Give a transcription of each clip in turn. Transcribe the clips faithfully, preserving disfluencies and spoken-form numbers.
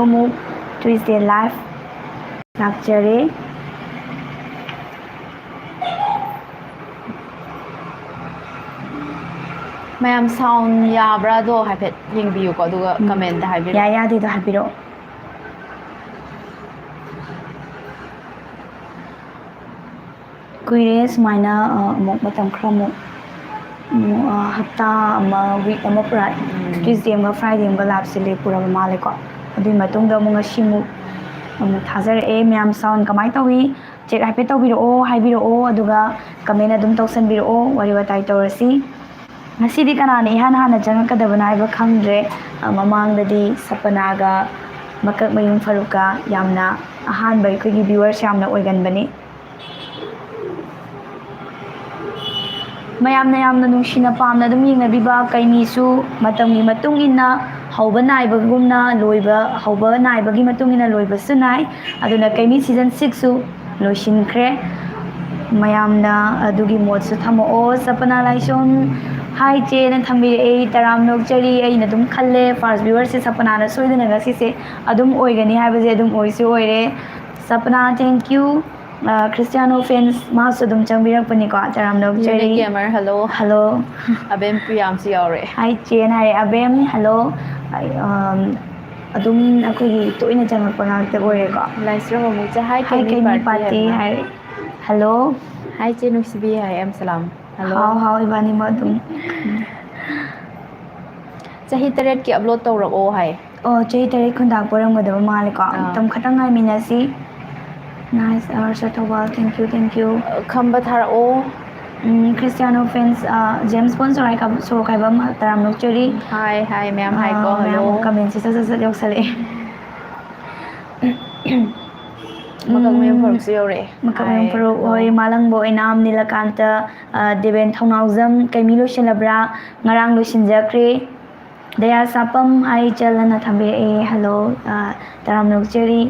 ꯑꯃꯨꯛ Tuesday live ꯂꯥꯛꯆꯔꯦ꯫ ꯃꯌꯥꯝ, sound ꯌꯥꯕ꯭ꯔꯥꯗꯣ ꯍꯥꯏꯐꯦꯠ ꯌꯦꯡꯕꯤꯌꯨꯀꯣ, ꯑꯗꯨꯒ ꯎꯝ꯫ Comment ꯍꯥꯏꯕꯤꯔꯛꯑꯣ꯫ ꯌꯥꯏ ꯌꯥꯗꯦꯗꯣ ꯍꯥꯏꯕꯤꯔꯛꯑꯣ꯫ ꯀꯨꯏꯔꯦ ꯁꯨꯃꯥꯏꯅ, ꯑ, ꯑꯃꯨꯛ ꯃꯇꯝ ꯈꯔ ꯑꯃꯨꯛ, ꯑꯃꯨꯛ, ꯑ, ꯍꯞꯇꯥ ꯑꯃ, week ꯑꯃ ꯄꯨꯔꯥ ꯎꯝ꯫ Tuesday ꯑꯃꯒ Friday ꯑꯃꯒ liveꯁꯦ ꯂꯦꯞꯄꯨꯔꯕ ꯃꯥꯜꯂꯦꯀꯣ꯫ ꯑꯗꯨꯒꯤ ꯃꯇꯨꯡꯗ ꯑꯃꯨꯛ ꯉꯁꯤ ꯑꯃꯨꯛ, ꯑꯃꯨꯛ ꯊꯥꯖꯔꯛꯑꯦ꯫ ꯃꯌꯥꯝ, sound ꯀꯃꯥꯏꯅ ꯇꯧꯏ? Check ꯍꯥꯏꯐꯦꯠ ꯇꯧꯕꯤꯔꯛꯑꯣ, ꯍꯥꯏꯕꯤꯔꯛꯑꯣ, ꯑꯗꯨꯒ comment ꯑꯗꯨꯝ ꯇꯧꯁꯟꯕꯤꯔꯛꯑꯣ, ꯋꯥꯔꯤ ꯋꯥꯇꯥꯏ ꯇꯧꯔꯁꯤ꯫ ꯉꯁꯤꯗꯤ ꯀꯅꯥꯅ ꯏꯍꯥꯟ ꯍꯥꯟꯅ ꯆꯪꯉꯛꯀꯗꯕꯅꯣ ꯍꯥꯏꯕ ꯈꯪꯗ꯭ꯔꯦ꯫ ꯑ, ꯃꯃꯥꯡꯗꯗꯤ ꯁꯄꯅꯥꯒ ꯃꯀꯛꯃꯌꯨꯝ ꯐꯔꯨꯛꯀ ꯌꯥꯝꯅ ꯑꯍꯥꯟꯕ ꯑꯩꯈꯣꯏꯒꯤ viewers ꯌꯥꯝꯅ ꯑꯣꯏꯒꯟꯕꯅꯤ꯫ ꯃꯌꯥꯝꯅ ꯌꯥꯝꯅ ꯅꯨꯡꯁꯤꯅ ꯄꯥꯝꯅ ꯑꯗꯨꯝ ꯌꯦꯡꯅꯕꯤꯕ ꯀꯩꯃꯤꯁꯨ ꯃꯇꯝꯒꯤ ꯃꯇꯨꯡ ꯏꯟꯅ ꯍꯧꯕ ꯅꯥꯏꯕꯒꯨꯝꯅ ꯂꯣꯏꯕ, ꯍꯧꯕ ꯅꯥꯏꯕꯒꯤ ꯃꯇꯨꯡ ꯏꯟꯅ ꯂꯣꯏꯕꯁꯨ ꯅꯥꯏ꯫ ꯑꯗꯨꯅ ꯀꯩꯃꯤ season sixꯁꯨ ꯂꯣꯏꯁꯤꯟꯈ꯭ꯔꯦ꯫ ꯃꯌꯥꯝꯅ ꯑꯗꯨꯒꯤ ꯃꯣꯠꯁꯨ ꯊꯝꯃꯛꯑꯣ꯫ ꯁꯄꯅꯥ ꯂꯥꯏꯁ꯭ꯔꯝ, "Hi ꯆꯦꯅ" ꯊꯝꯕꯤꯔꯛꯑꯦ꯫ ꯇꯔꯥꯝꯅ ꯑꯣꯛꯆꯔꯤ꯫ ꯑꯩꯅ ꯑꯗꯨꯝ ꯈꯜꯂꯦ first viewerꯁꯦ ꯁꯄꯅꯥꯅ ꯁꯣꯏꯗꯅ ꯉꯁꯤꯁꯦ ꯑꯗꯨꯝ ꯑꯣꯏꯒꯅꯤ ꯍꯥꯏꯕꯁꯦ ꯑꯗꯨꯝ ꯑꯣꯏꯁꯨ ꯑꯣꯏꯔꯦ꯫ ꯁꯄꯅꯥ, thank you꯫ ꯑ, Cristiano fans ꯃꯥꯁꯨ ꯑꯗꯨꯝ ꯆꯪꯕꯤꯔꯛꯄꯅꯤꯀꯣ꯫ ꯇꯔꯥꯝꯅ ꯑꯣꯛꯆꯔꯤ꯫ Unit Gamer, hello꯫ Hello꯫ ꯑꯕꯦꯝ ꯄ꯭ꯔꯤꯌꯥꯝꯁꯨ ꯌꯥꯎꯔꯦ꯫ Hi ꯆꯦꯅ ꯍꯥꯏꯔꯦ꯫ ꯑꯕꯦꯝ, hello꯫ ꯑꯩ, ꯑꯝ, ꯑꯗꯨꯝ ꯑꯩꯈꯣꯏꯒꯤ ꯇꯣꯏꯅ ꯆꯪꯉꯛꯄ ꯉꯥꯛꯇ ꯑꯣꯏꯔꯦꯀꯣ꯫ ꯂꯥꯏꯁ꯭ꯔꯝ ꯑꯃꯨꯛ ꯆꯦ, "Hi ꯍꯥꯏ ꯀꯦꯃꯤ ꯀꯦꯃꯤ ꯄꯥꯔꯇꯤ" ꯄꯥꯔꯇꯤ ꯍꯥꯏꯅ꯫ ꯍꯥꯏꯔꯦ꯫ Hello꯫ "Hi ꯆꯦ ꯅꯨꯡꯁꯤꯕꯤ" ꯍꯥꯏ, ꯑꯦꯝ ꯁꯂꯥꯝ꯫ Hello꯫ ꯍꯥꯎ, ꯍꯥꯎ, ꯏꯕꯥꯅꯤꯃꯛ ꯑꯗꯨꯝ꯫ ꯆꯍꯤ ꯇꯔꯦꯠꯀꯤ upload ꯇꯧꯔꯛꯑꯣ ꯍꯥꯏ꯫ ꯑꯣ, ꯆꯍꯤ ꯇꯔꯦꯠ ꯈꯨꯟꯇꯥꯛꯄ ꯑꯣꯏꯔꯝꯒꯗꯕ ꯃꯥꯜꯂꯦꯀꯣ꯫ ꯑꯥ꯫ ꯃꯇꯝ ꯈꯇꯪ ꯉꯥꯏꯃꯤꯟꯅꯁꯤ꯫ Nice, ꯑꯔꯁ Thoubal, thank you, thank you꯫ ꯑ, ꯈꯝꯕ ꯊꯥꯔꯛꯑꯣ꯫ ꯎꯝ, Cristiano fans, ꯑ, James Bond ꯁꯣꯔꯣꯛ ꯈꯥꯏꯕ-, ꯁꯣꯔꯣꯛ ꯈꯥꯏꯕꯝ ꯇꯔꯥꯝꯅ ꯑꯣꯛꯆꯔꯤ꯫ Hi, hi, ꯃꯌꯥꯝ ꯍꯥꯏꯀꯣ, ꯑ, ꯃꯌꯥꯝ hello꯫ Commentꯁꯦ ꯁꯠ ꯁꯠ ꯁꯠ ꯌꯧꯁꯜꯂꯛꯑꯦ꯫ ꯃꯀꯛꯃꯌꯨꯝ ꯎꯝ, ꯐꯔꯨꯛꯁꯨ ꯌꯧꯔꯛꯑꯦ꯫ ꯃꯀꯛꯃꯌꯨꯝ ꯍꯥꯏ, ꯐꯔꯨꯛ, hello꯫ ꯍꯣꯏ, ꯃꯥꯂꯪꯕ ꯑꯣꯏꯅꯥꯝ, ꯅꯤꯂꯀꯥꯟꯇ, ꯑ, ꯗꯦꯕꯦꯟ ꯊꯧꯅꯥꯎꯖꯝ, ꯀꯩꯃꯤ ꯂꯣꯏꯁꯤꯜꯂꯕ꯭ꯔꯥ? ꯉꯔꯥꯡ ꯂꯣꯏꯁꯤꯟꯖꯈ꯭ꯔꯦ꯫ ꯗꯌꯥ ꯁꯥꯄꯝ, "Hi ꯏꯆꯜ" ꯑꯅ ꯊꯝꯕꯤꯔꯛꯑꯦ꯫ Hello, ꯑ, ꯇꯔꯥꯝꯅ ꯑꯣꯛꯆꯔꯤ꯫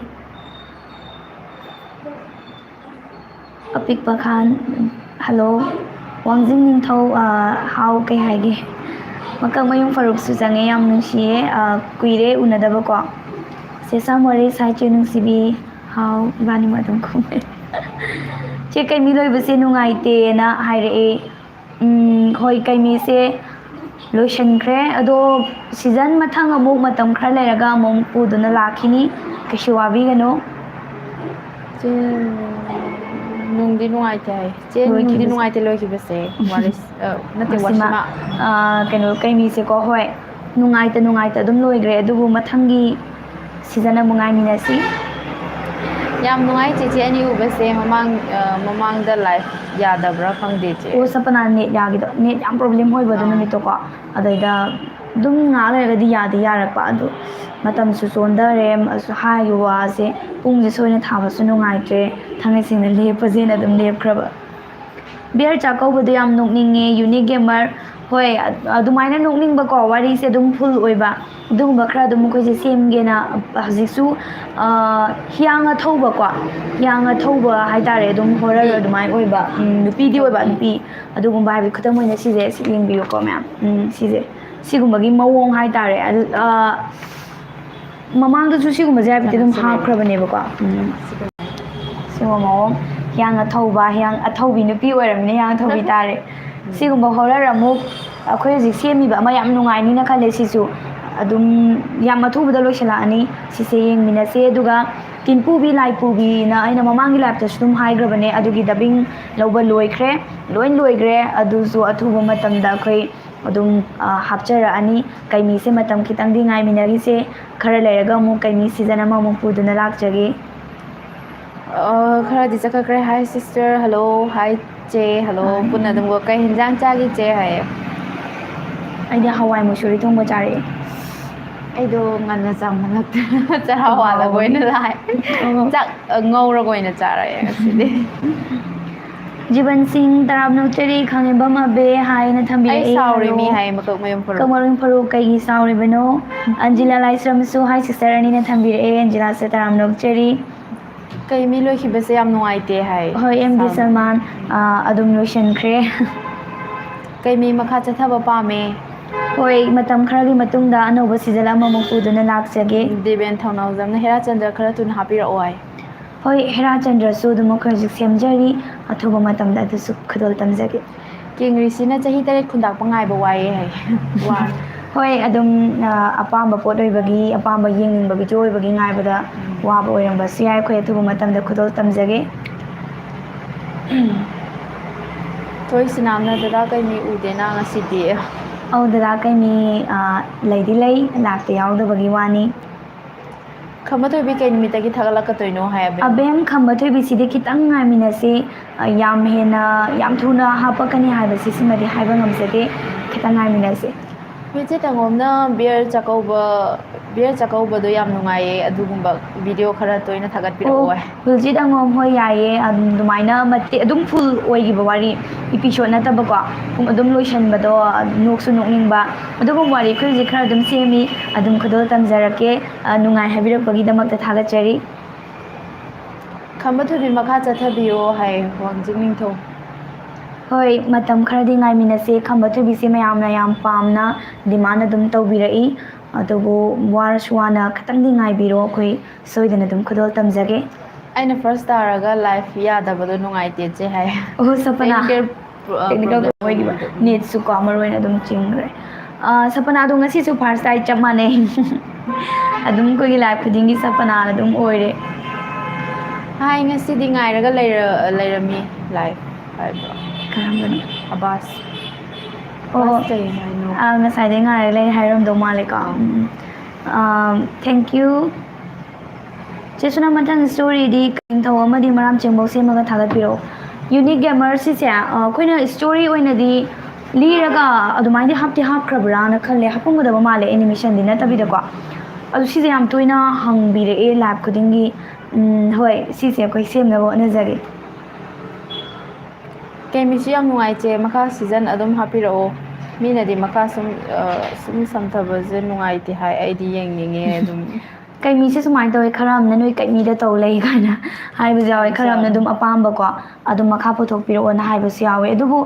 ꯑꯄꯤꯛꯄ ꯈꯥꯟ, hello꯫ ꯋꯥꯡꯖꯤꯡ ꯅꯤꯡꯊꯧ, ꯑ, ꯍꯥꯎ, ꯀꯩ ꯍꯥꯏꯒꯦ? ꯃꯀꯛꯃꯌꯨꯝ ꯐꯔꯨꯛꯁꯨ ꯆꯪꯉꯦ, ꯌꯥꯝ ꯅꯨꯡꯁꯤꯌꯦ, ꯑ, ꯀꯨꯏꯔꯦ ꯎꯅꯗꯕꯀꯣ꯫ ꯁꯦꯁꯥ ꯃꯣꯔꯤꯁ ꯍꯥꯏ ꯆꯦ ꯅꯨꯡꯁꯤꯕꯤ꯫ ꯍꯥꯎ, ꯏꯕꯥꯅꯤꯃꯛ ꯑꯗꯨꯝ ꯈꯨꯝꯃꯦ꯫ ꯆꯦ, ꯀꯩꯃꯤ ꯂꯣꯏꯕꯁꯦ ꯅꯨꯡꯉꯥꯏꯇꯦꯅ ꯍꯥꯏꯔꯛꯑꯦ꯫ ꯎꯝ, ꯍꯣꯏ, ꯀꯩꯃꯤꯁꯦ ꯂꯣꯏꯁꯤꯟꯈ꯭ꯔꯦ꯫ ꯑꯗꯣ ꯁꯤꯖꯟ ꯃꯊꯪ ꯑꯃꯨꯛ ꯃꯇꯝ ꯈꯔ ꯂꯩꯔꯒ ꯑꯃꯨꯛ ꯄꯨꯗꯨꯅ ꯂꯥꯛꯈꯤꯅꯤ꯫ ꯀꯩꯁꯨ ꯋꯥꯕꯤꯒꯅꯨ꯫ ꯆꯦ, ꯅꯨꯡꯗꯤ ꯅꯨꯡꯉꯥꯏꯇꯦ ꯍꯥꯏ꯫ ꯆꯦ, ꯅꯨꯡꯗꯤ ꯂꯣꯏꯈꯤꯕꯁꯦ꯫ ꯅꯨꯡꯉꯥꯏꯇꯦ ꯂꯣꯏꯈꯤꯕꯁꯦ꯫ ꯋꯥꯔꯤꯁ-, ꯑ, ꯅꯠꯇꯦ, ꯃꯁꯤꯃ, ꯋꯥꯁꯤꯃ꯫ ꯑ, ꯀꯩꯅꯣ, ꯀꯩꯃꯤꯁꯦꯀꯣ, ꯍꯣꯏ, ꯅꯨꯡꯉꯥꯏꯇ ꯅꯨꯡꯉꯥꯏꯇ ꯑꯗꯨꯝ ꯂꯣꯏꯈ꯭ꯔꯦ꯫ ꯑꯗꯨꯕꯨ ꯃꯊꯪꯒꯤ ꯁꯤꯖꯟ ꯑꯃꯨꯛ ꯉꯥꯏꯃꯤꯟꯅꯁꯤ꯫ ꯌꯥꯝ ꯅꯨꯡꯉꯥꯏ ꯆꯦꯆꯦ ꯑꯅꯤ ꯎꯕꯁꯦ꯫ ꯃꯃꯥꯡ, ꯑ, ꯃꯃꯥꯡꯗ ꯂꯥꯏꯐ ꯌꯥꯗꯕ꯭ꯔꯥ ꯈꯪꯗꯦ ꯆꯦ꯫ ꯑꯣ, ꯁꯄꯅꯥ ꯅꯦꯠ ꯌꯥꯒꯤꯗꯣ, ꯅꯦꯠ ꯌꯥꯝ ꯄ꯭ꯔꯣꯕ꯭ꯂꯦꯝ ꯑꯣꯏꯕ ꯑꯗꯨ ꯑꯥ꯫ ꯅꯨꯃꯤꯠꯇꯣꯀꯣ꯫ ꯑꯗꯩꯗ ꯑꯗꯨꯝ ꯉꯥꯏꯍꯥꯛ ꯂꯩꯔꯒꯗꯤ ꯌꯥꯗꯤ ꯌꯥꯔꯛꯄ, ꯑꯗꯨ ꯃꯇꯝꯁꯨ ꯆꯣꯟꯊꯔꯦ꯫ ꯑꯁ, ꯍꯥꯏꯔꯤꯕ ꯋꯥꯁꯦ, ꯄꯨꯡꯁꯦ ꯁꯣꯏꯅ ꯊꯥꯕꯁꯨ ꯅꯨꯡꯉꯥꯏꯇ꯭ꯔꯦ, ꯊꯥꯡꯉꯩ ꯁꯦꯡꯅ ꯂꯦꯞꯄꯁꯦꯅ ꯑꯗꯨꯝ ꯂꯦꯞꯈ꯭ꯔꯕ꯫ ꯕꯤꯌꯔ ꯆꯥꯛꯀꯧꯕꯗꯣ ꯌꯥꯝ ꯅꯣꯛꯅꯤꯡꯉꯦ, ꯌꯨꯅꯤꯛ ꯒꯦꯃꯔ꯫ ꯍꯣꯏ, ꯑ-, ꯑꯗꯨꯃꯥꯏꯅ ꯅꯣꯛꯅꯤꯡꯕꯀꯣ, ꯋꯥꯔꯤꯁꯦ ꯑꯗꯨꯝ ꯐꯨꯜ ꯑꯣꯏꯕ, ꯑꯗꯨꯒꯨꯝꯕ ꯈꯔ ꯑꯗꯨꯝ ꯑꯩꯈꯣꯏꯁꯦ ꯁꯦꯝꯒꯦꯅ꯫ ꯍꯧꯖꯤꯛꯁꯨ, ꯑ, ꯍꯤꯌꯥꯡ ꯑꯊꯧꯕꯀꯣ, ꯍꯤꯌꯥꯡ ꯑꯊꯧꯕ ꯍꯥꯏꯇꯥꯔꯦ, ꯑꯗꯨꯝ ꯍꯣꯔꯔ ꯑꯗꯨꯃꯥꯏꯅ ꯑꯣꯏꯕ, ꯎꯝ, ꯅꯨꯄꯤꯗꯤ ꯑꯣꯏꯕ, ꯅꯨꯄꯤ꯫ ꯑꯗꯨꯒꯨꯝꯕ ꯍꯥꯏꯕꯗꯤ ꯈꯨꯗꯝ ꯑꯣꯏꯅ ꯁꯤꯁꯦ ꯁꯤ ꯌꯦꯡꯕꯤꯌꯨꯀꯣ ꯃꯌꯥꯝ꯫ ꯎꯝ, ꯁꯤꯁꯦ, ꯁꯤꯒꯨꯝꯕꯒꯤ ꯃꯑꯣꯡ ꯍꯥꯏꯇꯥꯔꯦ꯫ ꯑꯗꯨ, ꯑ, ꯃꯃꯥꯡꯗꯁꯨ ꯁꯤꯒꯨꯝꯕꯁꯦ ꯍꯥꯏꯐꯦꯠꯇꯤ ꯑꯗꯨꯝ ꯍꯥꯞꯈ꯭ꯔꯕꯅꯦꯕꯀꯣ꯫ ꯎꯝ, ꯁꯤꯒꯨꯝꯕ ꯃꯑꯣꯡ, ꯍꯤꯌꯥꯡ ꯑꯊꯧꯕ, ꯍꯤꯌꯥꯡ ꯑꯊꯧꯕꯤ ꯅꯨꯄꯤ ꯑꯣꯏꯔꯕꯅꯤꯅ ꯍꯤꯌꯥꯡ ꯑꯊꯧꯕꯤ ꯇꯥꯔꯦ꯫ ꯁꯤꯒꯨꯝꯕ ꯍꯣꯔꯔ ꯑꯃꯨꯛ ꯑꯩꯈꯣꯏ ꯍꯧꯖꯤꯛ ꯁꯦꯝꯃꯤꯕ ꯑꯃ ꯌꯥꯝ ꯅꯨꯡꯉꯥꯏꯅꯤꯅ ꯈꯜꯂꯦ꯫ ꯁꯤꯁꯨ ꯑꯗꯨꯝ ꯌꯥꯝ ꯑꯊꯨꯕꯗ ꯂꯣꯏꯁꯤꯜꯂꯛꯑꯅꯤ꯫ ꯁꯤꯁꯦ ꯌꯦꯡꯃꯤꯟꯅꯁꯦ꯫ ꯑꯗꯨꯒ ꯀꯤꯟꯄꯨꯕꯤ ꯂꯥꯏꯄꯨꯕꯤꯅ ꯑꯩꯅ ꯃꯃꯥꯡꯒꯤ ꯂꯥꯏꯞꯇꯁꯨ ꯑꯗꯨꯝ ꯍꯥꯏꯈ꯭ꯔꯕꯅꯦ, ꯑꯗꯨꯒꯤ ꯗꯕꯤꯡ ꯂꯧꯕ ꯂꯣꯏꯈ꯭ꯔꯦ, ꯂꯣꯏ ꯂꯣꯏꯈ꯭ꯔꯦ꯫ ꯑꯗꯨꯁꯨ ꯑꯊꯨꯕ ꯃꯇꯝꯗ ꯑꯩꯈꯣꯏ ꯑꯗꯨꯝ, ꯑ, ꯍꯥꯞꯆꯔꯛꯑꯅꯤ꯫ ꯀꯩꯃꯤꯁꯦ ꯃꯇꯝ ꯈꯤꯇꯪꯗꯤ ꯉꯥꯏꯃꯤꯟꯅꯈꯤꯁꯦ꯫ ꯈꯔ ꯂꯩꯔꯒ ꯑꯃꯨꯛ ꯀꯩꯃꯤ ꯁꯤꯖꯟ ꯑꯃꯃꯨꯛ ꯄꯨꯗꯨꯅ ꯂꯥꯛꯆꯒꯦ꯫ ꯑ, ꯈꯔꯗꯤ ꯆꯠꯈꯠꯈ꯭ꯔꯦ꯫ Hi sister, hello, hi ꯆꯦ, hello꯫ ꯄꯨꯟꯅ ꯑꯗꯨꯝ ꯀꯩ ꯍꯤꯟꯖꯥꯡ ꯆꯥꯒꯦ ꯆꯦ ꯍꯥꯏꯌꯦ꯫ ꯑꯩꯗꯤ ꯍꯋꯥꯏ ꯃꯨꯁꯨꯔꯤ ꯊꯣꯡꯕ ꯆꯥꯔꯛꯑꯦ꯫ ꯑꯩꯗꯣ ꯉꯟꯅ ꯆꯥꯃꯜꯂꯛꯇꯅ ꯆꯔꯥ ꯋꯥꯜꯂꯒ ꯑꯣꯏꯅ ꯂꯥꯛꯑꯦ꯫ ꯑꯣ꯫ ꯆꯥꯛ, ꯑ, ꯉꯧꯔꯒ ꯑꯣꯏꯅ ꯆꯥꯔꯛꯑꯦ ꯉꯁꯤꯗꯤ꯫ ꯖꯤꯕꯟ ꯁꯤꯡ, ꯇꯔꯥꯝ ꯅꯣꯛꯆꯔꯤ, ꯈꯥꯉꯦꯝꯕꯝ ꯑꯕꯦ ꯍꯥꯏꯅ ꯑꯩ ꯊꯝꯕꯤꯔꯛꯑꯦ꯫ ꯁꯥꯎꯔꯤꯃꯤ ꯍꯜꯂꯣ꯫ ꯍꯥꯏ ꯃꯀꯛ ꯃꯌꯨꯝ ꯐꯔꯨ꯫ ꯀꯛꯃꯔꯨꯝ ꯐꯔꯨ ꯀꯩꯒꯤ ꯁꯥꯎꯔꯤꯕꯅꯣ? ꯑꯟꯖꯤꯂꯥ ꯂꯥꯏꯁ꯭ꯔꯝꯁꯨ ꯍꯥꯏ ꯁꯤꯁꯇꯔ ꯑꯅꯤꯅ ꯊꯝꯕꯤꯔꯛꯑꯦ꯫ ꯑꯟꯖꯤꯂꯥꯁꯦ ꯇꯔꯥꯝ ꯅꯣꯛꯆꯔꯤ꯫ ꯀꯩꯃꯤ ꯂꯣꯏꯈꯤꯕꯁꯦ ꯌꯥꯝ ꯅꯨꯡꯉꯥꯏꯇꯦ ꯍꯥꯏ꯫ ꯍꯣꯏ, ꯑꯦꯝ ꯗꯤ ꯁꯥꯎꯟ꯫ ꯁꯜꯃꯥꯟ, ꯑꯥ, ꯑꯗꯨꯝ ꯂꯣꯏꯁꯤꯟꯈ꯭ꯔꯦ꯫ ꯀꯩꯃꯤ ꯃꯈꯥ ꯆꯠꯊꯕ ꯄꯥꯝꯃꯦ꯫ ꯍꯣꯏ, ꯃꯇꯝ ꯈꯔꯒꯤ ꯃꯇꯨꯡꯗ ꯑꯅꯧꯕ ꯁꯤꯖꯟ ꯑꯃꯃꯨꯛ ꯄꯨꯗꯨꯅ ꯂꯥꯛꯆꯒꯦ꯫ ꯗꯦꯕꯦꯟ ꯊꯧꯅꯥꯎꯖꯝꯅ ꯍꯦꯔꯥꯆꯟꯗ꯭ꯔ ꯈꯔ ꯊꯨꯅ ꯍꯥꯞꯄꯤꯔꯛꯑꯣ ꯍꯥꯏ꯫ ꯍꯣꯏ, ꯍꯦꯔꯥꯆꯟꯗ꯭ꯔꯁꯨ ꯑꯗꯨꯝ ꯑꯩꯈꯣꯏ ꯍꯧꯖꯤꯛ ꯁꯦꯝꯖꯔꯤ꯫ ꯑꯊꯨꯕ ꯃꯇꯝꯗ ꯑꯗꯨꯁꯨ ꯈꯨꯗꯣꯜ ꯇꯝꯖꯒꯦ꯫ ꯀꯦꯡ ꯔꯤꯁꯤꯅ ꯆꯍꯤ ꯇꯔꯦꯠ ꯈꯨꯟꯗꯥꯛꯄ ꯉꯥꯏꯕ ꯋꯥꯏꯌꯦ ꯍꯥꯏ꯫ ꯋꯥ ꯍꯣꯏ, ꯑꯗꯨꯝ ꯑ, ꯑꯄꯥꯝꯕ ꯄꯣꯠ ꯑꯣꯏꯕꯒꯤ, ꯑꯄꯥꯝꯕ ꯌꯦꯡꯅꯤꯡꯕꯒꯤꯁꯨ ꯑꯣꯏꯕꯒꯤ ꯉꯥꯏꯕꯗ ꯋꯥꯕ ꯑꯣꯏꯔꯝꯕꯁꯨ ꯌꯥꯏ꯫ ꯑꯩꯈꯣꯏ ꯑꯊꯨꯕ ꯃꯇꯝꯗ ꯈꯨꯗꯣꯜ ꯇꯝꯖꯒꯦ꯫ ꯊꯣꯏ ꯁꯤꯅꯥꯝꯅ ꯗꯗꯥ ꯀꯩ ꯃꯤ ꯎꯗꯦꯅ ꯉꯁꯤꯗꯤ꯫ ꯑꯧ, ꯗꯗꯥ ꯀꯩꯃꯤ ꯑ, ꯂꯩꯗꯤ ꯂꯩ, ꯂꯥꯛꯇ ꯌꯥꯎꯗꯕꯒꯤ ꯋꯥꯅꯤ꯫ ꯈꯝꯕ ꯊꯣꯏꯕꯤ ꯀꯩ ꯅꯨꯃꯤꯠꯇꯒꯤ ꯊꯥꯒꯠꯂꯛꯀꯗꯣꯏꯅꯣ ꯍꯥꯏꯕ? ꯑꯕꯦꯝ ꯈꯝꯕ ꯊꯣꯏꯕꯤꯁꯤꯗꯤ ꯈꯤꯇꯪ ꯉꯥꯏꯃꯤꯟꯅꯁꯤ꯫ ꯑ, ꯌꯥꯝ ꯍꯦꯟꯅ, ꯌꯥꯝ ꯊꯨꯅ ꯍꯥꯞꯄꯛꯀꯅꯤ ꯍꯥꯏꯕꯁꯤ ꯁꯤꯃꯗꯤ ꯍꯥꯏꯕ ꯉꯝꯖꯗꯦ꯫ ꯈꯤꯇꯪ ꯉꯥꯏꯃꯤꯟꯅꯁꯤ꯫ ꯍꯧꯖꯤꯛ ꯇꯥꯉꯣꯝꯅ ꯕꯤꯌꯔ ꯆꯥꯛꯀꯧꯕ, ꯕꯤꯌꯔ ꯆꯥꯛꯀꯧꯕꯗꯣ ꯌꯥꯝ ꯅꯨꯡꯉꯥꯏꯌꯦ, ꯑꯗꯨꯒꯨꯝꯕ ꯚꯤꯗꯤꯑꯣ ꯈꯔ ꯇꯣꯏꯅ ꯊꯥꯒꯠꯄꯤꯔꯛꯑꯣ꯫ ꯍꯧꯖꯤꯛ ꯑꯉꯣꯝ ꯍꯣꯏ, ꯌꯥꯏꯌꯦ꯫ ꯑꯗꯨꯝ ꯑꯗꯨꯃꯥꯏꯅ ꯃꯇꯦꯛ ꯑꯗꯨꯝ ꯐꯨꯜ ꯑꯣꯏꯈꯤꯕ ꯋꯥꯔꯤ, ꯏꯄꯤꯁꯣꯠ ꯅꯠꯇꯕꯀꯣ, ꯄꯨꯡ ꯑꯗꯨꯝ ꯂꯣꯏꯁꯟꯕꯗꯣ, ꯅꯣꯛꯁꯨ ꯅꯣꯛꯅꯤꯡꯕ, ꯑꯗꯨꯒꯨꯝꯕ ꯋꯥꯔꯤ ꯑꯩꯈꯣꯏ ꯍꯧꯖꯤꯛ ꯈꯔ ꯑꯗꯨꯝ ꯁꯦꯝꯃꯤ꯫ ꯑꯗꯨꯝ ꯈꯨꯗꯣꯜ ꯇꯝꯖꯔꯛꯀꯦ꯫ ꯑ, ꯅꯨꯡꯉꯥꯏ ꯍꯥꯏꯕꯤꯔꯛꯄꯒꯤꯗꯃꯛꯇ ꯊꯥꯒꯠꯆꯔꯤ꯫ ꯈꯝꯕ ꯊꯣꯏꯕꯤ ꯃꯈꯥ ꯆꯠꯊꯕꯤꯌꯣ ꯍꯥꯏ ꯋꯥꯡꯖꯤꯡ ꯅꯤꯡꯊꯧ꯫ ꯍꯣꯏ, ꯃꯇꯝ ꯈꯔꯗꯤ ꯉꯥꯏꯃꯤꯟꯅꯁꯦ꯫ ꯈꯝꯕ ꯊꯣꯏꯕꯤꯁꯦ ꯃꯌꯥꯝꯅ ꯌꯥꯝ ꯄꯥꯝꯅ ꯗꯤꯃꯥꯟ ꯑꯗꯨꯝ ꯇꯧꯕꯤꯔꯛꯏ꯫ ꯑꯗꯨꯕꯨ ꯋꯥꯔꯁꯨ ꯋꯥꯅ ꯈꯤꯇꯪꯗꯤ ꯉꯥꯏꯕꯤꯔꯣ, ꯑꯩꯈꯣꯏ ꯁꯣꯏꯗꯅ ꯑꯗꯨꯝ ꯈꯨꯗꯣꯜ ꯇꯝꯖꯒꯦ꯫ ꯑꯩꯅ ꯐꯥꯔꯁ ꯇꯥꯔꯒ ꯂꯥꯏꯐ ꯌꯥꯗꯕꯗꯣ ꯅꯨꯡꯉꯥꯏꯇꯦ ꯆꯦ ꯍꯥꯏ꯫ ꯑꯣꯍꯣ, ꯁꯄꯅꯥ꯫ Technical, ꯑ, Technical problem ꯑꯣꯏꯈꯤꯕ꯫ ꯑꯣꯏꯕꯗꯣ꯫ ꯅꯦꯠꯁꯨꯀꯣ ꯃꯔꯨ ꯑꯣꯏꯅ ꯑꯗꯨꯝ ꯆꯤꯡꯈ꯭ꯔꯦ꯫ ꯑ, ꯁꯄꯅꯥꯗꯣ ꯉꯁꯤꯁꯨ ꯐꯥꯔꯁ ꯇꯥꯏ, ꯆꯞ ꯃꯥꯟꯅꯩ꯫ ꯑꯗꯨꯝ ꯑꯩꯈꯣꯏꯒꯤ ꯂꯥꯏꯐ ꯈꯨꯗꯤꯡꯒꯤ ꯁꯄꯅꯥꯅ ꯑꯗꯨꯝ ꯑꯣꯏꯔꯦ꯫ ꯍꯥꯏ, ꯉꯁꯤꯗꯤ ꯉꯥꯏꯔꯒ ꯂꯩꯔ-, ꯂꯩꯔꯝꯃꯤ ꯂꯥꯏꯐ ꯍꯥꯏꯕ꯭ꯔꯣ? ꯀꯔꯝꯕꯅꯣ? ꯑꯕꯥꯁ꯫ ꯑꯣ, ꯑꯕꯥꯁ ꯀꯩ ꯍꯥꯏꯅꯣ? ꯑ, ꯉꯁꯥꯏꯗꯩ ꯉꯥꯏꯔ ꯂꯩ ꯍꯥꯏꯔꯝꯗꯧ ꯃꯥꯜꯂꯦꯀꯣ꯫ ꯑꯥ꯫ ꯎꯝ꯫ ꯑ, thank you꯫ ꯆꯦ ꯁꯣꯅꯥ, ꯃꯊꯪ ꯁ꯭ꯇꯣꯔꯤꯗꯤ ꯅꯤꯡꯊꯧ ꯑꯃꯗꯤ ꯃꯔꯥꯝ ꯆꯦꯡꯕꯧ ꯁꯦꯝꯃꯒ ꯊꯥꯒꯠꯄꯤꯔꯛꯑꯣ꯫ ꯌꯨꯅꯤꯛ ꯒꯦꯃꯔ ꯁꯤꯁꯦ, ꯑ, ꯑꯩꯈꯣꯏꯅ ꯁ꯭ꯇꯣꯔꯤ ꯑꯣꯏꯅꯗꯤ ꯂꯤꯔꯒ ꯑꯗꯨꯃꯥꯏꯅꯗꯤ ꯍꯥꯞꯇꯤ ꯍꯥꯞꯈ꯭ꯔꯕ꯭ꯔꯥꯅ ꯈꯜꯂꯦ, ꯍꯥꯞꯄꯝꯒꯗꯕ ꯃꯥꯜꯂꯦ, ꯑꯦꯅꯤꯃꯦꯁꯟꯗꯤ ꯅꯠꯇꯕꯤꯗꯀꯣ꯫ ꯑꯗꯨ ꯁꯤꯁꯦ ꯌꯥꯝ ꯇꯣꯏꯅ ꯍꯪꯕꯤꯔꯛꯑꯦ ꯂꯥꯏꯐ ꯈꯨꯗꯤꯡꯒꯤ꯫ ꯎꯝ, ꯍꯣꯏ, ꯁꯤꯁꯦ ꯑꯩꯈꯣꯏ ꯁꯦꯝꯅꯕ ꯍꯣꯠꯅꯖꯒꯦ꯫ ꯀꯦꯃꯤꯁꯨ ꯌꯥꯝ ꯅꯨꯡꯉꯥꯏꯇꯦ, ꯃꯈꯥ ꯁꯤꯖꯟ ꯑꯗꯨꯝ ꯍꯥꯞꯄꯤꯔꯛꯑꯣ꯫ ꯃꯤꯅꯗꯤ ꯃꯈꯥ ꯁꯨꯝ, ꯑ, ꯁꯨꯝ ꯁꯝꯊꯕꯁꯦ ꯅꯨꯡꯉꯥꯏꯇꯦ ꯍꯥꯏ, ꯑꯩꯗꯤ ꯌꯦꯡꯅꯤꯡꯉꯦ ꯑꯗꯨꯝ꯫ ꯀꯩꯃꯤꯁꯦ ꯁꯨꯃꯥꯏꯅ ꯇꯧꯋꯦ, ꯈꯔ ꯑꯃꯅ "ꯅꯣꯏ ꯀꯩꯃꯤꯗ ꯇꯧ ꯂꯩ" ꯀꯥꯏꯅ ꯍꯥꯏꯕꯁꯨ ꯌꯥꯎꯋꯦ, ꯈꯔ ꯑꯃꯅ ꯑꯗꯨꯝ ꯑꯄꯥꯝꯕꯀꯣ, ꯑꯗꯨꯝ ꯃꯈꯥ ꯄꯨꯊꯣꯛꯄꯤꯔꯛꯑꯣꯅ ꯍꯥꯏꯕꯁꯨ ꯌꯥꯎꯋꯦ꯫ ꯑꯗꯨꯕꯨ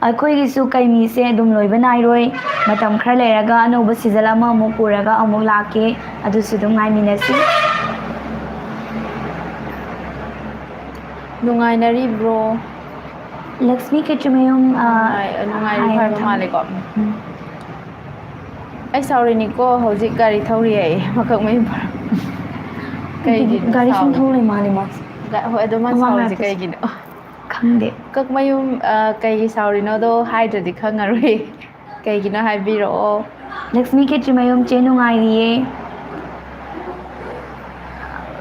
ꯑꯩꯈꯣꯏꯒꯤꯁꯨ ꯀꯩꯃꯤꯁꯦ ꯑꯗꯨꯝ ꯂꯣꯏꯕ ꯅꯥꯏꯔꯣꯏ, ꯃꯇꯝ ꯈꯔ ꯂꯩꯔꯒ ꯑꯅꯧꯕ ꯁꯤꯖꯟ ꯑꯃꯃꯨꯛ ꯄꯨꯔꯒ ꯑꯃꯨꯛ ꯂꯥꯛꯀꯦ, ꯑꯗꯨꯁꯨ ꯑꯗꯨꯝ ꯉꯥꯏꯃꯤꯟꯅꯁꯤ꯫ ꯅꯨꯡꯉꯥꯏꯅꯔꯤꯕ꯭ꯔꯣ? ꯂꯛꯁꯃꯤ ꯈꯦꯇ꯭ꯔꯤꯃꯌꯨꯝ, ꯑ, ꯅꯨꯡꯉꯥꯏ- ꯅꯨꯡꯉꯥꯏꯔꯤ ꯍꯥꯏ, ꯍꯥꯏꯕ ꯊꯝꯃꯦ꯫ ꯃꯥꯜꯂꯦꯀꯣ꯫ ꯎꯝ꯫ ꯑꯩ ꯁꯥꯎꯔꯤꯅꯤꯀꯣ, ꯍꯧꯖꯤꯛ ꯒꯥꯔꯤ ꯊꯧꯔꯤ ꯑꯩ ꯃꯀꯛ ꯃꯌꯨꯝ ꯐꯥꯎ꯫ ꯀꯩꯒꯤꯅꯣ ꯒꯥꯔꯤ ꯁꯨꯝ ꯁꯥꯎꯔꯤ? ꯊꯧ ꯂꯩ ꯃꯥꯜꯂꯦ ꯃꯥꯁꯦ꯫ ꯒ- ꯍꯣꯏ, ꯑꯗꯣ ꯃꯥ ꯃꯃꯥꯡ ꯁꯥꯎꯔꯤꯁꯦ ꯂꯥꯛꯄꯁꯦ꯫ ꯀꯩꯒꯤꯅꯣ? ꯈꯪꯗꯦ꯫ ꯀꯛꯃꯌꯨꯝ, ꯑ, ꯀꯩꯒꯤ ꯁꯥꯎꯔꯤꯅꯣꯗꯣ ꯍꯥꯏꯗ꯭ꯔꯗꯤ ꯈꯪꯉꯔꯣꯏ꯫ ꯀꯩꯒꯤꯅꯣ ꯍꯥꯏꯕꯤꯔꯛꯑꯣ꯫ ꯂꯛꯁꯃꯤ ꯈꯦꯇ꯭ꯔꯤꯃꯌꯨꯝ ꯆꯦ, ꯅꯨꯡꯉꯥꯏꯔꯤꯌꯦ꯫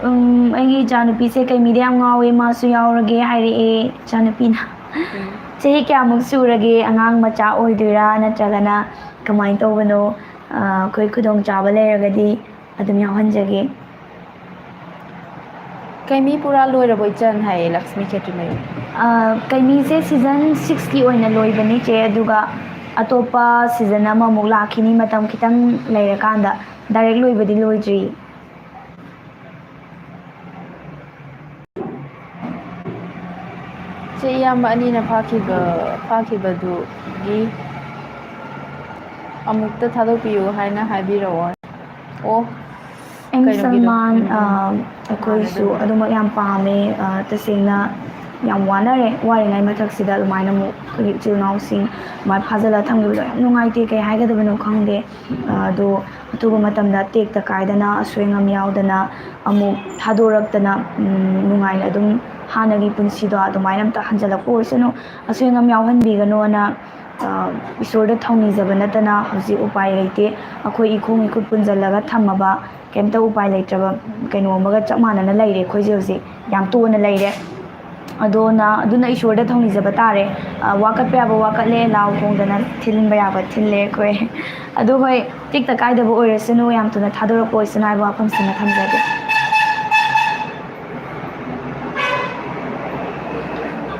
ꯎꯝ, ꯑꯩꯒꯤ ꯏꯆꯥꯅꯨꯄꯤꯁꯦ ꯀꯩꯃꯤꯗ ꯌꯥꯝ ꯉꯥꯎꯋꯦ, ꯃꯥꯁꯨ ꯌꯥꯎꯔꯒꯦ ꯍꯥꯏꯔꯛꯑꯦ ꯏꯆꯥꯅꯨꯄꯤꯅ꯫ ꯆꯍꯤ ꯀꯌꯥꯃꯨꯛ ꯁꯨꯔꯒꯦ? ꯑꯉꯥꯡ ꯃꯆꯥ ꯑꯣꯏꯗꯣꯏꯔꯥ, ꯅꯠꯇ꯭ꯔꯒꯅ ꯀꯃꯥꯏꯅ ꯇꯧꯕꯅꯣ? ꯑ, ꯑꯩꯈꯣꯏ ꯈꯨꯗꯣꯡꯆꯥꯕ ꯂꯩꯔꯒꯗꯤ ꯑꯗꯨꯝ ꯌꯥꯎꯍꯟꯖꯒꯦ꯫ ꯀꯩꯃꯤ ꯄꯨꯔꯥ ꯂꯣꯏꯔꯕꯣ ꯏꯆꯟ? ꯍꯥꯏꯌꯦ ꯂꯛꯁꯃꯤ ꯈꯦꯇ꯭ꯔꯤꯃꯌꯨꯝ꯫ ꯑ, ꯀꯩꯃꯤꯁꯦ ꯁꯤꯖꯟ ꯁꯤꯛꯁꯀꯤ ꯑꯣꯏꯅ ꯂꯣꯏꯕꯅꯤ ꯆꯦ, ꯑꯗꯨꯒ ꯑꯇꯣꯞꯄ ꯁꯤꯖꯟ ꯑꯃꯃꯨꯛ ꯂꯥꯛꯈꯤꯅꯤ, ꯃꯇꯝ ꯈꯤꯇꯪ ꯂꯩꯔꯀꯥꯟꯗ꯫ ꯗꯥꯏꯔꯦꯛ ꯂꯣꯏꯕꯗꯤ ꯂꯣꯏꯗ꯭ꯔꯤ꯫ ꯆꯦ, ꯏꯌꯥꯝꯕ ꯑꯅꯤꯅ ꯐꯥꯈꯤꯕ, ꯐꯥꯈꯤꯕꯗꯨꯒꯤ ꯑꯃꯨꯛꯇ ꯊꯥꯗꯣꯛꯄꯤꯌꯨ ꯍꯥꯏꯅ ꯍꯥꯏꯕꯤꯔꯛꯑꯣ꯫ ꯑꯣ, ꯑꯦꯝ ꯀꯩꯅꯣꯒꯤꯗꯣ? ꯁꯜꯃꯥꯟ, ꯎꯝ, ꯎꯝ꯫ ꯑ, ꯑꯩꯈꯣꯏꯁꯨ ꯑꯗꯨꯃꯛ ꯌꯥꯝ ꯄꯥꯝꯃꯦ꯫ ꯑ, ꯇꯁꯦꯡꯅ ꯌꯥꯝ ꯋꯥꯅꯔꯦ꯫ ꯋꯥꯔꯤꯉꯩ ꯃꯊꯛꯁꯤꯗ ꯑꯗꯨꯃꯥꯏꯅ ꯑꯃꯨꯛ ꯑꯩꯈꯣꯏꯒꯤ ꯏꯆꯤꯜ ꯏꯅꯥꯎꯁꯤꯡ ꯑꯗꯨꯃꯥꯏꯅ ꯐꯥꯖꯤꯜꯂ ꯊꯝꯈꯤꯕꯗꯣ ꯌꯥꯝ ꯅꯨꯡꯉꯥꯏꯇꯦ꯫ ꯀꯩ ꯍꯥꯏꯒꯗꯕꯅꯣ ꯈꯪꯗꯦ꯫ ꯑ, ꯑꯗꯣ ꯑꯊꯨꯕ ꯃꯇꯝꯗ ꯇꯦꯛꯇ ꯀꯥꯏꯗꯅ, ꯑꯁꯣꯏ ꯑꯉꯥꯝ ꯌꯥꯎꯗꯅ ꯑꯃꯨꯛ ꯊꯥꯗꯣꯔꯛꯇꯅ, ꯎꯝ, ꯅꯨꯡꯉꯥꯏꯅ ꯑꯗꯨꯝ ꯍꯥꯟꯅꯒꯤ ꯄꯨꯟꯁꯤꯗꯣ ꯑꯗꯨꯃꯥꯏꯅ ꯑꯝꯇ ꯍꯟꯖꯤꯜꯂꯛꯄ ꯑꯣꯏꯁꯅꯨ꯫ ꯑꯁꯣꯏ ꯑꯉꯥꯝ ꯌꯥꯎꯍꯟꯕꯤꯒꯅꯣꯅ, ꯑ, ꯏꯁꯣꯔꯗ ꯊꯧꯅꯤꯖꯕ ꯅꯠꯇꯅ ꯍꯧꯖꯤꯛ ꯎꯄꯥꯏ ꯂꯩꯇꯦ꯫ ꯑꯩꯈꯣꯏ ꯏꯈꯣꯡ ꯏꯈꯨꯠ ꯄꯨꯟꯁꯤꯜꯂꯒ ꯊꯝꯃꯕ ꯀꯩꯝꯇ ꯎꯄꯥꯏ ꯂꯩꯇ꯭ꯔꯕ ꯀꯩꯅꯣ ꯑꯃꯒ ꯆꯞ ꯃꯥꯟꯅꯅ ꯂꯩꯔꯦ ꯑꯩꯈꯣꯏꯁꯦ ꯍꯧꯖꯤꯛ꯫ ꯌꯥꯝ ꯇꯣꯟꯅ ꯂꯩꯔꯦ꯫ ꯑꯗꯨꯅ, ꯑꯗꯨꯅ ꯏꯁꯣꯔꯗ ꯊꯧꯅꯤꯖꯕ ꯇꯥꯔꯦ꯫ ꯑ, ꯋꯥꯀꯠꯄ ꯌꯥꯕ ꯋꯥꯀꯠꯂꯦ, ꯂꯥꯎ ꯈꯣꯡꯗꯅ ꯊꯤꯟꯕ ꯌꯥꯕ ꯊꯤꯜꯂꯦ ꯑꯩꯈꯣꯏ꯫ ꯑꯗꯨ ꯍꯣꯏ, ꯇꯦꯛꯇ ꯀꯥꯏꯗꯕ ꯑꯣꯏꯔꯁꯅꯨ, ꯌꯥꯝ ꯊꯨꯅ ꯊꯥꯗꯣꯔꯛꯄ ꯑꯣꯏꯁꯅꯨ ꯍꯥꯏꯕ ꯋꯥꯐꯝꯁꯤꯃ ꯊꯝꯖꯒꯦ꯫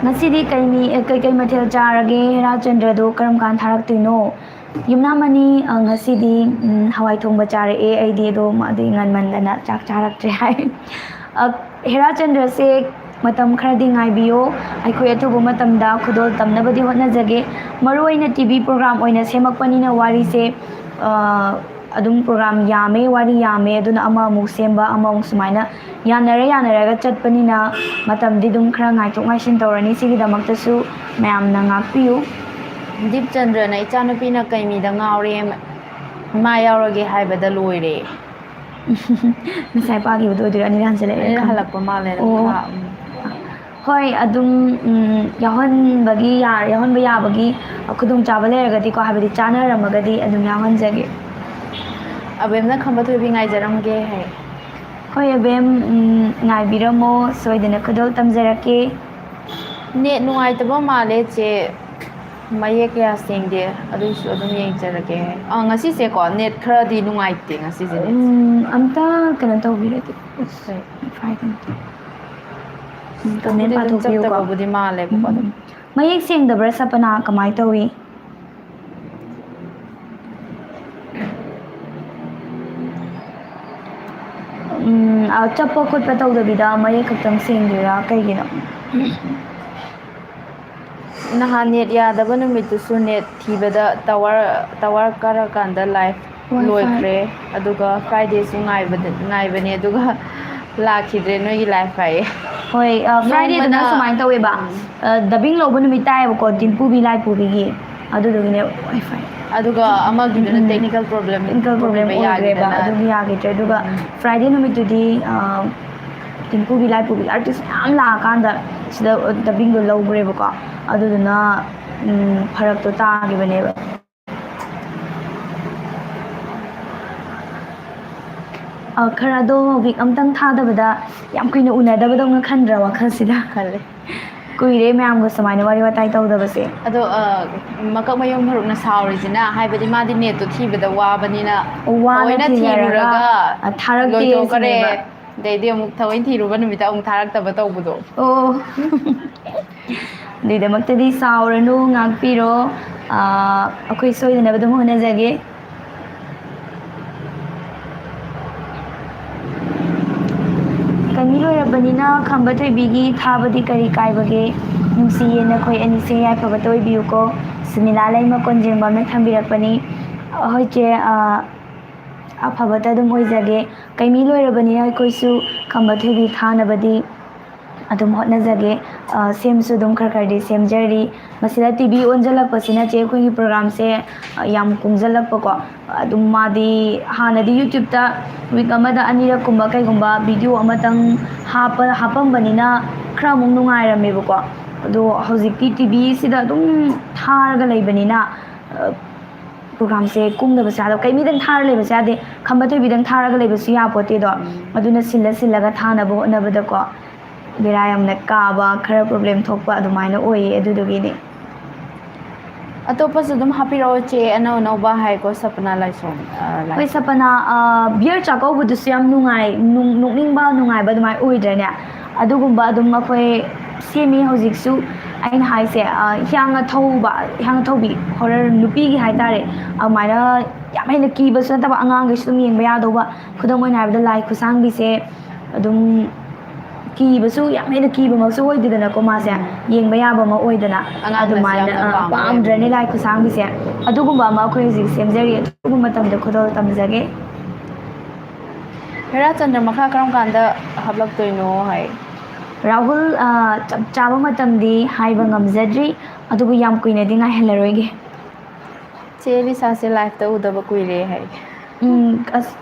ꯉꯁꯤꯗꯤ ꯀꯩ ꯃꯤ-, ꯀꯩꯀꯩ ꯃꯊꯦꯜ ꯆꯥꯔꯒꯦ? ꯍꯦꯔꯥꯆꯟꯗ꯭ꯔꯗꯣ ꯀꯔꯝ ꯀꯥꯟ ꯊꯥꯔꯛꯇꯣꯏꯅꯣ? ꯌꯨꯝꯅꯥꯝ ꯑꯅꯤ, ꯑ, ꯉꯁꯤꯗꯤ, ꯎꯝ, ꯍꯋꯥꯏ ꯊꯣꯡꯕ ꯆꯥꯔꯛꯑꯦ ꯑꯩꯗꯤ, ꯑꯗꯣ ꯃꯥꯗꯤ ꯉꯟꯃꯟꯗꯅ ꯆꯥꯛ ꯆꯥꯔꯛꯇ꯭ꯔꯦ ꯍꯥꯏ꯫ ꯑ, ꯍꯦꯔꯥ ꯆꯟꯗ꯭ꯔꯁꯦ, ꯃꯇꯝ ꯈꯔꯗꯤ ꯉꯥꯏꯕꯤꯌꯣ꯫ ꯑꯩꯈꯣꯏ ꯑꯊꯨꯕ ꯃꯇꯝꯗ ꯈꯨꯗꯣꯜ ꯇꯝꯅꯕꯗꯤ ꯍꯣꯠꯅꯖꯒꯦ꯫ ꯃꯔꯨ ꯑꯣꯏꯅ ꯇꯤ ꯚꯤ ꯄ꯭ꯔꯣꯒ꯭ꯔꯥꯝ ꯑꯣꯏꯅ ꯁꯦꯝꯃꯛꯄꯅꯤꯅ ꯋꯥꯔꯤꯁꯦ, ꯑ, ꯑꯗꯨꯝ ꯄ꯭ꯔꯣꯒ꯭ꯔꯥꯝ ꯌꯥꯝꯃꯦ, ꯋꯥꯔꯤ ꯌꯥꯝꯃꯦ, ꯑꯗꯨꯅ ꯑꯃꯃꯨꯛ ꯁꯦꯝꯕ, ꯑꯃꯃꯨꯛ ꯁꯨꯃꯥꯏꯅ ꯌꯥꯅꯔ ꯌꯥꯅꯔꯒ ꯆꯠꯄꯅꯤꯅ ꯃꯇꯝꯗꯤ ꯑꯗꯨꯝ ꯈꯔ ꯉꯥꯏꯊꯣꯛ ꯉꯥꯏꯁꯤꯟ ꯇꯧꯔꯅꯤ꯫ ꯁꯤꯒꯤꯗꯃꯛꯇꯁꯨ ꯃꯌꯥꯝꯅ ꯉꯥꯛꯄꯤꯌꯨ꯫ ꯗꯤꯞꯆꯟꯗ꯭ꯔꯅ, "ꯏꯆꯥꯅꯨꯄꯤꯅ ꯀꯩ ꯃꯤꯗ ꯉꯥꯎꯔꯦ, ꯃꯥ ꯌꯥꯎꯔꯒꯦ ꯍꯥꯏꯕꯗ ꯂꯣꯏꯔꯦ"꯫ ꯉꯁꯥꯏ ꯄꯥꯈꯤꯕꯗꯣ ꯑꯣꯏꯗꯣꯏꯔꯥ? ꯑꯅꯤꯔꯛ ꯍꯟꯖꯜꯂꯛꯑꯦ꯫ ꯑꯅꯤꯔꯛ ꯍꯜꯂꯛꯄ ꯃꯥꯜꯂꯦ꯫ ꯑꯣ꯫ ꯊꯥ, ꯎꯝ꯫ ꯍꯣꯏ, ꯑꯗꯨꯝ, ꯎꯝ, ꯌꯥꯎꯍꯟꯕꯒꯤ ꯌꯥ-, ꯌꯥꯎꯍꯟꯕ ꯌꯥꯕꯒꯤ ꯈꯨꯗꯣꯡꯆꯥꯕ ꯂꯩꯔꯒꯗꯤꯀꯣ, ꯍꯥꯏꯕꯗꯤ ꯆꯥꯟꯅꯔꯝꯃꯒꯗꯤ ꯑꯗꯨꯝ ꯌꯥꯎꯍꯟꯖꯒꯦ꯫ ꯑꯕꯦꯝꯅ ꯈꯝꯕ ꯊꯣꯏꯕꯤ ꯉꯥꯏꯖꯔꯝꯒꯦ ꯍꯥꯏ꯫ ꯍꯣꯏ, ꯑꯕꯦꯝ, ꯎꯝ, ꯉꯥꯏꯕꯤꯔꯝꯃꯣ, ꯁꯣꯏꯗꯅ ꯈꯨꯗꯣꯜ ꯇꯝꯖꯔꯛꯀꯦ꯫ ꯅꯦꯠ ꯅꯨꯡꯉꯥꯏꯇꯕ ꯃꯥꯜꯂꯦ, ꯆꯦ꯫ ꯃꯌꯦꯛ ꯀꯌꯥ ꯁꯦꯡꯗꯦ, ꯑꯗꯨꯏꯁꯨ ꯑꯗꯨꯝ ꯌꯦꯡꯖꯔꯒꯦ꯫ ꯑꯥ, ꯉꯁꯤꯁꯦꯀꯣ, ꯅꯦꯠ ꯈꯔꯗꯤ ꯅꯨꯡꯉꯥꯏꯇꯦ ꯉꯁꯤꯁꯦ, ꯅꯦꯠꯁꯦ꯫ ꯎꯝ, ꯑꯝꯇ ꯀꯩꯅꯣ ꯇꯧꯕꯤꯔꯗꯤ꯫ ꯀꯩ? ꯎꯝ, comment ꯑꯗꯨꯕꯨꯗꯤ ꯑꯗꯨꯝ ꯄꯥꯊꯣꯛꯄꯤꯌꯨꯀꯣ꯫ ꯆꯞꯇꯕꯕꯨꯗꯤ ꯃꯥꯜꯂꯦꯕꯀꯣ, ꯎꯝ, ꯑꯗꯨꯝ꯫ ꯎꯝ꯫ ꯃꯌꯦꯛ ꯁꯦꯡꯗꯕ꯭ꯔꯥ, ꯁꯄꯅꯥ? ꯀꯃꯥꯏꯅ ꯇꯧꯏ? ꯎꯝ, ꯑ, ꯆꯞꯄ ꯈꯣꯠꯄ ꯇꯧꯗꯕꯤꯗ ꯃꯌꯦꯛ ꯈꯛꯇꯪ ꯁꯦꯡꯗꯣꯏꯔꯥ? ꯀꯩꯒꯤꯅꯣ? ꯅꯍꯥꯟ ꯅꯦꯠ ꯌꯥꯗꯕ ꯅꯨꯃꯤꯠꯇꯨꯁꯨ ꯅꯦꯠ ꯊꯤꯕꯗ ꯇꯋꯥꯔ, ꯇꯋꯥꯔ ꯀꯥꯔꯀꯥꯟꯗ ꯂꯥꯏꯐ ꯋꯥꯏ ꯐꯥꯏ ꯂꯣꯏꯈ꯭ꯔꯦ꯫ ꯑꯗꯨꯒ ꯐ꯭ꯔꯥꯏꯗꯦꯁꯨ ꯉꯥꯏꯕꯗ, ꯉꯥꯏꯕꯅꯦ, ꯑꯗꯨꯒ ꯂꯥꯛꯈꯤꯗ꯭ꯔꯦ ꯅꯣꯏꯒꯤ ꯂꯥꯏꯐ ꯍꯥꯏꯌꯦ꯫ ꯍꯣꯏ, ꯑ, ꯐ꯭ꯔꯥꯏꯗꯦꯗꯅ ꯅꯣꯡꯃꯅ ꯁꯨꯃꯥꯏꯅ ꯇꯧꯋꯦꯕ, ꯎꯝ꯫ ꯑ, ꯗꯕꯤꯡ ꯂꯧꯕ ꯅꯨꯃꯤꯠ ꯇꯥꯏꯌꯦꯕꯀꯣ, ꯎꯝ꯫ ꯇꯤꯟꯄꯨꯕꯤ ꯂꯥꯏꯄꯨꯕꯤꯒꯤ, ꯑꯗꯨꯗꯨꯒꯤꯅꯦ ꯋꯥꯏ ꯐꯥꯏ꯫ ꯑꯗꯨꯒ ꯑꯃꯒꯤꯗꯨꯅ ꯎꯝ, ꯎꯝ꯫ Technical problem ꯇꯦꯛꯅꯤꯀꯦꯜ ꯄ꯭ꯔꯣꯕ꯭ꯂꯦꯝ ꯑꯣꯏꯈꯤꯕ ꯑꯣꯏꯈ꯭ꯔꯦꯕ, ꯌꯥꯈꯤꯗꯅ꯫ ꯑꯗꯨꯒꯤ ꯌꯥꯈꯤꯗ꯭ꯔꯦ꯫ ꯑꯗꯨꯒ ꯎꯝ꯫ ꯐ꯭ꯔꯥꯏꯗꯦ ꯅꯨꯃꯤꯠꯇꯨꯗꯤ, ꯑ, ꯇꯤꯟꯄꯨꯕꯤ ꯂꯥꯏꯄꯨꯕꯤ ꯑꯥꯔꯇꯤꯁ ꯃꯌꯥꯝ ꯂꯥꯛꯑꯀꯥꯟꯗ ꯁꯤꯗ ꯗꯕꯤꯡꯗꯣ ꯂꯧꯈ꯭ꯔꯦꯕꯀꯣ, ꯑꯗꯨꯗꯨꯅ, ꯎꯝ, ꯐꯔꯛꯇꯣ ꯇꯥꯈꯤꯕꯅꯦꯕ꯫ ꯑ, ꯈꯔ ꯑꯗꯣ ꯋꯤꯛ ꯑꯝꯇꯪ ꯊꯥꯗꯕꯗ ꯌꯥꯝ ꯀꯨꯏꯅ ꯎꯅꯗꯕꯗꯧꯅ ꯈꯟꯗ꯭ꯔꯥ ꯋꯥꯈꯜꯁꯤꯗ? ꯈꯜꯂꯦ꯫ ꯀꯨꯏꯔꯦ ꯃꯌꯥꯝꯒ ꯁꯨꯃꯥꯏꯅ ꯋꯥꯔꯤ ꯋꯥꯇꯥꯏ ꯇꯧꯗꯕꯁꯦ꯫ ꯑꯗꯣ, ꯑ, ꯃꯀꯛ ꯃꯌꯨꯝ ꯐꯔꯨꯛꯅ ꯁꯥꯎꯔꯤꯁꯤꯅ, ꯍꯥꯏꯕꯗꯤ ꯃꯥꯗꯤ ꯅꯦꯠꯇꯣ ꯊꯤꯕꯗ ꯋꯥꯕꯅꯤꯅ ꯋꯥꯅ ꯊꯑꯣꯏꯅ ꯊꯤꯖꯔꯒ, ꯊꯤꯔꯨꯔꯒ ꯑ, ꯊꯥꯔꯛꯇꯦ ꯂꯣꯏꯊꯣꯛꯈꯔꯦ꯫ ꯁꯤꯅꯦꯕ꯫ ꯑꯗꯩꯗꯤ ꯑꯃꯨꯛ ꯊꯑꯣꯏꯅ ꯊꯤꯔꯨꯕ ꯅꯨꯃꯤꯠꯇ ꯑꯃꯨꯛ ꯊꯥꯔꯛꯇꯕ ꯇꯧꯕꯗꯣ꯫ ꯑꯣ꯫ ꯑꯗꯨꯒꯤꯗꯃꯛꯇꯗꯤ ꯁꯥꯎꯔꯅꯨ, ꯉꯥꯛꯄꯤꯔꯣ꯫ ꯑꯥ, ꯑꯩꯈꯣꯏ ꯁꯣꯏꯗꯅꯕ ꯑꯗꯨꯝ ꯍꯣꯠꯅꯖꯒꯦ꯫ ꯀꯩꯃꯤ ꯂꯣꯏꯔꯕꯅꯤꯅ ꯈꯝꯕ ꯊꯣꯏꯕꯤꯒꯤ ꯊꯥꯕꯗꯤ ꯀꯔꯤ ꯀꯥꯏꯕꯒꯦ? ꯅꯨꯡꯁꯤꯌꯦ ꯅꯈꯣꯏ ꯑꯅꯤꯁꯦ, ꯌꯥꯏꯐꯕꯇ ꯑꯣꯏꯕꯤꯌꯨꯀꯣ꯫ ꯁꯨꯃꯤꯂꯥ ꯂꯩꯃ ꯀꯣꯟꯖꯦꯡꯕꯝꯅ ꯊꯝꯕꯤꯔꯛꯄꯅꯤ꯫ ꯍꯣꯏ ꯆꯦ, ꯑꯥ, ꯑꯐꯕꯇ ꯑꯗꯨꯝ ꯑꯣꯏꯖꯒꯦ꯫ ꯀꯩꯃꯤ ꯂꯣꯏꯔꯕꯅꯤꯅ ꯑꯩꯈꯣꯏꯁꯨ ꯈꯝꯕ ꯊꯣꯏꯕꯤ ꯊꯥꯅꯕꯗꯤ ꯑꯗꯨꯝ ꯍꯣꯠꯅꯖꯒꯦ꯫ ꯑ, ꯁꯦꯝꯁꯨ ꯑꯗꯨꯝ ꯈꯔ ꯈꯔꯗꯤ ꯁꯦꯝꯖꯔꯤ꯫ ꯃꯁꯤꯗ ꯇꯤ ꯚꯤ ꯑꯣꯟꯁꯤꯜꯂꯛꯄꯁꯤꯅ ꯆꯦ ꯑꯩꯈꯣꯏꯒꯤ ꯄ꯭ꯔꯣꯒ꯭ꯔꯥꯝꯁꯦ, ꯑ, ꯌꯥꯝ ꯀꯨꯡꯁꯤꯜꯂꯛꯄꯀꯣ꯫ ꯑꯗꯨꯝ ꯃꯥꯗꯤ ꯍꯥꯟꯅꯗꯤ YouTube-ꯇ week ꯑꯃꯗ ꯑꯅꯤꯔꯛꯀꯨꯝꯕ ꯀꯩꯒꯨꯝꯕ video ꯑꯃꯇꯪ ꯍꯥꯞꯄ-, ꯍꯥꯞꯄꯝꯕꯅꯤꯅ ꯈꯔ ꯑꯃꯨꯛ ꯅꯨꯡꯉꯥꯏꯔꯝꯃꯦꯕꯀꯣ꯫ ꯑꯗꯣ ꯍꯧꯖꯤꯛꯇꯤ ꯇꯤ ꯚꯤꯁꯤꯗ ꯑꯗꯨꯝ ꯊꯥꯔꯒ ꯂꯩꯕꯅꯤꯅ, ꯑ, ꯄ꯭ꯔꯣꯒ꯭ꯔꯥꯝꯁꯦ ꯀꯨꯡꯗꯕꯁꯨ ꯌꯥꯗꯕ, ꯀꯩꯃꯤꯗꯪ ꯊꯥꯔ ꯂꯩꯕꯁꯨ ꯌꯥꯗꯦ, ꯈꯝꯕ ꯊꯣꯏꯕꯤꯗꯪ ꯊꯥꯔꯒ ꯂꯩꯕꯁꯨ ꯌꯥꯄꯣꯠꯇꯦꯗꯣ꯫ ꯎꯝ꯫ ꯑꯗꯨꯅ ꯁꯤꯜꯂ ꯁꯤꯜꯂꯒ ꯊꯥꯅꯕ ꯍꯣꯠꯅꯕꯗꯀꯣ, ꯕꯦꯔꯥ ꯌꯥꯝꯅ ꯀꯥꯕ, ꯈꯔ problem ꯊꯣꯛꯄ ꯑꯗꯨꯃꯥꯏꯅ ꯑꯣꯏꯌꯦ, ꯑꯗꯨꯗꯨꯒꯤꯅꯦ꯫ ꯑꯇꯣꯞꯄꯁꯨ ꯑꯗꯨꯝ ꯍꯥꯞꯄꯤꯔꯛꯑꯣ ꯆꯦ, ꯑꯅꯧ ꯑꯅꯧꯕ ꯍꯥꯏꯀꯣ, ꯁꯄꯅꯥ ꯂꯥꯏꯁ꯭ꯔꯝ, ꯑ, ꯂꯥꯏ- ꯍꯣꯏ, ꯁꯄꯅꯥ, ꯑ, beer ꯆꯥꯛꯀꯧꯕꯗꯨꯁꯨ ꯌꯥꯝ ꯅꯨꯡꯉꯥꯏ, ꯅꯨꯡ-, ꯅꯣꯛꯅꯤꯡꯕ, ꯅꯨꯡꯉꯥꯏꯕ ꯑꯗꯨꯃꯥꯏꯅ ꯑꯣꯏꯗ꯭ꯔꯅꯦ? ꯑꯗꯨꯒꯨꯝꯕ ꯑꯗꯨꯝ ꯑꯩꯈꯣꯏ ꯁꯦꯝꯃꯤ ꯍꯧꯖꯤꯛꯁꯨ꯫ ꯑꯩꯅ ꯍꯥꯏꯁꯦ, ꯑ, ꯍꯤꯌꯥꯡꯅ ꯊꯧꯕ, ꯍꯤꯌꯥꯡꯅ ꯊꯧꯕꯤ, horror ꯅꯨꯄꯤꯒꯤ ꯍꯥꯏꯇꯥꯔꯦ, ꯑꯗꯨꯃꯥꯏꯅ ꯌꯥꯝ ꯍꯦꯟꯅ ꯀꯤꯕꯁꯨ ꯅꯠꯇꯕ, ꯑꯉꯥꯡꯈꯩꯁꯨ ꯑꯗꯨꯝ ꯌꯦꯡꯕ ꯌꯥꯗꯧꯕ꯫ ꯈꯨꯗꯝ ꯑꯣꯏꯅ ꯍꯥꯏꯔꯕꯗ, ꯂꯥꯏ ꯈꯨꯠꯁꯥꯡꯕꯤꯁꯦ ꯑꯗꯨꯝ ꯀꯤꯕꯁꯨ, ꯌꯥꯝ ꯍꯦꯟꯅ ꯀꯤꯕꯃꯛꯁꯨ ꯑꯣꯏꯗꯦꯗꯅꯀꯣ ꯃꯥꯁꯦ, ꯎꯝ꯫ ꯌꯦꯡꯕ ꯌꯥꯕ ꯑꯃ ꯑꯣꯏꯗꯅ꯫ ꯑꯉꯥꯡꯅꯁꯨ ꯑꯗꯨꯃꯥꯏꯅ, ꯌꯥꯝꯅ ꯑ, ꯄꯥꯝꯕ ꯄꯥꯝꯗ꯭ꯔꯅꯦ ꯑꯣꯏꯕꯅꯤ꯫ ꯂꯥꯏ ꯈꯨꯠꯁꯥꯡꯕꯤꯁꯦ? ꯑꯗꯨꯒꯨꯝꯕ ꯑꯃ ꯑꯩꯈꯣꯏ ꯍꯧꯖꯤꯛ ꯁꯦꯝꯖꯔꯤ, ꯑꯗꯨꯒꯨꯝꯕ ꯃꯇꯝꯗ ꯈꯨꯗꯣꯜ ꯇꯝꯖꯒꯦ꯫ ꯍꯦꯔꯥ ꯆꯟꯗ꯭ꯔ ꯃꯈꯥ ꯀꯔꯝ ꯀꯥꯟꯗ ꯍꯥꯞꯂꯛꯇꯣꯏꯅꯣ ꯍꯥꯏ? ꯔꯥꯍꯨꯜ, ꯑ, ꯆꯞ ꯆꯥꯕ ꯃꯇꯝꯗꯤ ꯍꯥꯏꯕ ꯉꯝꯖꯗ꯭ꯔꯤ, ꯑꯗꯨꯕꯨ ꯌꯥꯝ ꯀꯨꯏꯅꯗꯤ ꯉꯥꯏꯍꯜꯂꯔꯣꯏꯒꯦ꯫ ꯆꯦ ꯂꯤꯁꯥꯁꯦ live-ꯇ ꯎꯗꯕ ꯀꯨꯏꯔꯦ ꯍꯥꯏ꯫ ꯎꯝ, ꯑꯁ,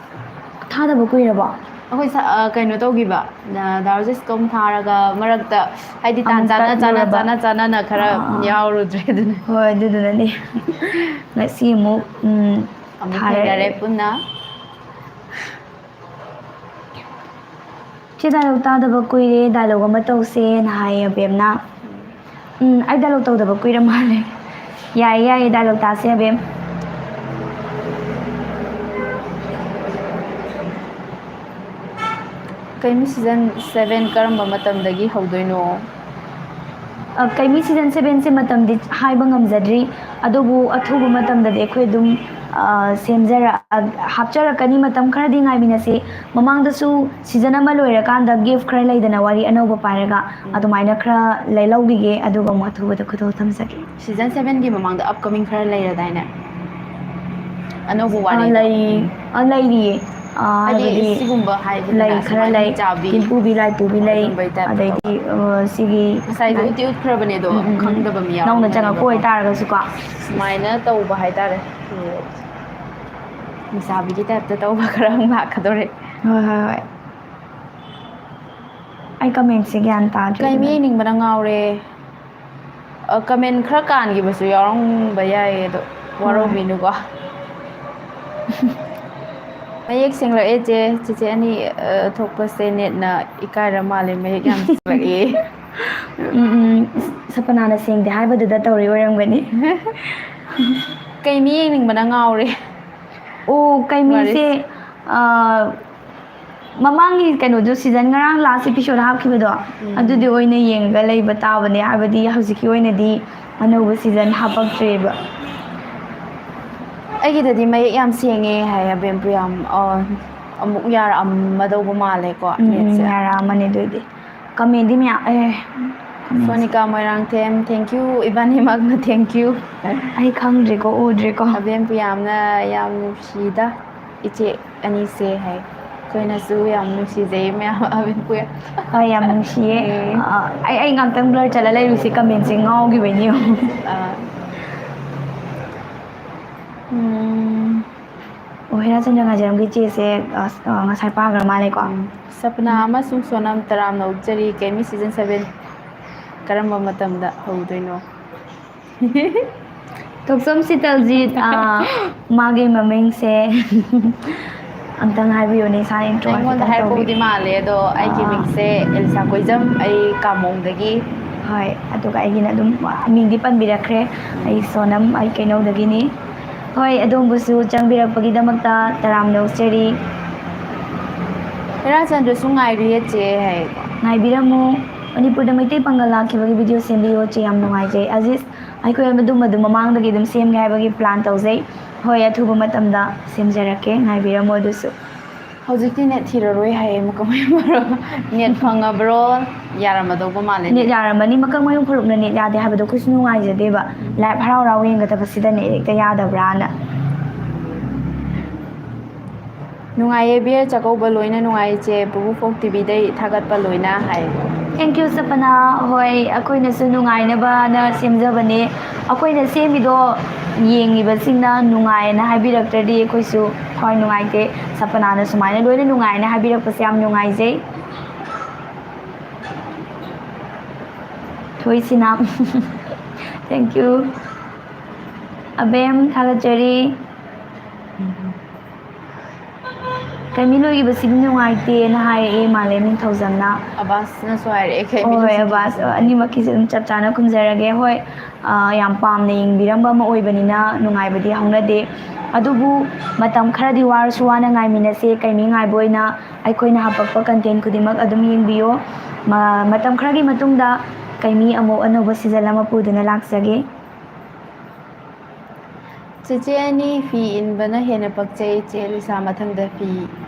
ꯊꯥꯗꯕ ꯀꯨꯏꯔꯕꯣ? ꯑꯩꯈꯣꯏ ꯁ-, ꯑ, ꯀꯩꯅꯣ ꯇꯧꯈꯤꯕ, ꯑ, ꯗꯥ ꯔꯣꯖꯦꯁꯀ ꯑꯃꯨꯛ ꯊꯥꯔꯒ ꯃꯔꯛꯇ, ꯍꯥꯏꯗꯤ, ꯇꯥꯟ ꯑꯃꯨꯛ ꯆꯥꯅ, ꯆꯥꯅ, ꯇꯠꯂꯨꯔꯕ? ꯆꯥꯅ, ꯆꯥꯅꯅ ꯈꯔ ꯑꯥ, ꯑꯥ, ꯑꯥ꯫ ꯌꯥꯎꯔꯨꯗ꯭ꯔꯦ ꯑꯗꯨꯅ꯫ ꯍꯣꯏ, ꯑꯗꯨꯗꯨꯅꯅꯦ꯫ ꯉꯁꯤ ꯑꯃꯨꯛ, ꯎꯝ, ꯑꯃꯨꯛ ꯊꯥꯔꯛꯑꯦ꯫ ꯊꯦꯡꯅꯔꯦ ꯄꯨꯟꯅ꯫ ꯆꯦ, dialogue ꯇꯥꯗꯕ ꯀꯨꯏꯔꯦ, dialogue ꯑꯃ ꯇꯧꯁꯦꯅ ꯍꯥꯏꯌꯦ ꯑꯕꯦꯝꯅ꯫ ꯎꯝ, ꯑꯩ dialogue ꯇꯧꯗꯕ ꯀꯨꯏꯔ ꯃꯥꯜꯂꯦ꯫ ꯌꯥꯏꯌꯦ, ꯌꯥꯏꯌꯦ, dialogue ꯇꯥꯁꯦ ꯑꯕꯦꯝ꯫ ꯀꯩꯅꯣ, season seven ꯀꯔꯝꯕ ꯃꯇꯝꯗꯒꯤ ꯍꯧꯗꯣꯏꯅꯣ? ꯑ, ꯀꯩꯃꯤ ꯁꯤꯖꯟ ꯁꯚꯦꯟꯁꯦ ꯃꯇꯝꯗꯤ ꯍꯥꯏꯕ ꯉꯝꯖꯗ꯭ꯔꯤ, ꯑꯗꯨꯕꯨ ꯑꯊꯨꯕ ꯃꯇꯝꯗꯗꯤ ꯑꯩꯈꯣꯏ ꯑꯗꯨꯝ, ꯑ, ꯁꯦꯝꯖꯔꯛꯑ-, ꯍꯥꯞꯆꯔꯛꯀꯅꯤ꯫ ꯃꯇꯝ ꯈꯔꯗꯤ ꯉꯥꯏꯃꯤꯟꯅꯁꯤ꯫ ꯃꯃꯥꯡꯗꯁꯨ ꯁꯤꯖꯟ ꯑꯃ ꯂꯣꯏꯔꯀꯥꯟꯗ ꯒꯤꯐ ꯈꯔ ꯂꯩꯗꯅ, ꯋꯥꯔꯤ ꯑꯅꯧꯕ ꯄꯥꯏꯔꯒ, ꯎꯝ꯫ ꯑꯗꯨꯃꯥꯏꯅ ꯈꯔ ꯂꯩ-, ꯂꯧꯈꯤꯒꯦ, ꯑꯗꯨꯒ ꯑꯃꯨꯛ ꯑꯊꯨꯕꯗ ꯈꯨꯗꯣꯜ ꯊꯝꯖꯒꯦ꯫ ꯁꯤꯖꯟ ꯁꯚꯦꯟꯒꯤ ꯃꯃꯥꯡꯗ ꯑꯞꯀꯃꯤꯡ ꯈꯔ ꯂꯩꯔꯗꯥꯏꯅꯦ? ꯑꯅꯧꯕ ꯑ, ꯋꯥꯔꯤ꯫ ꯂꯩ-, ꯑ, ꯂꯩꯔꯤꯌꯦ꯫ ꯑ, ꯍꯥꯏꯗꯤ ꯍꯥꯏꯕꯗꯤ ꯁꯤꯒꯨꯝꯕ ꯍꯥꯏꯗꯅ ꯂꯩ, ꯈꯔ ꯁꯨꯃꯥꯏꯅ ꯂꯩ꯫ ꯆꯥꯕꯤ ꯀꯤꯝꯄꯨꯕꯤ ꯂꯥꯏꯄꯨꯕꯤ ꯂꯩ, ꯑꯗꯨꯝꯕꯩ type ꯑꯗꯩꯗꯤ, ꯇꯧꯕ꯫ ꯑ, ꯁꯤꯒꯤ ꯉꯁꯥꯏꯁꯨ ꯎꯠꯇꯤ ꯎꯠꯈ꯭ꯔꯕꯅꯦ ꯑꯗꯣ, ꯎꯝ, ꯎꯝ, ꯎꯝ꯫ ꯈꯪꯗꯕ ꯃꯤ ꯅꯧꯅ ꯆꯪꯉꯛꯄ ꯌꯥꯎꯔꯝꯒꯅꯦꯕꯀꯣ꯫ ꯑꯣꯏꯇꯥꯔꯒꯁꯨꯀꯣ꯫ ꯁꯨꯃꯥꯏꯅ ꯇꯧꯕ ꯍꯥꯏꯇꯥꯔꯦ꯫ ꯂꯩꯁꯥꯕꯤꯒꯤ type ꯇ ꯇꯧꯕ ꯈꯔ ꯑꯃꯨꯛ ꯂꯥꯛꯀꯗꯧꯔꯦ꯫ ꯍꯣꯏ, ꯍꯣꯏ, ꯍꯣꯏ꯫ ꯑꯩ comment ꯁꯦ ꯒ꯭ꯌꯥꯟ ꯇꯥꯗ꯭ꯔꯦ ꯀꯩꯃꯤ ꯑꯗꯨꯅꯅꯦ꯫ ꯌꯦꯡꯅꯤꯡꯕꯅ ꯉꯥꯎꯔꯦ꯫ ꯑ, comment ꯈꯔ ꯀꯥꯟꯈꯤꯕꯁꯨ ꯌꯥꯎꯔꯝꯕ ꯌꯥꯏꯌꯦ, ꯑꯗꯣ ꯍꯣꯏ꯫ ꯋꯥꯔꯧꯕꯤꯅꯨꯀꯣ꯫ ꯃꯌꯦꯛ ꯁꯦꯡꯂꯛꯑꯦ ꯆꯦ꯫ ꯆꯤꯆꯦ ꯑꯅꯤ, ꯑ, ꯊꯣꯛꯄꯁꯦ ꯅꯦꯠꯅ ꯏꯀꯥꯏꯔ ꯃꯥꯜꯂꯦ, ꯃꯌꯦꯛ ꯌꯥꯝ ꯁꯦꯡꯂꯛꯑꯦ꯫ ꯎꯝ, ꯎꯝ, ꯁꯄꯅꯥꯅ ꯁꯦꯡꯗꯦ ꯍꯥꯏꯕꯗꯨꯗ ꯇꯧꯔꯤ ꯑꯣꯏꯔꯝꯒꯅꯤ꯫ ꯀꯩꯃꯤ ꯌꯦꯡꯅꯤꯡꯕꯅ ꯉꯥꯎꯔꯦ꯫ ꯑꯣ, ꯀꯩꯃꯤꯁꯦ, ꯋꯥꯔꯤꯁꯦ꯫ ꯑ, ꯃꯃꯥꯡꯒꯤ ꯀꯩꯅꯣꯗꯣ, ꯁꯤꯖꯟ ꯉꯔꯥꯡ last episode ꯍꯥꯞꯈꯤꯕꯗꯣ, ꯎꯝ꯫ ꯑꯗꯨꯗꯤ ꯑꯣꯏꯅ ꯌꯦꯡꯉꯒ ꯂꯩꯕ ꯇꯥꯕꯅꯦ, ꯍꯥꯏꯕꯗꯤ ꯍꯧꯖꯤꯛꯀꯤ ꯑꯣꯏꯅꯗꯤ ꯑꯅꯧꯕ ꯁꯤꯖꯟ ꯍꯥꯞꯄꯛꯇ꯭ꯔꯤꯕ꯫ ꯑꯩꯒꯤꯗꯗꯤ ꯃꯌꯦꯛ ꯌꯥꯝ ꯁꯦꯡꯉꯦ ꯍꯥꯏ, ꯑꯕꯦꯝꯄꯨ ꯌꯥꯝ, ꯑ, ꯑꯃꯨꯛ ꯌꯥꯔꯛꯑꯝꯃꯗꯧꯕ ꯃꯥꯜꯂꯦꯀꯣ, ꯎꯝ, ꯎꯝ, ꯅꯦꯠꯁꯦ꯫ ꯌꯥꯔꯛꯑꯝꯃꯅꯤ ꯑꯗꯨꯏꯗꯤ꯫ Comment ꯗꯤ ꯃꯌꯥꯝ, ꯑꯦ, comment say. Sonika Moirangthem, thank you, ꯏꯕꯥꯅꯤꯃꯛꯅ thank you꯫ ꯑꯩ ꯈꯪꯗ꯭ꯔꯤꯀꯣ, ꯎꯗ꯭ꯔꯤꯀꯣ꯫ ꯑꯕꯦꯝꯄꯨ ꯌꯥꯝꯅ ꯌꯥꯝ ꯅꯨꯡꯁꯤꯗ꯫ ꯏꯆꯦ ꯑꯅꯤꯁꯦ ꯍꯥꯏ꯫ ꯑꯩꯈꯣꯏꯅꯁꯨ ꯌꯥꯝ ꯅꯨꯡꯁꯤꯖꯩ ꯃꯌꯥꯝ ꯑꯕꯦꯝꯄꯨ꯫ ꯍꯣꯏ, ꯌꯥꯝ ꯅꯨꯡꯁꯤꯌꯦ꯫ ꯎꯝ꯫ ꯑ, ꯑꯩ, ꯑꯩ ꯉꯥꯛꯇꯪ blur ꯆꯠꯂ ꯂꯩꯔꯨꯁꯤ, comment ꯁꯦ ꯉꯥꯎꯈꯤꯕꯩꯅꯦ ꯌꯦꯡꯉꯨ꯫ ꯑ꯫ ꯎꯝ꯫ ꯑꯣ, ꯍꯦꯔꯥꯆꯟꯗ꯭ꯔ ꯉꯥꯏꯖꯔꯝꯒꯤ ꯆꯦꯁꯦ, ꯑ, ꯑ, ꯉꯁꯥꯏ ꯄꯥꯈ꯭ꯔ ꯃꯥꯜꯂꯦꯀꯣ꯫ ꯎꯝ꯫ ꯁꯄꯅꯥ ꯎꯝ꯫ ꯑꯃꯁꯨꯡ ꯁꯣꯅꯝ ꯇꯔꯥꯝꯅ ꯑꯣꯛꯆꯔꯤ꯫ ꯀꯩꯃꯤ season seven ꯀꯔꯝꯕ ꯃꯇꯝꯗ ꯍꯧꯗꯣꯏꯅꯣ? ꯊꯣꯛꯆꯣꯝ ꯁꯤꯇꯜꯖꯤꯠ, ꯑꯥ, ꯃꯥꯒꯤ ꯃꯃꯤꯡꯁꯦ ꯑꯝꯇꯪ ꯍꯥꯏꯕꯤꯌꯨꯅꯦ, ꯏꯁꯥꯅ intro ꯑꯩꯉꯣꯟꯗ ꯍꯥꯏꯐꯦꯠꯇꯪ ꯍꯥꯏꯔꯛꯄꯕꯨꯗꯤ ꯇꯧꯕꯤꯌꯨ꯫ ꯃꯥꯜꯂꯦ, ꯑꯗꯣ ꯑꯩꯒꯤ ꯑꯥ꯫ ꯃꯤꯡꯁꯦ ꯑꯦꯂꯤꯁꯥ ꯀꯣꯏꯖꯝ, ꯑꯩ ꯀꯥꯃꯣꯡꯗꯒꯤ꯫ ꯍꯣꯏ, ꯑꯗꯨꯒ ꯑꯩꯒꯤꯅ ꯑꯗꯨꯝ ꯃꯤꯡꯗꯤ ꯄꯟꯕꯤꯔꯛꯈ꯭ꯔꯦ, ꯎꯝ꯫ ꯑꯩ ꯁꯣꯅꯝ, ꯑꯩ ꯀꯩꯅꯧꯗꯒꯤꯅꯤ꯫ ꯍꯣꯏ, ꯑꯗꯣꯝꯕꯨꯁꯨ ꯆꯪꯕꯤꯔꯛꯄꯒꯤꯗꯃꯛꯇ ꯇꯔꯥꯝꯅ ꯑꯣꯛꯆꯔꯤ꯫ ꯍꯦꯔꯥꯆꯟꯗ꯭ꯔꯁꯨ ꯉꯥꯏꯔꯤꯌꯦ ꯆꯦ ꯍꯥꯏꯌꯦꯀꯣ꯫ ꯉꯥꯏꯕꯤꯔꯝꯃꯨ꯫ ꯃꯅꯤꯄꯨꯔꯗ ꯃꯩꯇꯩ ꯄꯥꯡꯒꯜ ꯂꯥꯛꯈꯤꯕꯒꯤ ꯚꯤꯗꯤꯑꯣ ꯁꯦꯝꯕꯤꯌꯣ ꯆꯦ, ꯌꯥꯝ ꯅꯨꯡꯉꯥꯏꯖꯩ꯫ ꯑꯖꯤꯁ, ꯑꯩꯈꯣꯏ ꯑꯗꯨꯝ ꯑꯗꯨꯝ ꯃꯃꯥꯡꯗꯒꯤ ꯑꯗꯨꯝ ꯁꯦꯝꯒꯦ ꯍꯥꯏꯕꯒꯤ ꯄ꯭ꯂꯥꯟ ꯇꯧꯖꯩ꯫ ꯍꯣꯏ, ꯑꯊꯨꯕ ꯃꯇꯝꯗ ꯁꯦꯝꯖꯔꯛꯀꯦ, ꯉꯥꯏꯕꯤꯔꯝꯃꯣ ꯑꯗꯨꯁꯨ꯫ ꯍꯧꯖꯤꯛꯇꯤ ꯅꯦꯠ ꯊꯤꯔꯔꯣꯏ ꯍꯥꯏꯌꯦ, ꯃꯀꯛ ꯃꯌꯨꯝ ꯐꯔꯨꯞ꯫ ꯅꯦꯠ ꯐꯪꯉꯕ꯭ꯔꯣ? ꯌꯥꯔꯝꯃꯗꯧꯕ ꯃꯥꯜꯂꯦ꯫ ꯅꯦꯠ ꯌꯥꯔꯝꯃꯅꯤ, ꯃꯀꯛ ꯃꯌꯨꯝ ꯐꯔꯨꯞꯅ ꯅꯦꯠ ꯌꯥꯗꯦ ꯍꯥꯏꯕꯗꯣ ꯑꯩꯈꯣꯏꯁꯨ ꯅꯨꯡꯉꯥꯏꯖꯗꯦꯕ꯫ ꯂꯥꯏꯞ ꯍꯔꯥꯎ ꯍꯔꯥꯎ ꯌꯦꯡꯒꯗꯕꯁꯤꯗ ꯅꯦꯠ ꯍꯦꯛꯇ ꯌꯥꯗꯕ꯭ꯔꯥꯅ꯫ ꯅꯨꯡꯉꯥꯏꯌꯦ ꯕꯤꯌꯔ ꯆꯥꯛꯀꯧꯕ, ꯂꯣꯏꯅ ꯅꯨꯡꯉꯥꯏ ꯏꯆꯦ꯫ ꯄꯨꯕꯨ ꯐꯣꯛ ꯇꯤꯚꯤꯗꯩ ꯊꯥꯒꯠꯄ ꯂꯣꯏꯅ ꯍꯥꯏ꯫ Thank you ꯁꯄꯅꯥ꯫ ꯍꯣꯏ, ꯑꯩꯈꯣꯏꯅꯁꯨ ꯅꯨꯡꯉꯥꯏꯅꯕꯅ ꯁꯦꯝꯖꯕꯅꯦ꯫ ꯑꯩꯈꯣꯏꯅ ꯁꯦꯝꯃꯤꯗꯣ ꯌꯦꯡꯉꯤꯕꯁꯤꯡꯅ ꯅꯨꯡꯉꯥꯏꯅ ꯍꯥꯏꯕꯤꯔꯛꯇ꯭ꯔꯗꯤ ꯑꯩꯈꯣꯏꯁꯨ ꯊꯋꯥꯏ ꯅꯨꯡꯉꯥꯏꯇꯦ꯫ ꯁꯄꯅꯥꯅ ꯁꯨꯃꯥꯏꯅ ꯂꯣꯏꯅ ꯅꯨꯡꯉꯥꯏꯅ ꯍꯥꯏꯕꯤꯔꯛꯄꯁꯦ ꯌꯥꯝ ꯅꯨꯡꯉꯥꯏꯖꯩ꯫ ꯊꯣꯏꯁꯤꯅ꯫ Thank you꯫ ꯑꯕꯦꯝ, ꯊꯥꯒꯠꯆꯔꯤ꯫ ꯀꯩꯃꯤ ꯂꯣꯏꯈꯤꯕꯁꯤꯗꯤ ꯅꯨꯡꯉꯥꯏꯇꯦꯅ ꯍꯥꯏꯔꯛꯑꯦ ꯃꯥꯂꯦꯝ ꯅꯤꯡꯊꯧꯖꯝꯅ꯫ ꯑꯕꯥꯁꯅꯁꯨ ꯍꯥꯏꯔꯛꯑꯦ, ꯀꯩꯃꯤ ꯍꯣꯏ, ꯂꯣꯏꯁꯤꯟꯈꯤꯕꯁꯤ ꯑꯕꯥꯁ, ꯅꯨꯡꯉꯥꯏꯇꯦ꯫ ꯑꯅꯤꯃꯛꯀꯤꯁꯨ ꯑꯗꯨꯝ ꯆꯞ ꯆꯥꯅ ꯈꯨꯝꯖꯔꯒꯦ꯫ ꯍꯣꯏ, ꯑ, ꯌꯥꯝ ꯄꯥꯝꯅ ꯌꯦꯡꯕꯤꯔꯝꯕ ꯑꯃ ꯑꯣꯏꯕꯅꯤꯅ ꯅꯨꯡꯉꯥꯏꯕꯗꯤ ꯍꯧꯅꯗꯦ꯫ ꯑꯗꯨꯕꯨ ꯃꯇꯝ ꯈꯔꯗꯤ ꯋꯥꯔꯁꯨ ꯋꯥꯅ ꯉꯥꯏꯃꯤꯟꯅꯁꯦ꯫ ꯀꯩꯃꯤ ꯉꯥꯏꯕ ꯑꯣꯏꯅ ꯑꯩꯈꯣꯏꯅ ꯍꯥꯄꯛꯄ content ꯈꯨꯗꯤꯡꯃꯛ ꯑꯗꯨꯝ ꯌꯦꯡꯕꯤꯌꯣ꯫ ꯃ-, ꯃꯇꯝ ꯈꯔꯒꯤ ꯃꯇꯨꯡꯗ ꯀꯩꯃꯤ ꯑꯃꯨꯛ ꯑꯅꯧꯕ season ꯑꯃ ꯄꯨꯗꯨꯅ ꯂꯥꯛꯆꯒꯦ꯫ ꯆꯦꯆꯦ ꯑꯅꯤ ꯐꯤ ꯏꯟꯕꯅ ꯍꯦꯟꯅ ꯄꯛꯆꯩ꯫ ꯆꯦ ꯂꯤꯁꯥ, ꯃꯊꯪꯗ ꯐꯤ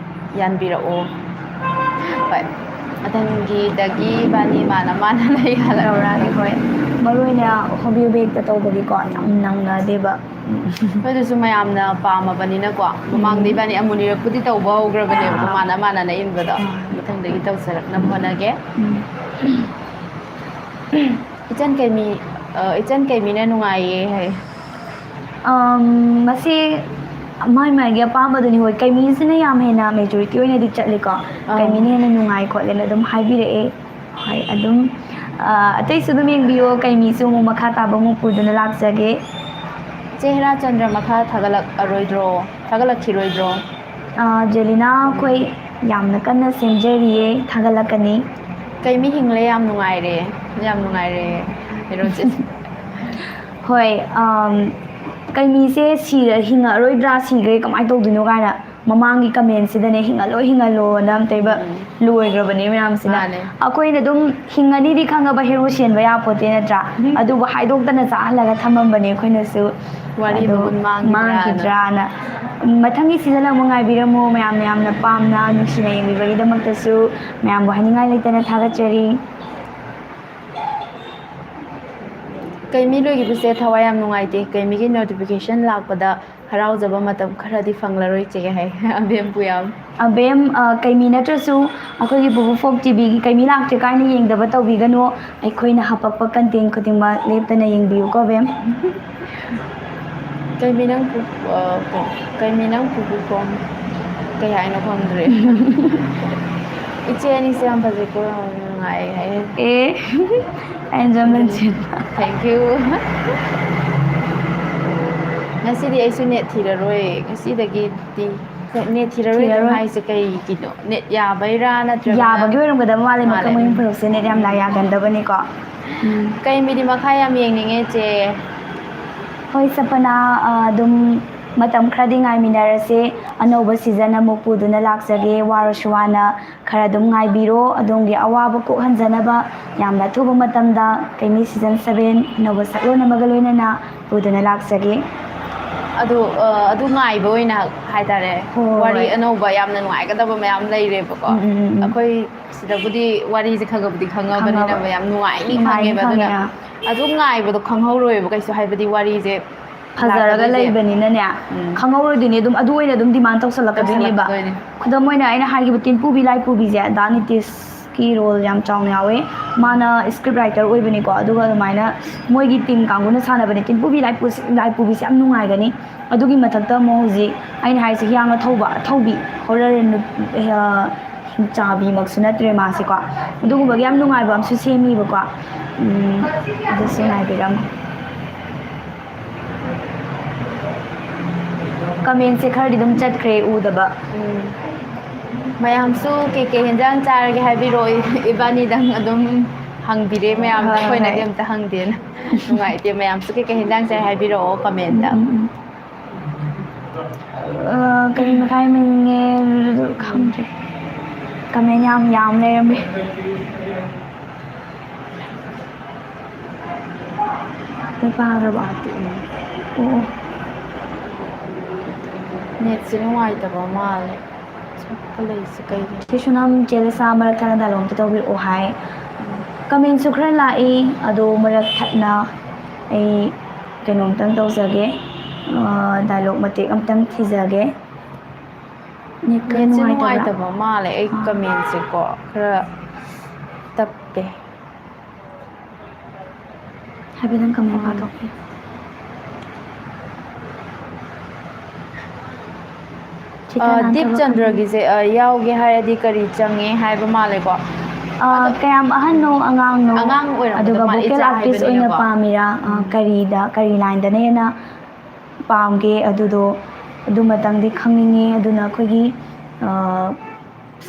ꯌꯥꯟꯕꯤꯔꯛꯑꯣ꯫ ꯍꯣꯏ, ꯃꯊꯪꯒꯤꯗꯒꯤ ꯏꯕꯥꯅꯤ ꯃꯥꯅ ꯃꯥꯅ ꯂꯩ ꯌꯥꯜꯂꯛꯑꯣ꯫ ꯇꯧꯔꯛꯑꯒꯦ, ꯍꯣꯏ꯫ ꯃꯔꯨ ꯑꯣꯏꯅ hobby bag ꯇ ꯇꯧꯕꯒꯤꯀꯣ ꯌꯥꯝ ꯅꯪꯅꯗꯦꯕ꯫ ꯑꯗꯨꯁꯨ ꯃꯌꯥꯝꯅ ꯄꯥꯝꯃꯕꯅꯤꯅꯀꯣ, ꯃꯃꯥꯡꯗ ꯏꯕꯥꯅꯤ ꯑꯃꯨꯛꯅꯤꯔꯛꯄꯨꯗꯤ ꯇꯧꯕ ꯍꯧꯈ꯭ꯔꯕꯅꯦꯕ, ꯑꯥ꯫ ꯃꯥꯅ ꯃꯥꯅꯅ ꯏꯟꯕꯗꯣ꯫ ꯑꯥ꯫ ꯃꯊꯪꯗꯒꯤ ꯇꯧꯖꯔꯛꯅꯕ ꯍꯣꯠꯅꯒꯦ꯫ ꯎꯝ꯫ ꯏꯆꯟ ꯀꯩꯃꯤ, ꯑ, ꯏꯆꯟ ꯀꯩꯃꯤꯅ ꯅꯨꯡꯉꯥꯏꯌꯦ ꯍꯥꯏ꯫ ꯑꯝ, ꯃꯁꯤ ꯃꯥꯏ ꯃꯥꯏꯒꯤ ꯑꯄꯥꯝꯕꯗꯨꯅꯤ꯫ ꯍꯣꯏ, ꯀꯩꯃꯤꯁꯤꯅ ꯌꯥꯝ ꯍꯦꯟꯅ majority ꯑꯣꯏꯅꯗꯤ ꯆꯠꯂꯤꯀꯣ꯫ ꯑꯥ꯫ ꯀꯩꯃꯤꯅ ꯍꯦꯟꯅ ꯅꯨꯡꯉꯥꯏ ꯈꯣꯠꯂꯦꯅ ꯑꯗꯨꯝ ꯍꯥꯏꯕꯤꯔꯛꯑꯦ꯫ ꯍꯣꯏ, ꯑꯗꯨꯝ, ꯑ, ꯑꯇꯩꯁꯨ ꯑꯗꯨꯝ ꯌꯦꯡꯕꯤꯌꯣ꯫ ꯀꯩꯃꯤꯁꯨ ꯑꯃꯨꯛ ꯃꯈꯥ ꯇꯥꯕ ꯑꯃꯨꯛ ꯄꯨꯗꯨꯅ ꯂꯥꯛꯆꯒꯦ꯫ ꯆꯦ ꯍꯦꯔꯥꯆꯟꯗ꯭ꯔ ꯃꯈꯥ ꯊꯥꯒꯠꯂꯛꯑꯔꯣꯏꯗ꯭ꯔꯣ? ꯊꯥꯒꯠꯂꯛꯈꯤꯔꯣꯏꯗ꯭ꯔꯣ? ꯑ, ꯖꯦꯂꯤꯅꯥ, ꯑꯩꯈꯣꯏ ꯌꯥꯝꯅ ꯀꯟꯅ ꯁꯦꯝꯖꯔꯤꯌꯦ, ꯊꯥꯒꯠꯂꯛꯀꯅꯤ꯫ ꯀꯩꯃꯤ ꯍꯤꯡꯂꯦ, ꯌꯥꯝ ꯅꯨꯡꯉꯥꯏꯔꯦ, ꯌꯥꯝ ꯅꯨꯡꯉꯥꯏꯔꯦ ꯍꯦꯔꯣꯆꯤꯟ꯫ ꯍꯣꯏ, ꯑꯝ, ꯀꯩꯃꯤꯁꯦ ꯁꯤꯔ-, ꯍꯤꯡꯉꯛꯑꯔꯣꯏꯗ꯭ꯔꯥ, ꯁꯤꯈ꯭ꯔꯦ, ꯀꯃꯥꯏꯅ ꯇꯧꯗꯣꯏꯅꯣ ꯀꯥꯏꯅ ꯃꯃꯥꯡꯒꯤ ꯀꯃꯦꯟꯁꯤꯗꯅꯦ "ꯍꯤꯡꯍꯜꯂꯣ, ꯍꯤꯡꯍꯜꯂꯣꯅ" ꯑꯝꯇꯩꯕ ꯎꯝ꯫ ꯂꯣꯏꯈ꯭ꯔꯕꯅꯦ ꯃꯌꯥꯝꯁꯤꯅ꯫ ꯃꯥꯅꯦ꯫ ꯑꯩꯈꯣꯏꯅ ꯑꯗꯨꯝ ꯍꯤꯡꯉꯅꯤꯗꯤ ꯈꯪꯉꯕ ꯍꯦꯔꯣ ꯁꯤꯍꯟꯕ ꯌꯥꯄꯣꯠꯇꯦ ꯅꯠꯇ꯭ꯔꯥ? ꯎꯝ꯫ ꯑꯗꯨꯕꯨ ꯍꯥꯏꯗꯣꯛꯇꯅ ꯆꯥꯍꯜꯂꯒ ꯊꯝꯃꯝꯕꯅꯦ ꯑꯩꯈꯣꯏꯅꯁꯨ꯫ ꯋꯥꯔꯤ ꯑꯗꯣ ꯃꯒꯨꯟ ꯃꯥꯡꯈꯤꯗ꯭ꯔꯥꯅ꯫ ꯃꯥꯡꯈꯤꯗ꯭ꯔꯥꯅ꯫ ꯃꯊꯪꯒꯤ ꯁꯤꯖꯟ ꯑꯃꯨꯛ ꯉꯥꯏꯕꯤꯔꯝꯃꯨ꯫ ꯃꯌꯥꯝꯅ ꯌꯥꯝꯅ ꯄꯥꯝꯅ ꯅꯨꯡꯁꯤꯅ ꯌꯦꯡꯕꯤꯕꯒꯤꯗꯃꯛꯇꯁꯨ ꯃꯌꯥꯝꯕꯨ ꯍꯥꯏꯅꯤꯡꯉꯥꯏ ꯂꯩꯇꯅ ꯊꯥꯒꯠꯆꯔꯤ꯫ ꯀꯩꯃꯤ ꯂꯣꯏꯈꯤꯕꯁꯦ ꯊꯋꯥꯏ ꯌꯥꯝ ꯅꯨꯡꯉꯥꯏꯇꯦ꯫ ꯀꯩꯃꯤꯒꯤ ꯅꯣꯇꯤꯐꯤꯀꯦꯁꯟ ꯂꯥꯛꯄꯗ ꯍꯔꯥꯎꯖꯕ ꯃꯇꯝ ꯈꯔꯗꯤ ꯐꯪꯂꯔꯣꯏ ꯆꯦ ꯍꯥꯏ꯫ ꯑꯕꯦꯝ ꯄꯨꯌꯥꯝ꯫ ꯑꯕꯦꯝ, ꯑ, ꯀꯩꯃꯤ ꯅꯠꯇ꯭ꯔꯁꯨ ꯑꯩꯈꯣꯏꯒꯤ ꯄꯨꯄꯨ ꯐꯣꯛ ꯇꯤꯚꯤꯒꯤ ꯀꯩꯃꯤ ꯂꯥꯛꯇ꯭ꯔꯤ ꯀꯥꯏꯅ ꯌꯦꯡꯗꯕ ꯇꯧꯕꯤꯒꯅꯨ꯫ ꯑꯩꯈꯣꯏꯅ ꯍꯥꯄꯛꯄ ꯀꯟꯇꯦꯟ ꯈꯨꯗꯤꯡꯃꯛ ꯂꯦꯞꯇꯅ ꯌꯦꯡꯕꯤꯌꯨꯀꯣ ꯑꯕꯦꯝ꯫ ꯀꯩꯃꯤ ꯅꯪ ꯄꯨ-, ꯑ, ꯀꯩ-, ꯀꯩꯃꯤ ꯅꯪ ꯄꯨꯄꯨ ꯐꯣꯝ ꯀꯩ ꯍꯥꯏꯅꯣ ꯈꯪꯗ꯭ꯔꯦ꯫ ꯏꯆꯦ ꯑꯅꯤꯁꯦ ꯌꯥꯝ ꯐꯖꯩꯀꯣ, ꯌꯥꯝ ꯅꯨꯡꯉꯥꯏ ꯍꯥꯏꯌꯦ꯫ ꯑꯦ, ꯑꯩꯅ ꯖꯃꯟ ꯁꯦꯠꯄ꯫ Thank you꯫ ꯉꯁꯤꯗꯤ ꯑꯩꯁꯨ ꯅꯦꯠ ꯊꯤꯔꯔꯣꯏ꯫ ꯉꯁꯤꯗꯒꯤꯗꯤ ꯅꯦꯠ ꯊꯤꯔꯔꯣꯏ ꯊꯤꯔꯔꯣꯏ꯫ ꯍꯥꯏꯁꯦ ꯀꯩꯒꯤꯅꯣ? ꯅꯦꯠ ꯌꯥꯕꯩꯔꯥ ꯅꯠꯇ꯭ꯔꯒꯅ? ꯌꯥꯕꯒꯤ ꯑꯣꯏꯔꯝꯒꯗꯕ ꯃꯥꯜꯂꯦ, ꯃꯥꯜꯂꯦ꯫ ꯃꯈꯜ ꯃꯌꯨꯝ ꯐꯔꯨꯛꯁꯦ ꯅꯦꯠ ꯌꯥꯝ ꯂꯥꯏ ꯌꯥꯒꯟꯗꯕꯅꯤꯀꯣ꯫ ꯎꯝ꯫ ꯀꯩ ꯃꯤꯗꯤ ꯃꯈꯥ ꯌꯥꯝ ꯌꯦꯡꯅꯤꯡꯉꯦ ꯆꯦ꯫ ꯍꯣꯏ ꯁꯄꯅꯥ, ꯑ, ꯑꯗꯨꯝ ꯃꯇꯝ ꯈꯔꯗꯤ ꯉꯥꯏꯃꯤꯟꯅꯔꯁꯦ꯫ ꯑꯅꯧꯕ ꯁꯤꯖꯟ ꯑꯃꯨꯛ ꯄꯨꯗꯨꯅ ꯂꯥꯛꯆꯒꯦ꯫ ꯋꯥꯔꯁꯨ ꯋꯥꯅ ꯈꯔ ꯑꯗꯨꯝ ꯉꯥꯏꯕꯤꯔꯣ꯫ ꯑꯗꯣꯝꯒꯤ ꯑꯋꯥꯕ ꯀꯣꯛꯍꯟꯖꯅꯕ ꯌꯥꯝꯅ ꯑꯊꯨꯕ ꯃꯇꯝꯗ ꯀꯩꯃꯤ ꯁꯤꯖꯟ ꯁꯚꯦꯟ ꯑꯅꯧꯕ ꯁꯛꯂꯣꯟ ꯑꯃꯒ ꯂꯣꯏꯅꯅ ꯄꯨꯗꯨꯅ ꯂꯥꯛꯆꯒꯦ꯫ ꯑꯗꯨ, ꯑ, ꯑꯗꯨ ꯉꯥꯏꯕ ꯑꯣꯏꯅ ꯍꯥꯏꯇꯥꯔꯦ, ꯍꯣꯏ, ꯋꯥꯔꯤ ꯍꯣꯏ꯫ ꯑꯅꯧꯕ ꯌꯥꯝꯅ ꯅꯨꯡꯉꯥꯏꯒꯗꯕ ꯃꯌꯥꯝ ꯂꯩꯔꯦꯕꯀꯣ꯫ ꯎꯝ, ꯎꯝ, ꯎꯝ, ꯎꯝ꯫ ꯑꯩꯈꯣꯏ ꯁꯤꯗꯕꯨꯗꯤ ꯋꯥꯔꯤꯁꯦ ꯈꯪꯉꯕꯨꯗꯤ ꯈꯪꯉꯕꯅꯤꯅ ꯈꯪꯉꯕ꯫ ꯌꯥꯝ ꯅꯨꯡꯉꯥꯏꯅꯤ ꯅꯨꯡꯉꯥꯏꯅꯤ ꯈꯪꯉꯦꯕ꯫ ꯑꯗꯨꯅ ꯈꯪꯉꯦ, ꯑꯥ꯫ ꯑꯗꯨꯝ ꯉꯥꯏꯕꯗꯣ ꯈꯪꯍꯧꯔꯣꯏꯕ ꯀꯩꯁꯨ, ꯍꯥꯏꯕꯗꯤ ꯋꯥꯔꯤꯁꯦ ꯐꯖꯔꯒ ꯂꯥꯛꯀꯗꯣꯏꯁꯦ꯫ ꯂꯩꯕꯅꯤꯅꯅꯦ, ꯎꯝ꯫ ꯈꯪꯍꯧꯔꯣꯏꯗꯣꯏꯅꯦ꯫ ꯑꯗꯨꯝ ꯑꯗꯨ ꯑꯣꯏꯅ ꯑꯗꯨꯝ ꯗꯤꯃꯥꯟ ꯇꯧꯁꯜꯂꯛꯀꯗꯣꯏꯅꯦꯕ꯫ ꯇꯧꯁꯜꯂꯛꯀꯗꯣꯏꯅꯦ꯫ ꯈꯨꯗꯝ ꯑꯣꯏꯅ ꯑꯩꯅ ꯍꯥꯏꯈꯤꯕ ꯇꯤꯟꯄꯨꯕꯤ ꯂꯥꯏꯄꯨꯕꯤꯁꯦ, ꯗꯥ ꯅꯤꯇꯤꯁꯀꯤ ꯔꯣꯜ ꯌꯥꯝ ꯆꯥꯎꯅ ꯌꯥꯎꯋꯦ꯫ ꯃꯥꯅ ꯁ꯭ꯀ꯭ꯔꯤꯞ ꯔꯥꯏꯇꯔ ꯑꯣꯏꯕꯅꯤꯀꯣ, ꯑꯗꯨꯒ ꯑꯗꯨꯃꯥꯏꯅ ꯃꯣꯏꯒꯤ ꯇꯤꯝ ꯀꯥꯡꯕꯨꯅ ꯁꯥꯟꯅꯕꯅꯦ꯫ ꯇꯤꯟꯄꯨꯕꯤ ꯂꯥꯏꯄꯨ-, ꯂꯥꯏꯄꯨꯕꯤꯁꯦ ꯌꯥꯝ ꯅꯨꯡꯉꯥꯏꯒꯅꯤ꯫ ꯑꯗꯨꯒꯤ ꯃꯊꯛꯇ ꯑꯃꯨꯛ ꯍꯧꯖꯤꯛ ꯑꯩꯅ ꯍꯥꯏꯁꯦ ꯍꯤꯌꯥꯡ ꯑꯊꯧꯕ, ꯑꯊꯧꯕꯤ, ꯍꯣꯔꯔ ꯅꯨ-, ꯑ, ꯍꯤꯡꯆꯥꯕꯤꯃꯛꯁꯨ ꯅꯠꯇ꯭ꯔꯦ ꯃꯥꯁꯦꯀꯣ꯫ ꯑꯗꯨꯒꯨꯝꯕꯒꯤ ꯌꯥꯝ ꯅꯨꯡꯉꯥꯏꯕ ꯑꯃꯁꯨ ꯁꯦꯝꯃꯤꯕꯀꯣ꯫ ꯎꯝ, ꯑꯗꯨꯁꯨ ꯉꯥꯏꯕꯤꯔꯝꯃꯨ꯫ ꯀꯃꯦꯟꯁꯦ ꯈꯔꯗꯤ ꯑꯗꯨꯝ ꯆꯠꯈ꯭ꯔꯦ ꯎꯗꯕ꯫ ꯎꯝ꯫ ꯃꯌꯥꯝꯁꯨ ꯀꯩꯀꯩ ꯍꯦꯟꯖꯥꯡ ꯆꯥꯔꯒꯦ ꯍꯥꯏꯕꯤꯔꯛꯑꯣ, ꯏ-, ꯏꯕꯥꯅꯤꯗꯪ ꯑꯗꯨꯝ ꯍꯪꯕꯤꯔꯦ ꯃꯌꯥꯝꯅ, ꯍꯣꯏ, ꯍꯣꯏ, ꯑꯩꯈꯣꯏꯅꯗꯤ ꯍꯣꯏ꯫ ꯑꯝꯇ ꯍꯪꯗꯦꯅ꯫ ꯅꯨꯡꯉꯥꯏꯇꯦ, ꯃꯌꯥꯝꯁꯨ ꯀꯩꯀꯩ ꯍꯦꯟꯖꯥꯡ ꯆꯥꯏ ꯍꯥꯏꯕꯤꯔꯛꯑꯣ ꯀꯃꯦꯟꯇ꯫ ꯎꯝ, ꯎꯝ, ꯎꯝ꯫ ꯑ, ꯀꯔꯤ ꯃꯈꯥꯏ ꯃꯅꯤꯡꯉꯦ? ꯈꯪꯗ꯭ꯔꯦ꯫ ꯀꯃꯦꯟ ꯌꯥꯝ ꯌꯥꯝ ꯂꯩꯔꯝꯃꯦ꯫ ꯂꯣꯏ ꯄꯥꯈ꯭ꯔꯕꯣ? ꯑꯣ, ꯑꯣ꯫ ꯅꯦꯠꯁꯦ ꯅꯨꯡꯉꯥꯏꯇꯕ ꯃꯥꯜꯂꯦ꯫ ꯆꯞꯄ ꯂꯩꯁꯦ ꯀꯩꯒꯤꯅꯣ? ꯁꯤ ꯁꯣꯅꯝ ꯆꯦ ꯂꯤꯁꯥ ꯃꯔꯛ ꯊꯠꯅ ꯗꯥꯏꯂꯣꯛ ꯑꯝꯇ ꯇꯧꯕꯤꯔꯛꯑꯣ ꯍꯥꯏ꯫ ꯀꯃꯦꯟꯁꯨ ꯈꯔ ꯂꯥꯛꯏ, ꯑꯗꯣ ꯃꯔꯛ ꯊꯠꯅ ꯑꯩ ꯀꯩꯅꯣꯝꯇꯪ ꯇꯧꯖꯒꯦ꯫ ꯑ, ꯗꯥꯏꯂꯣꯛ ꯃꯇꯦꯛ ꯑꯝꯇꯪ ꯊꯤꯖꯒꯦ꯫ ꯅꯦꯠ ꯈꯔ ꯅꯦꯠꯁꯦ ꯅꯨꯡꯉꯥꯏꯇꯕ꯭ꯔꯥ? ꯅꯨꯡꯉꯥꯏꯇꯕ ꯃꯥꯜꯂꯦ꯫ ꯑꯩ ꯑꯥ꯫ ꯀꯃꯦꯟꯁꯦꯀꯣ ꯈꯔ ꯇꯞꯄꯦ꯫ ꯍꯥꯏꯐꯦꯠꯇꯪ ꯀꯃꯦꯟ ꯎꯝ꯫ ꯄꯥꯊꯣꯛꯀꯦ꯫ ꯆꯤꯇ꯭ꯔ ꯑ, ꯅꯍꯥꯟ ꯗꯤꯞ ꯊꯕꯛ ꯆꯟꯗ꯭ꯔꯒꯤꯁꯦ, ꯑ, ꯌꯥꯎꯒꯦ ꯍꯥꯏꯔꯗꯤ ꯀꯔꯤ ꯆꯪꯉꯦ ꯍꯥꯏꯕ ꯃꯥꯜꯂꯦꯀꯣ? ꯑ, ꯑꯗꯣ ꯀꯌꯥꯝ ꯑꯍꯟꯅꯣ, ꯑꯉꯥꯡꯅꯣ? ꯑꯉꯥꯡ ꯑꯣꯏꯔꯝꯒꯗꯕ ꯑꯗꯨꯒ ꯃꯥꯜꯂꯦ, ꯚꯣꯀꯦꯜ ꯏꯆꯥ ꯑꯥꯔꯇꯤꯁ ꯑꯣꯏꯅ ꯍꯥꯏꯕꯅꯤꯅꯀꯣ꯫ ꯄꯥꯝꯃꯤꯔꯥ? ꯑ, ꯎꯝ꯫ ꯀꯔꯤꯗ, ꯀꯔꯤ ꯂꯥꯏꯟꯗꯅ ꯍꯦꯟꯅ ꯄꯥꯝꯒꯦ? ꯑꯗꯨꯗꯣ, ꯑꯗꯨꯃꯇꯪꯗꯤ ꯈꯪꯅꯤꯡꯉꯦ꯫ ꯑꯗꯨꯅ ꯑꯩꯈꯣꯏꯒꯤ, ꯑ,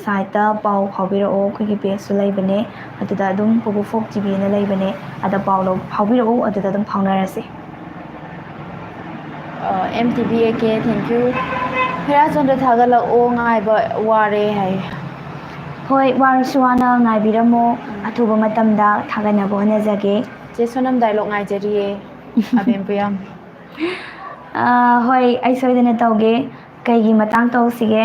ꯁꯥꯏꯠꯇ ꯄꯥꯎ ꯐꯥꯎꯕꯤꯔꯛꯑꯣ꯫ ꯑꯩꯈꯣꯏꯒꯤ ꯄꯦꯖꯁꯨ ꯂꯩꯕꯅꯦ, ꯑꯗꯨꯗ ꯑꯗꯨꯝ ꯄꯨꯄꯨ ꯐꯣꯛ ꯇꯤ ꯚꯤ ꯑꯅ ꯂꯩꯕꯅꯦ, ꯑꯗ ꯄꯥꯎ ꯂꯧ-, ꯐꯥꯎꯕꯤꯔꯛꯎ, ꯑꯗꯨꯗ ꯑꯗꯨꯝ ꯐꯥꯎꯅꯔꯁꯦ꯫ ꯑ, M T V A K, thank you꯫ ꯍꯦꯔꯥꯆꯟꯗ꯭ꯔ ꯊꯥꯒꯠꯂꯛꯑꯣ, ꯉꯥꯏꯕ ꯋꯥꯔꯦ ꯍꯥꯏ꯫ ꯍꯣꯏ, ꯋꯥꯔꯁꯨ ꯋꯥꯅ ꯉꯥꯏꯕꯤꯔꯝꯃꯣ, ꯎꯝ꯫ ꯑꯊꯨꯕ ꯃꯇꯝꯗ ꯊꯥꯒꯠꯅꯕ ꯍꯣꯠꯅꯖꯒꯦ꯫ ꯆꯦ ꯁꯣꯅꯝ ꯗꯥꯏꯂꯣꯛ ꯉꯥꯏꯖꯔꯤꯌꯦ꯫ ꯑꯕꯦꯝ ꯄꯨꯌꯥꯝ꯫ ꯑ, ꯍꯣꯏ, ꯑꯩ ꯁꯣꯏꯗꯅ ꯇꯧꯒꯦ꯫ ꯀꯩꯒꯤ ꯃꯇꯥꯡ ꯇꯧꯁꯤꯒꯦ?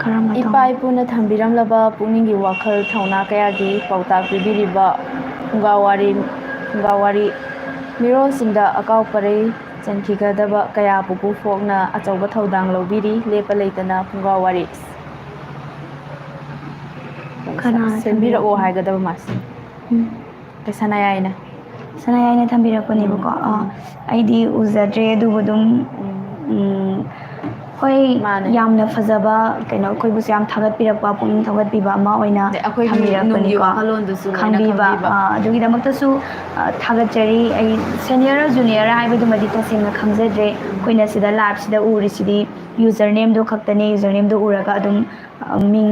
ꯀꯔꯝꯕ ꯏꯄꯥ ꯇꯧ- ꯏꯄꯨꯅ ꯊꯝꯕꯤꯔꯝꯂꯕ ꯄꯨꯛꯅꯤꯡꯒꯤ ꯋꯥꯈꯜ ꯊꯧꯅꯥ ꯀꯌꯥꯒꯤ ꯄꯥꯎꯇꯥꯛ ꯄꯤꯕꯤꯔꯤꯕ ꯐꯨꯡꯒꯥ ꯋꯥꯔꯤ, ꯐꯨꯡꯒꯥ ꯋꯥꯔꯤ ꯃꯤꯔꯣꯜꯁꯤꯡꯗ ꯑꯀꯥꯎ ꯄꯔꯩ ꯆꯟꯈꯤꯒꯗꯕ ꯀꯌꯥ ꯄꯨꯄꯨ ꯐꯣꯛꯅ ꯑꯆꯧꯕ ꯊꯧꯗꯥꯡ ꯂꯧꯕꯤꯔꯤ꯫ ꯂꯦꯞꯄ ꯂꯩꯇꯅ ꯐꯨꯡꯒꯥ ꯋꯥꯔꯤ ꯀꯅꯥꯅ ꯁꯦꯝꯕꯤꯔꯛꯑꯣ ꯊꯝꯕꯤꯔꯛꯄꯅꯣ? ꯍꯥꯏꯒꯗꯕ ꯃꯥꯜꯂꯦ꯫ ꯎꯝ꯫ ꯀꯩꯁꯥꯅ ꯌꯥꯏꯅ꯫ ꯁꯅꯥꯌꯥꯏꯅ ꯊꯝꯕꯤꯔꯛꯄꯅꯦꯕꯀꯣ꯫ ꯎꯝ, ꯑꯥ, ꯎꯝ꯫ ꯑꯩꯗꯤ ꯎꯖꯗ꯭ꯔꯦ, ꯑꯗꯨꯕꯨ ꯑꯗꯨꯝ, ꯎꯝ꯫ ꯎꯝ, ꯍꯣꯏ, ꯃꯥꯅꯦ꯫ ꯌꯥꯝꯅ ꯐꯖꯕ, ꯀꯩꯅꯣ, ꯑꯩꯈꯣꯏꯕꯨꯁꯨ ꯌꯥꯝ ꯊꯥꯒꯠꯄꯤꯔꯛꯄ, ꯄꯨꯛꯅꯤꯡ ꯊꯧꯒꯠꯄꯤꯕ ꯑꯃ ꯑꯣꯏꯅ ꯑꯗꯩ ꯑꯩꯈꯣꯏꯒꯤ ꯊꯝꯕꯤꯔꯛꯄꯅꯤꯀꯣ꯫ ꯅꯨꯡꯒꯤ ꯋꯥꯈꯜꯂꯣꯟꯗꯨꯁꯨ ꯂꯣꯏꯅ ꯈꯪꯕꯤꯕ, ꯈꯪꯕꯤꯕ꯫ ꯑꯥ, ꯑꯗꯨꯒꯤꯗꯃꯛꯇꯁꯨ, ꯑꯥ, ꯊꯥꯒꯠꯆꯔꯤ꯫ ꯑꯩ ꯁꯦꯅꯤꯌꯔ ꯖꯨꯅꯤꯌꯔ ꯍꯥꯏꯕꯗꯨꯃꯗꯤ ꯇꯁꯦꯡꯅ ꯈꯪꯖꯗ꯭ꯔꯦ꯫ ꯎꯝ꯫ ꯑꯩꯈꯣꯏꯅ ꯁꯤꯗ ꯂꯥꯏꯞꯁꯤꯗ ꯎꯔꯤꯁꯤꯗꯤ ꯌꯨꯖꯔ ꯅꯦꯝꯗꯣ ꯈꯛꯇꯅꯦ꯫ ꯌꯨꯖꯔ ꯅꯦꯝꯗꯣ ꯎꯔꯒ ꯑꯗꯨꯝ, ꯑꯥ, ꯃꯤꯡ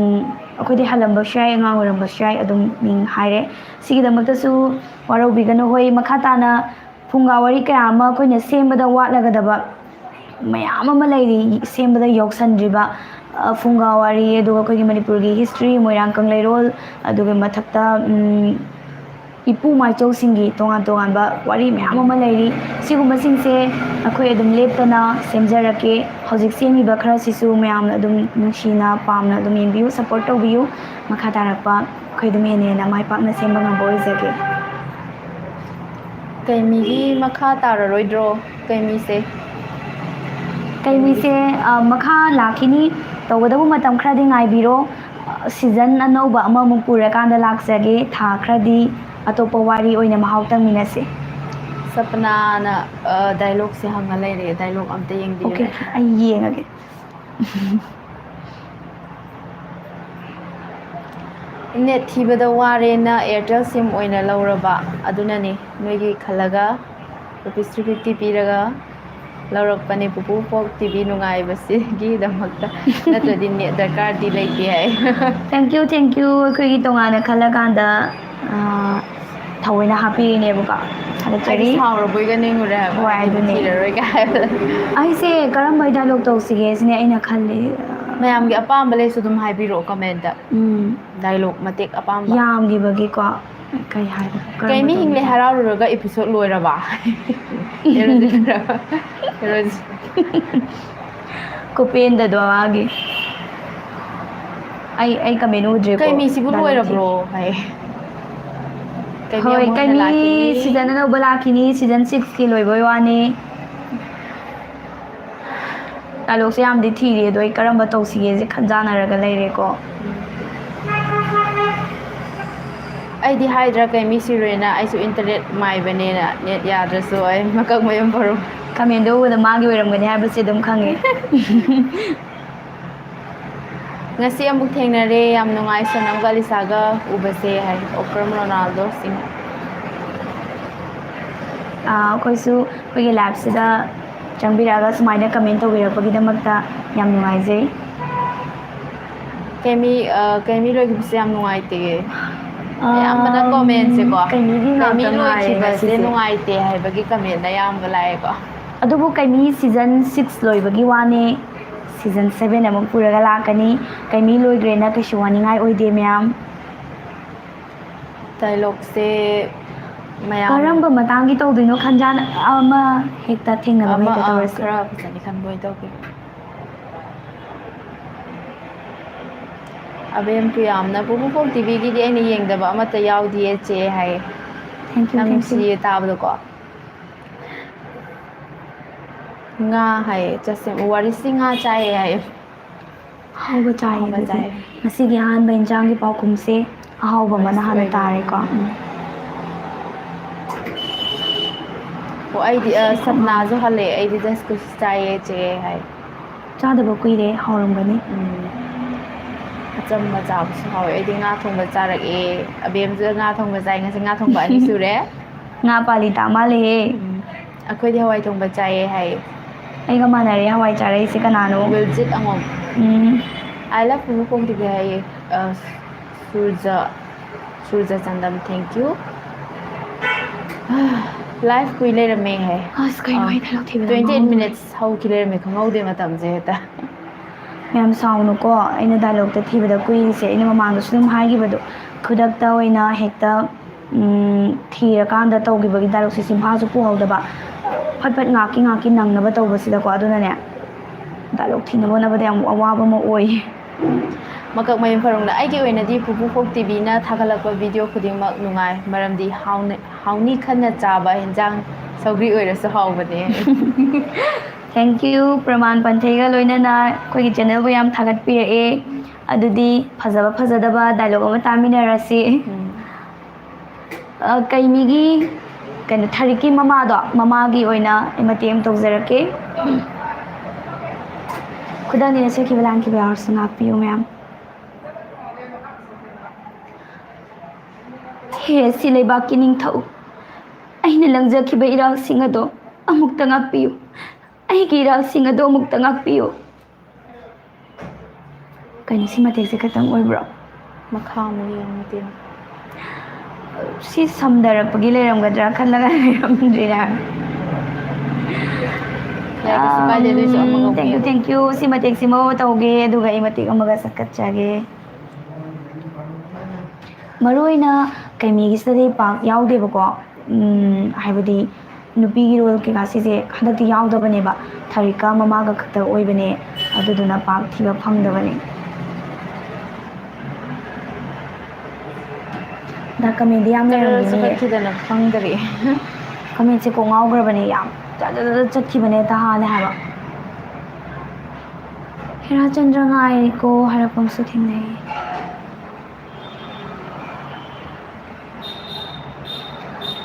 ꯑꯩꯈꯣꯏꯗꯤ ꯍꯜꯂꯝꯕꯁꯨ ꯌꯥꯏ, ꯑꯉꯥꯡ ꯑꯣꯏꯔꯝꯕꯁꯨ ꯌꯥꯏ, ꯑꯗꯨꯝ ꯃꯤꯡ ꯍꯥꯏꯔꯦ꯫ ꯁꯤꯒꯤꯗꯃꯛꯇꯁꯨ ꯋꯥꯔꯧꯕꯤꯒꯅꯨ꯫ ꯍꯣꯏ, ꯃꯈꯥ ꯇꯥꯅ ꯐꯨꯡꯒꯥ ꯋꯥꯔꯤ ꯀꯌꯥ ꯑꯃ ꯑꯩꯈꯣꯏꯅ ꯁꯦꯝꯕꯗ ꯋꯥꯠꯂꯒꯗꯕ ꯃꯌꯥꯝ ꯑꯃ ꯂꯩꯔꯤ, ꯁꯦꯝꯕꯗ ꯌꯥꯎꯁꯟꯗ꯭ꯔꯤꯕ꯫ ꯑ, ꯐꯨꯡꯒꯥ ꯋꯥꯔꯤ, ꯑꯗꯨꯒ ꯑꯩꯈꯣꯏꯒꯤ ꯃꯅꯤꯄꯨꯔꯒꯤ history, ꯃꯣꯏꯔꯥꯡ ꯀꯪꯂꯩꯔꯣꯜ, ꯑꯗꯨꯒꯤ ꯃꯊꯛꯇ, ꯎꯝ, ꯏꯄꯨ ꯃꯥꯏꯆꯧꯁꯤꯡꯒꯤ ꯇꯣꯉꯥꯟ ꯇꯣꯉꯥꯟꯕ ꯋꯥꯔꯤ ꯃꯌꯥꯝ ꯑꯃ ꯂꯩꯔꯤ꯫ ꯁꯤꯒꯨꯝꯕꯁꯤꯡꯁꯦ ꯑꯩꯈꯣꯏ ꯑꯗꯨꯝ ꯂꯦꯞꯇꯅ ꯁꯦꯝꯖꯔꯛꯀꯦ꯫ ꯍꯧꯖꯤꯛ ꯁꯦꯝꯃꯤꯕ ꯈꯔꯁꯤꯁꯨ ꯃꯌꯥꯝꯅ ꯑꯗꯨꯝ ꯅꯨꯡꯁꯤꯅ, ꯄꯥꯝꯅ ꯑꯗꯨꯝ ꯌꯦꯡꯕꯤꯌꯨ, support ꯇꯧꯕꯤꯌꯨ꯫ ꯃꯈꯥ ꯇꯥꯔꯛꯄ ꯑꯩꯈꯣꯏ ꯑꯗꯨꯝ ꯍꯦꯟꯅ ꯍꯦꯟꯅ ꯃꯥꯏ ꯄꯥꯛꯅ ꯁꯦꯝꯕ ꯉꯝꯕ ꯑꯣꯏꯖꯒꯦ꯫ ꯀꯩꯃꯤꯒꯤ ꯃꯈꯥ ꯇꯥꯔꯔꯣꯏꯗ꯭ꯔꯣ? ꯀꯩꯃꯤꯁꯦ꯫ ꯀꯩꯃꯤꯁꯦ, ꯑ, ꯃꯈꯥ ꯂꯥꯛꯈꯤꯅꯤ꯫ ꯇꯧꯒꯗꯕ ꯃꯇꯝ ꯈꯔꯗꯤ ꯉꯥꯏꯕꯤꯔꯣ꯫ ꯑ, season ꯑꯅꯧꯕ ꯑꯃꯃꯨꯛ ꯄꯨꯔꯀꯥꯟꯗ ꯂꯥꯛꯆꯒꯦ꯫ ꯊꯥ ꯈꯔꯗꯤ ꯑꯇꯣꯞꯄ ꯋꯥꯔꯤ ꯑꯣꯏꯅ ꯃꯍꯥꯎ ꯇꯪꯃꯤꯟꯅꯁꯦ꯫ ꯁꯄꯅꯥꯅ, ꯑ, dialogueꯁꯦ ꯍꯪꯉ ꯂꯩꯔꯦ꯫ Dialogue ꯑꯝꯇ ꯌꯦꯡꯕꯤꯌꯨ꯫ Okay, ꯑꯩ ꯌꯦꯡꯉꯒꯦ꯫ Net ꯊꯤꯕꯗ ꯋꯥꯔꯦꯅ Airtel sim ꯑꯣꯏꯅ ꯂꯧꯔꯕ? ꯑꯗꯨꯅꯅꯦ, ꯅꯣꯏꯒꯤ ꯈꯜꯂꯒ rupees three fifty ꯄꯤꯔꯒ ꯂꯧꯔꯛꯄꯅꯦ ꯄꯨꯄꯨ ꯐꯣꯛ ꯇꯤꯚꯤ ꯅꯨꯡꯉꯥꯏꯕꯁꯤꯒꯤꯗꯃꯛꯇ꯫ ꯅꯠꯇ꯭ꯔꯗꯤ net ꯗꯔꯀꯥꯔꯗꯤ ꯂꯩꯇꯦ ꯍꯥꯏ꯫ Thank you, thank you꯫ ꯑꯩꯈꯣꯏꯒꯤ ꯇꯣꯉꯥꯟꯅ ꯈꯜꯂꯀꯥꯟꯗ, ꯑ, ꯊꯑꯣꯏꯅ ꯍꯥꯞꯄꯤꯔꯤꯅꯦꯕꯀꯣ꯫ ꯑꯩꯗꯤ ꯊꯥꯒꯠꯆꯔꯤ꯫ ꯁꯥꯎꯔꯕꯣꯏꯒ ꯅꯤꯡꯉꯨꯔꯦ ꯍꯥꯏꯕ, ꯍꯣꯏ, ꯑꯩꯗꯤ ꯑꯗꯨꯅꯦ꯫ ꯊꯤꯔꯔꯣꯏꯒ ꯍꯥꯏꯕꯗ꯫ ꯑꯩꯁꯦ ꯀꯔꯝꯕ dialogue ꯇꯧꯁꯤꯒꯦ ꯁꯤꯅꯦ ꯑꯩꯅ ꯈꯜꯂꯤ꯫ ꯃꯌꯥꯝꯒꯤ ꯑꯄꯥꯝꯕ ꯂꯩꯁꯨ ꯑꯗꯨꯝ ꯍꯥꯏꯕꯤꯔꯛꯑꯣ comment꯫ ꯎꯝ꯫ Dialogue ꯃꯇꯦꯛ ꯑꯄꯥꯝꯕ꯫ ꯌꯥꯝꯈꯤꯕꯒꯤꯀꯣ꯫ ꯀꯩ ꯍꯥꯏꯕ? ꯀꯔꯝꯕ ꯀꯩꯃꯤ ꯍꯤꯡꯂꯦ ꯇꯧꯅꯤ? ꯍꯔꯥꯎꯔꯨꯔꯒ episode ꯂꯣꯏꯔꯕ? Heroine-, heroine-, ꯀꯨꯄꯦꯟꯗꯗꯣ ꯃꯥꯒꯤ꯫ ꯑꯩ, ꯑꯩ comment ꯎꯗ꯭ꯔꯤꯀꯣ꯫ ꯀꯩꯃꯤꯁꯤꯕꯨ Dialogue ꯂꯣꯏꯔꯕ꯭ꯔꯣ? ꯍꯥꯏ꯫ ꯀꯩꯃꯤ ꯍꯣꯏ, ꯑꯃꯨꯛ ꯍꯟꯅ ꯀꯩꯃꯤ ꯂꯥꯛꯈꯤꯅꯤ꯫ Season ꯑꯅꯧꯕ ꯂꯥꯛꯈꯤꯅꯤ, season six ꯀꯤ ꯂꯣꯏꯕꯩ ꯋꯥꯅꯤ꯫ Dialogue-ꯁꯦ ꯌꯥꯝꯗꯤ ꯊꯤꯔꯤ, ꯑꯗꯣ ꯑꯩ ꯀꯔꯝꯕ ꯇꯧꯁꯤꯒꯦꯁꯦ ꯈꯟꯖꯥꯟꯅꯔꯒ ꯂꯩꯔꯦꯀꯣ꯫ ꯑꯩꯗꯤ ꯍꯥꯏꯗ꯭ꯔꯥ ꯀꯩꯃꯤ ꯁꯤꯔꯣꯏꯅ, ꯑꯩꯁꯨ internet ꯃꯥꯏꯕꯅꯦꯅ, net ꯌꯥꯗ꯭ꯔꯁꯨ ꯑꯩ ꯃꯀꯛ ꯃꯌꯨꯝ ꯐꯔꯨ꯫ Comment-ꯇ ꯎꯕꯗ ꯃꯥꯒꯤ ꯑꯣꯏꯔꯝꯒꯅꯤ ꯍꯥꯏꯕꯁꯤ ꯑꯗꯨꯝ ꯈꯪꯉꯦ꯫ ꯉꯁꯤ ꯑꯃꯨꯛ ꯊꯦꯡꯅꯔꯦ, ꯌꯥꯝ ꯅꯨꯡꯉꯥꯏ ꯁꯣꯅꯝꯒ ꯑꯂꯤꯁꯥꯒ ꯎꯕꯁꯦ ꯍꯥꯏ, ꯑꯣꯀ꯭ꯔꯝ ꯔꯣꯅꯥꯜꯗꯣ ꯁꯤꯡ꯫ ꯑꯥ, ꯑꯩꯈꯣꯏꯁꯨ ꯑꯩꯈꯣꯏꯒꯤ live-ꯁꯤꯗ ꯆꯪꯕꯤꯔꯛꯑꯒ ꯁꯨꯃꯥꯏꯅ comment ꯇꯧꯕꯤꯔꯛꯄꯒꯤꯗꯃꯛꯇ ꯌꯥꯝ ꯅꯨꯡꯉꯥꯏꯖꯩ꯫ ꯀꯩꯃꯤ ꯑ, ꯀꯩꯃꯤ ꯂꯣꯏꯈꯤꯕꯁꯦ ꯌꯥꯝ ꯅꯨꯡꯉꯥꯏꯇꯦ꯫ ꯑꯌꯥꯝꯕꯅ ꯑꯝ, ꯀꯃꯦꯟꯁꯦꯀꯣ, ꯀꯩꯃꯤꯒꯤ ꯀꯩꯃꯤ ꯉꯥꯛꯇ ꯉꯥꯏꯔꯦ ꯂꯣꯏꯈꯤꯕꯁꯦ ꯉꯁꯤꯁꯦ꯫ ꯅꯨꯡꯉꯥꯏꯇꯦ ꯍꯥꯏꯕꯒꯤ ꯀꯃꯦꯟꯅ ꯑꯌꯥꯝꯕ ꯂꯥꯛꯑꯦꯀꯣ꯫ ꯑꯗꯨꯕꯨ ꯀꯩꯃꯤ ꯁꯤꯖꯟ ꯁꯤꯛꯁ ꯂꯣꯏꯕꯒꯤ ꯋꯥꯅꯦ, ꯁꯤꯖꯟ ꯁꯚꯦꯟ ꯑꯃꯨꯛ ꯄꯨꯔꯒ ꯂꯥꯛꯀꯅꯤ꯫ ꯀꯩꯃꯤ ꯂꯣꯏꯈ꯭ꯔꯦꯅ ꯀꯩꯁꯨ ꯋꯥꯅꯤꯡꯉꯥꯏ ꯑꯣꯏꯗꯦ ꯃꯌꯥꯝ꯫ ꯗꯥꯏꯂꯣꯛꯁꯦ ꯃꯌꯥꯝ ꯀꯔꯝꯕ ꯃꯇꯥꯡꯒꯤ ꯇꯧꯗꯣꯏꯅꯣ ꯈꯟꯖꯥꯟ ꯑꯃ ꯍꯦꯛꯇ ꯊꯦꯡꯅꯕ ꯑꯃ, ꯍꯦꯛꯇ ꯑꯥ, ꯇꯧꯔꯁꯦ꯫ ꯈꯔ ꯐꯖꯅ ꯈꯟꯕ ꯑꯣꯏꯅ ꯇꯧꯒꯦ꯫ ꯑꯕꯦꯝ ꯄ꯭ꯔꯤꯌꯥꯝꯅ "ꯄꯨꯄꯨ ꯄꯣꯛ ꯇꯤꯚꯤꯒꯤꯗꯤ ꯑꯩꯅ ꯌꯦꯡꯗꯕ ꯑꯃꯠꯇ ꯌꯥꯎꯗꯤꯌꯦ ꯆꯦ" ꯍꯥꯏꯌꯦ꯫ Thank you, ꯌꯥꯝ thank you꯫ ꯅꯨꯡꯁꯤꯌꯦ ꯇꯥꯕꯗꯀꯣ꯫ ꯉꯥ ꯍꯥꯏꯌꯦ, ꯆꯁꯦꯝ, ꯋꯥꯔꯤꯁꯤ ꯉꯥ ꯆꯥꯏꯌꯦ ꯍꯥꯏꯌꯦ꯫ ꯑꯍꯥꯎꯕ ꯆꯥꯏꯌꯦ ꯑꯍꯥꯎꯕ ꯑꯗꯨꯗꯤ꯫ ꯆꯥꯏꯌꯦ꯫ ꯉꯁꯤꯒꯤ ꯑꯍꯥꯟꯕ ꯏꯟꯖꯥꯡꯒꯤ ꯄꯥꯎꯈꯨꯝꯁꯦ ꯑꯍꯥꯎꯕ ꯑꯃꯅ ꯍꯥꯟꯅ ꯇꯥꯔꯦꯀꯣ꯫ ꯎꯝ꯫ ꯑꯣ, ꯑꯩꯗꯤ, ꯑ, ꯁꯞꯅꯥꯁꯨ ꯍꯜꯂꯛꯑꯦ꯫ "ꯑꯩꯗꯤ ꯗꯁꯀꯨꯁ ꯆꯥꯏꯌꯦ ꯆꯦ" ꯍꯥꯏ꯫ ꯆꯥꯗꯕ ꯀꯨꯏꯔꯦ, ꯍꯥꯎꯔꯝꯒꯅꯤ꯫ ꯎꯝ꯫ ꯑꯆꯝꯕ ꯆꯥꯕꯁꯨ ꯍꯥꯎꯋꯦ꯫ ꯑꯩꯗꯤ ꯉꯥ ꯊꯣꯡꯕ ꯆꯥꯔꯛꯑꯦ꯫ ꯑꯕꯦꯝꯁꯨ ꯉꯥ ꯊꯣꯡꯕ ꯆꯥꯏ꯫ ꯉꯁꯤ ꯉꯥ ꯊꯣꯡꯕ ꯑꯅꯤ ꯁꯨꯔꯦ꯫ ꯉꯥ ꯄꯥꯂꯤ ꯇꯥ ꯃꯥꯜꯂꯦꯍꯦ꯫ ꯎꯝ꯫ "ꯑꯩꯈꯣꯏꯗꯤ ꯍꯋꯥꯏ ꯊꯣꯡꯕ ꯆꯥꯏꯌꯦ" ꯍꯥꯏꯌꯦ꯫ ꯑꯩꯒ ꯃꯥꯟꯅꯔꯦ ꯍꯋꯥꯏ ꯆꯥꯔꯛꯏꯁꯦ ꯀꯅꯥꯅꯣ? ꯋꯤꯜꯖꯤꯠ ꯑꯉꯣꯝ꯫ ꯎꯝ꯫ "I love ꯄꯨꯄꯨ ꯄꯣꯛ ꯇꯤꯚꯤ" ꯍꯥꯏꯌꯦ꯫ ꯑ, ꯁꯨꯔꯖ, ꯁꯨꯔꯖ ꯆꯥꯟꯗꯝ, thank you꯫ Live ꯀꯨꯏ ꯂꯩꯔꯝꯃꯦ ꯍꯥꯏ꯫ ꯑꯁ, ꯀꯩꯅꯣ ꯑ, ꯑꯩ dialogue ꯊꯤꯕꯗ twenty eight ꯉꯥꯎꯔꯦ꯫ Minutes ꯍꯧꯈꯤ ꯂꯩꯔꯝꯃꯦ, ꯈꯪꯍꯧꯗꯦ ꯃꯇꯝꯁꯦ ꯍꯦꯛꯇ꯫ ꯃꯌꯥꯝ ꯁꯥꯎꯅꯨꯀꯣ, ꯑꯩꯅ dialogueꯇ ꯊꯤꯕꯗ ꯀꯨꯏꯔꯤꯁꯦ, ꯑꯩꯅ ꯃꯃꯥꯡꯗꯁꯨ ꯑꯗꯨꯝ ꯍꯥꯏꯈꯤꯕꯗꯣ, ꯈꯨꯗꯛꯇ ꯑꯣꯏꯅ ꯍꯦꯛꯇ, ꯎꯝ, ꯊꯤꯔꯀꯥꯟꯗ ꯇꯧꯈꯤꯕꯒꯤ dialogueꯁꯦ ꯆꯤꯟꯐꯥꯁꯨ ꯄꯨꯍꯧꯗꯕ, ꯐꯠ ꯐꯠ ꯉꯥꯛꯀꯤ ꯉꯥꯛꯀꯤ ꯅꯪꯅꯕ ꯇꯧꯕꯁꯤꯗꯀꯣ, ꯑꯗꯨꯅꯅꯦ, dialogue ꯊꯤꯅꯕ ꯍꯣꯠꯅꯕꯗ ꯌꯥꯝ ꯑꯋꯥꯕ ꯑꯃ ꯑꯣꯏ꯫ ꯃꯀꯛ ꯃꯌꯨꯝ ꯐꯔꯨꯡꯅ, "ꯑꯩꯒꯤ ꯑꯣꯏꯅꯗꯤ ꯄꯨꯄꯨ ꯄꯣꯛ ꯇꯤꯚꯤꯅ ꯊꯥꯒꯠꯂꯛꯄ video ꯈꯨꯗꯤꯡꯃꯛ ꯅꯨꯡꯉꯥꯏ, ꯃꯔꯝꯗꯤ ꯍꯥꯎꯅ, ꯍꯥꯎꯅꯤ ꯈꯟꯅ ꯆꯥꯕ ꯍꯦꯟꯖꯥꯡ ꯁꯧꯒ꯭ꯔꯤ ꯑꯣꯏꯔꯁꯨ ꯍꯥꯎꯕꯅꯦ"꯫ Thank you, ꯄ꯭ꯔꯃꯥꯟ ꯄꯟꯊꯩꯒ ꯂꯣꯏꯅꯅ ꯑꯩꯈꯣꯏꯒꯤ channelꯕꯨ ꯌꯥꯝ ꯊꯥꯒꯠꯄꯤꯔꯛꯑꯦ꯫ ꯑꯗꯨꯗꯤ ꯐꯖꯕ ꯐꯖꯗꯕ dialogue ꯑꯃ ꯇꯥꯃꯤꯟꯅꯔꯁꯤ꯫ ꯎꯝ꯫ ꯑ, ꯀꯩꯃꯤꯒꯤ, ꯀꯩꯅꯣ, ꯊꯔꯤꯛꯀꯤ ꯃꯃꯥꯗꯣ, ꯃꯃꯥꯒꯤ ꯑꯣꯏꯅ ꯑꯩ ꯃꯇꯦꯛ ꯑꯃ ꯇꯧꯖꯔꯛꯀꯦ꯫ ꯈꯨꯗꯝ ꯑꯣꯏꯅ ꯁꯦꯠꯈꯤꯕ ꯂꯥꯟꯈꯤꯕ ꯌꯥꯎꯔꯁꯨ ꯉꯥꯛꯄꯤꯌꯨ ꯃꯌꯥꯝ꯫ ꯍꯦ ꯑꯁꯤ ꯂꯩꯕꯥꯛꯀꯤ ꯅꯤꯡꯊꯧ, ꯑꯩꯅ ꯂꯪꯖꯈꯤꯕ ꯏꯔꯥꯜꯁꯤꯡ ꯑꯗꯣ ꯑꯃꯨꯛꯇ ꯉꯥꯛꯄꯤꯌꯨ꯫ ꯑꯩꯒꯤ ꯏꯔꯥꯜꯁꯤꯡ ꯑꯗꯣ ꯑꯃꯨꯛꯇ ꯉꯥꯛꯄꯤꯌꯨ꯫ ꯀꯩꯅꯣ, ꯁꯤ ꯃꯇꯦꯛꯁꯦ ꯈꯛꯇꯪ ꯑꯣꯏꯕ꯭ꯔꯣ? ꯃꯈꯥ ꯑꯃꯨꯛ ꯌꯦꯡꯉꯨꯗꯦ꯫ ꯁꯤ ꯁꯝꯊꯔꯛꯄꯒꯤ ꯂꯩꯔꯝꯒꯗ꯭ꯔꯥ ꯈꯜꯂꯒ ꯂꯩꯔꯝꯗ꯭ꯔꯤꯅꯦ ꯍꯥꯏꯕ꯫ ꯌꯥꯏ, ꯀꯩꯁꯨ ꯀꯥꯏꯗꯦ, ꯑꯗꯨꯏꯁꯨ ꯑꯃꯒ ꯑꯃꯨꯛ Thank you, ꯌꯦꯡꯉꯣ꯫ thank you. ꯁꯤ ꯃꯇꯦꯛꯁꯤꯃ ꯇꯧꯒꯦ, ꯑꯗꯨꯒ ꯑꯩ ꯃꯇꯦꯛ ꯑꯃꯒ ꯆꯠꯀꯠꯆꯒꯦ꯫ ꯃꯔꯨ ꯑꯣꯏꯅ ꯀꯩꯃꯤꯒꯤꯁꯤꯗꯗꯤ ꯄꯥꯛ ꯌꯥꯎꯗꯦꯕꯀꯣ꯫ ꯎꯝ, ꯍꯥꯏꯕꯗꯤ ꯅꯨꯄꯤꯒꯤ ꯔꯣꯜ ꯀꯩꯀꯥ ꯁꯤꯁꯦ ꯍꯟꯗꯛꯇꯤ ꯌꯥꯎꯗꯕꯅꯦꯕ꯫ ꯊꯔꯤꯀꯥ ꯃꯃꯥꯒ ꯈꯛꯇ ꯑꯣꯏꯕꯅꯦ, ꯑꯗꯨꯗꯨꯅ ꯄꯥꯛ ꯊꯤꯕ ꯐꯪꯗꯕꯅꯦ꯫ ꯗꯥ ꯀꯃꯦꯟꯗꯤ ꯌꯥꯝ ꯆꯠꯂ ꯂꯩꯔꯝꯒꯅꯤꯌꯦ꯫ ꯆꯠꯈꯤꯗꯅ ꯈꯪꯗꯔꯤ꯫ ꯀꯃꯦꯟꯁꯦ ꯀꯣꯛ ꯉꯥꯎꯈ꯭ꯔꯕꯅꯦ, ꯌꯥꯝ ꯖꯠ ꯖꯠ ꯖꯠ ꯆꯠꯈꯤꯕꯅꯦ, ꯍꯦꯛꯇ ꯍꯥꯜꯂꯦ ꯍꯥꯏꯕ꯫ ꯍꯦꯔꯥꯆꯟꯗ꯭ꯔ ꯉꯥꯏꯔꯤꯀꯣ ꯍꯥꯏꯔꯛꯄ ꯑꯃꯁꯨ ꯊꯦꯡꯅꯩ꯫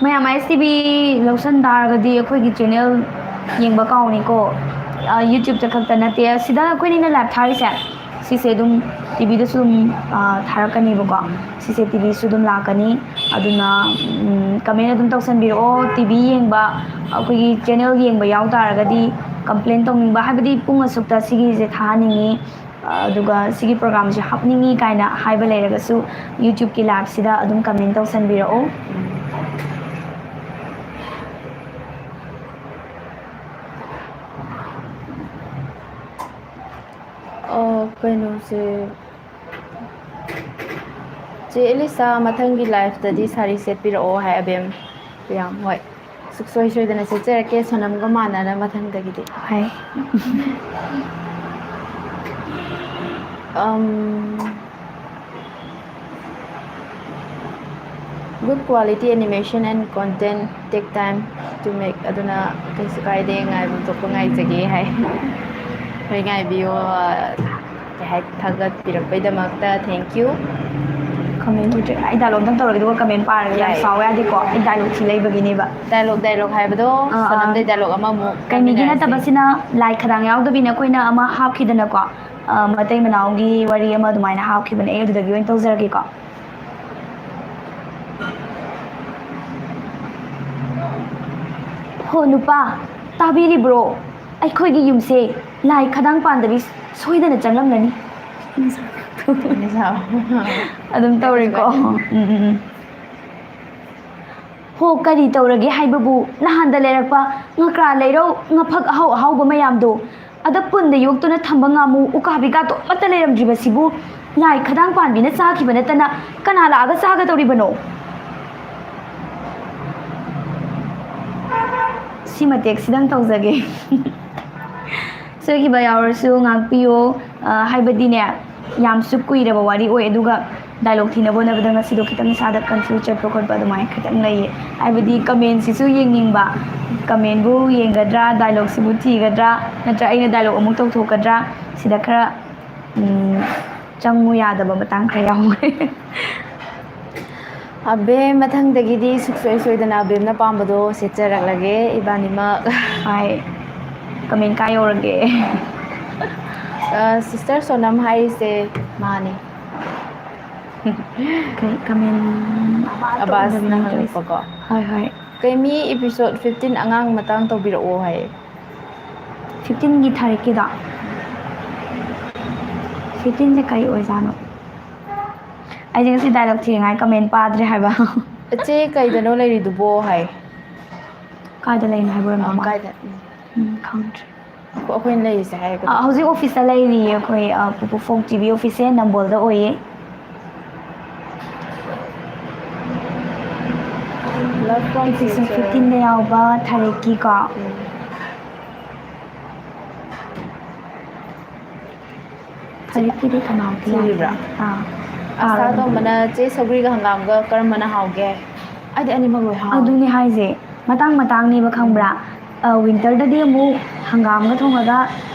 ꯃꯌꯥꯝ ꯑꯥꯏ ꯑꯦꯁ ꯇꯤ ꯚꯤ ꯂꯧꯁꯟ ꯇꯥꯔꯒꯗꯤ ꯑꯩꯈꯣꯏꯒꯤ ꯆꯦꯅꯦꯜ ꯌꯦꯡꯕ ꯀꯥꯎꯅꯤꯀꯣ꯫ ꯑ, YouTube-ꯇ ꯈꯛꯇ ꯅꯠꯇꯦ, ꯁꯤꯗ ꯑꯩꯈꯣꯏꯅ ꯂꯥꯏꯚ ꯊꯥꯔꯤꯁꯦ, ꯁꯤꯁꯦ ꯑꯗꯨꯝ ꯇꯤ ꯚꯤꯗꯁꯨ ꯑꯗꯨꯝ, ꯑ, ꯊꯥꯔꯛꯀꯅꯦꯕꯀꯣ꯫ ꯁꯤꯁꯦ ꯇꯤ ꯚꯤꯁꯨ ꯑꯗꯨꯝ ꯂꯥꯛꯀꯅꯤ꯫ ꯑꯗꯨꯅ, ꯎꯝ, ꯀꯃꯦꯟ ꯑꯗꯨꯝ ꯇꯧꯁꯟꯕꯤꯔꯛꯑꯣ꯫ ꯇꯤ ꯚꯤ ꯌꯦꯡꯕ, ꯑꯩꯈꯣꯏꯒꯤ ꯆꯦꯅꯦꯜ ꯌꯦꯡꯕ ꯌꯥꯎ ꯇꯥꯔꯒꯗꯤ, ꯀꯝꯄ꯭ꯂꯦꯟ ꯇꯧꯅꯤꯡꯕ, ꯍꯥꯏꯕꯗꯤ ꯄꯨꯡ ꯑꯁꯨꯛꯇ ꯁꯤꯒꯤꯁꯦ ꯊꯥꯍꯟꯅꯤꯡꯉꯤ, ꯑꯗꯨꯒ ꯁꯤꯒꯤ ꯄ꯭ꯔꯣꯒ꯭ꯔꯥꯝꯁꯦ ꯍꯥꯞꯅꯤꯡꯉꯤ ꯀꯥꯏꯅ ꯍꯥꯏꯕ ꯂꯩꯔꯒꯁꯨ, YouTube-ꯀꯤ ꯂꯥꯏꯚꯁꯤꯗ ꯑꯗꯨꯝ ꯀꯃꯦꯟ ꯇꯧꯁꯟꯕꯤꯔꯛꯑꯣ꯫ ꯑꯣ, ꯀꯩꯅꯣꯁꯦ, ꯆꯦ ꯑꯦꯂꯤꯁꯥ, ꯃꯊꯪꯒꯤ ꯂꯥꯏꯐꯇꯗꯤ ꯁꯥꯔꯤ ꯁꯦꯠꯄꯤꯔꯛꯑꯣ ꯍꯥꯏ ꯑꯕꯦꯝ ꯄ꯭ꯔꯤꯌꯥꯝ꯫ ꯍꯣꯏ, ꯁꯨꯛꯁꯣꯏ ꯁꯣꯏꯗꯅ ꯁꯦꯠꯆꯔꯛꯀꯦ, ꯁꯣꯅꯝꯒ ꯃꯥꯟꯅꯅ ꯃꯊꯪꯗꯒꯤꯗꯤ꯫ ꯍꯣꯏ꯫ ꯑꯝ, Good quality animation and content take time to make. ꯑꯗꯨꯅ ꯀꯩꯁꯨ ꯀꯥꯏꯗꯦ, ꯉꯥꯏꯕ ꯊꯣꯛꯄ ꯉꯥꯏꯖꯒꯦ ꯍꯥꯏ꯫ ꯍꯣꯏ, ꯉꯥꯏꯕꯤꯌꯣ꯫ ꯀꯩ ꯍꯥꯏ, ꯊꯥꯒꯠꯄꯤꯔꯛꯄꯩꯗꯃꯛꯇ thank you꯫ ꯀꯃꯦꯟ ꯎꯗ꯭ꯔꯦ꯫ ꯑꯩ ꯗꯥꯏꯂꯣꯛꯇꯪ ꯇꯧꯔꯒꯦ, ꯑꯗꯨꯒ ꯀꯃꯦꯟ ꯄꯥꯔꯒꯦ꯫ ꯌꯥꯝ ꯌꯥꯏ꯫ ꯁꯥꯎ ꯌꯥꯗꯦꯀꯣ, ꯑꯩ ꯗꯥꯏꯂꯣꯛ ꯊꯤ ꯂꯩꯕꯒꯤꯅꯦꯕ꯫ ꯗꯥꯏꯂꯣꯛ, ꯗꯥꯏꯂꯣꯛ ꯍꯥꯏꯕꯗꯣ, ꯑꯥ, ꯑꯥ꯫ ꯁꯣꯅꯝꯗꯩ ꯗꯥꯏꯂꯣꯛ ꯑꯃꯃꯨꯛ ꯀꯩꯃꯤꯒꯤ ꯇꯝꯃꯤꯟꯅꯔꯁꯦ꯫ ꯅꯠꯇꯕꯁꯤꯅ ꯂꯥꯏ ꯈꯗꯥꯡ ꯌꯥꯎꯗꯕꯤꯅ ꯑꯩꯈꯣꯏꯅ ꯑꯃ ꯍꯥꯞꯈꯤꯗꯅꯀꯣ, ꯑ, ꯃꯇꯩ ꯃꯅꯥꯎꯒꯤ ꯋꯥꯔꯤ ꯑꯃ ꯑꯗꯨꯃꯥꯏꯅ ꯍꯥꯞꯈꯤꯕꯅꯦ꯫ ꯑꯩ ꯑꯗꯨꯗꯒꯤ ꯑꯣꯏꯅ ꯇꯧꯖꯔꯒꯦꯀꯣ꯫ ꯍꯣ ꯅꯨꯄꯥ, ꯇꯥꯕꯤꯔꯤꯕ꯭ꯔꯣ? ꯑꯩꯈꯣꯏꯒꯤ ꯌꯨꯝꯁꯦ ꯂꯥꯏ ꯈꯗꯥꯡ ꯄꯥꯟꯗꯕꯤ ꯁꯣꯏꯗꯅ ꯆꯪꯂꯝꯂꯅꯤ꯫ ꯑꯗꯨꯝ ꯇꯧꯔꯤꯀꯣ꯫ ꯎꯝ, ꯎꯝ, ꯎꯝ꯫ ꯍꯣ, ꯀꯔꯤ ꯇꯧꯔꯒꯦ ꯍꯥꯏꯕꯕꯨ, ꯅꯍꯥꯟꯗ ꯂꯩꯔꯛꯄ ꯉꯀ꯭ꯔꯥ ꯂꯩꯔꯧ, ꯉꯐꯛ ꯑꯍꯥꯎ ꯑꯍꯥꯎꯕ ꯃꯌꯥꯝꯗꯣ, ꯑꯗ ꯄꯨꯟꯗ ꯌꯣꯛꯇꯨꯅ ꯊꯝꯕ ꯉꯥꯃꯨ, ꯎꯀꯥꯕꯤꯒꯥꯗꯣ ꯑꯃꯠꯇ ꯂꯩꯔꯝꯗ꯭ꯔꯤꯕꯁꯤꯕꯨ, ꯂꯥꯏ ꯈꯗꯥꯡ ꯄꯥꯟꯕꯤꯅ ꯆꯥꯈꯤꯕ ꯅꯠꯇꯅ ꯀꯅꯥ ꯂꯥꯛꯑꯒ ꯆꯥꯒꯗꯧꯔꯤꯕꯅꯣ? ꯁꯤ ꯃꯇꯦꯛꯁꯤꯗꯪ ꯇꯧꯖꯒꯦ꯫ ꯁꯣꯏꯈꯤꯕ ꯌꯥꯎꯔꯁꯨ ꯉꯥꯛꯄꯤꯌꯣ꯫ ꯑ, ꯍꯥꯏꯕꯗꯤꯅꯦ, ꯌꯥꯝꯁꯨ ꯀꯨꯏꯔꯕ ꯋꯥꯔꯤ ꯑꯣꯏ, ꯑꯗꯨꯒ dialogue ꯊꯤꯅꯕ ꯍꯣꯠꯅꯕꯗ ꯉꯁꯤꯗꯣ ꯈꯤꯇꯪ ꯏꯁꯥꯗ confuse ꯆꯠꯄ ꯈꯣꯠꯄ ꯑꯗꯨꯃꯥꯏꯅ ꯈꯤꯇꯪ ꯂꯩꯌꯦ꯫ ꯍꯥꯏꯕꯗꯤ commentꯁꯤꯁꯨ ꯌꯦꯡꯅꯤꯡꯕ, commentꯕꯨ ꯌꯦꯡꯒꯗ꯭ꯔꯥ, dialogueꯁꯤꯕꯨ ꯊꯤꯒꯗ꯭ꯔꯥ, ꯅꯠꯇ꯭ꯔ ꯑꯩꯅ dialogue ꯑꯃꯨꯛ ꯇꯧꯊꯣꯛꯀꯗ꯭ꯔꯥ, ꯁꯤꯗ ꯈꯔ, ꯎꯝ, ꯆꯪꯉꯨ ꯌꯥꯗꯕ ꯃꯇꯥꯡ ꯈꯔ ꯌꯥꯎꯈ꯭ꯔꯦ꯫ ꯑꯕꯦꯝ, ꯃꯊꯪꯗꯒꯤꯗꯤ ꯁꯨꯡꯁꯣꯏ ꯁꯣꯏꯗꯅ ꯑꯕꯦꯝꯅ ꯄꯥꯝꯕꯗꯣ ꯁꯦꯠꯆꯔꯛꯂꯒꯦ ꯏꯕꯥꯅꯤꯃꯛ꯫ ꯍꯣꯏ, comment ꯀꯥꯏ ꯌꯧꯔꯒꯦ? ꯑ, sister ꯁꯣꯅꯝ ꯍꯥꯏꯔꯤꯁꯦ ꯃꯥꯅꯦ꯫ ꯀꯩ comment? ꯑꯕꯥꯁꯅ ꯍꯪꯉꯛꯄꯀꯣ꯫ ꯍꯣꯏ, ꯍꯣꯏ꯫ ꯀꯩ ꯃꯤ episode fifteen ꯑꯉꯥꯡ ꯃꯇꯥꯡ ꯇꯧꯕꯤꯔꯛꯑꯣ ꯍꯥꯏꯌꯦ꯫ Fifteenꯒꯤ ꯊꯥꯔꯤꯛꯀꯤꯗꯣ? Fifteenꯁꯦ ꯀꯔꯤ ꯑꯣꯏꯖꯥꯠꯅꯣ? ꯑꯩꯁꯦ ꯉꯁꯤ dialogue ꯊꯤꯔꯤꯉꯥꯏ comment ꯄꯥꯗ꯭ꯔꯦ ꯍꯥꯏꯕ꯫ "ꯏꯆꯦ, ꯀꯩꯗꯅꯣ ꯂꯩꯔꯤꯗꯨꯕꯣ?" ꯍꯥꯏ꯫ ꯀꯥꯏꯗ ꯂꯩꯅꯣ ꯍꯥꯏꯕ ꯑꯣꯏꯔꯝꯗꯧ ꯑꯥ, ꯃꯥꯜꯂꯦ꯫ ꯀꯥꯏꯗ? ꯎꯝ꯫ ꯎꯝ, ꯈꯪꯗ꯭ꯔꯦ꯫ ꯑꯩꯈꯣꯏ, ꯑꯩꯈꯣꯏꯅ ꯂꯩꯔꯤꯁꯦ ꯍꯥꯏꯒꯗ꯭ꯔꯥ? ꯑꯥ, ꯍꯧꯖꯤꯛ officeꯇ ꯂꯩꯔꯤꯌꯦ ꯑꯩꯈꯣꯏ, ꯑꯥ, ꯄꯨꯄꯨ folk TV officeꯁꯦ ꯅꯝꯕꯣꯜꯗ ꯑꯣꯏꯌꯦ꯫ Love from episode future fifteenꯗ ꯌꯥꯎꯕ ꯊꯥꯔꯤꯛꯀꯤꯀꯣ꯫ ꯎꯝ꯫ ꯊꯥꯔꯤꯛꯀꯤꯗꯤ ꯀꯅꯥ ꯑꯣꯏꯗꯤ ꯊꯤꯔꯤꯕ꯭ꯔꯥ? ꯌꯥꯗꯦ꯫ ꯑꯥ꯫ ꯑꯁꯥ ꯇꯣꯝꯕꯅ, "ꯆꯦ, ꯁꯧꯒ꯭ꯔꯤꯒ ꯍꯪꯒꯥꯝꯒ ꯀꯔꯝꯕꯅ ꯍꯥꯎꯒꯦ?" ꯑꯩꯗꯤ ꯑꯅꯤꯃꯛ ꯂꯣꯏ ꯍꯥꯎꯋꯦ꯫ ꯑꯗꯨꯅꯦ ꯍꯥꯏꯁꯦ, ꯃꯇꯥꯡ ꯃꯇꯥꯡꯅꯦꯕ, ꯈꯪꯕ꯭ꯔꯥ? ꯎꯝ꯫ ꯑ, winterꯗꯗꯤ ꯑꯃꯨꯛ ꯍꯪꯒꯥꯝꯒ ꯊꯣꯡꯉꯒ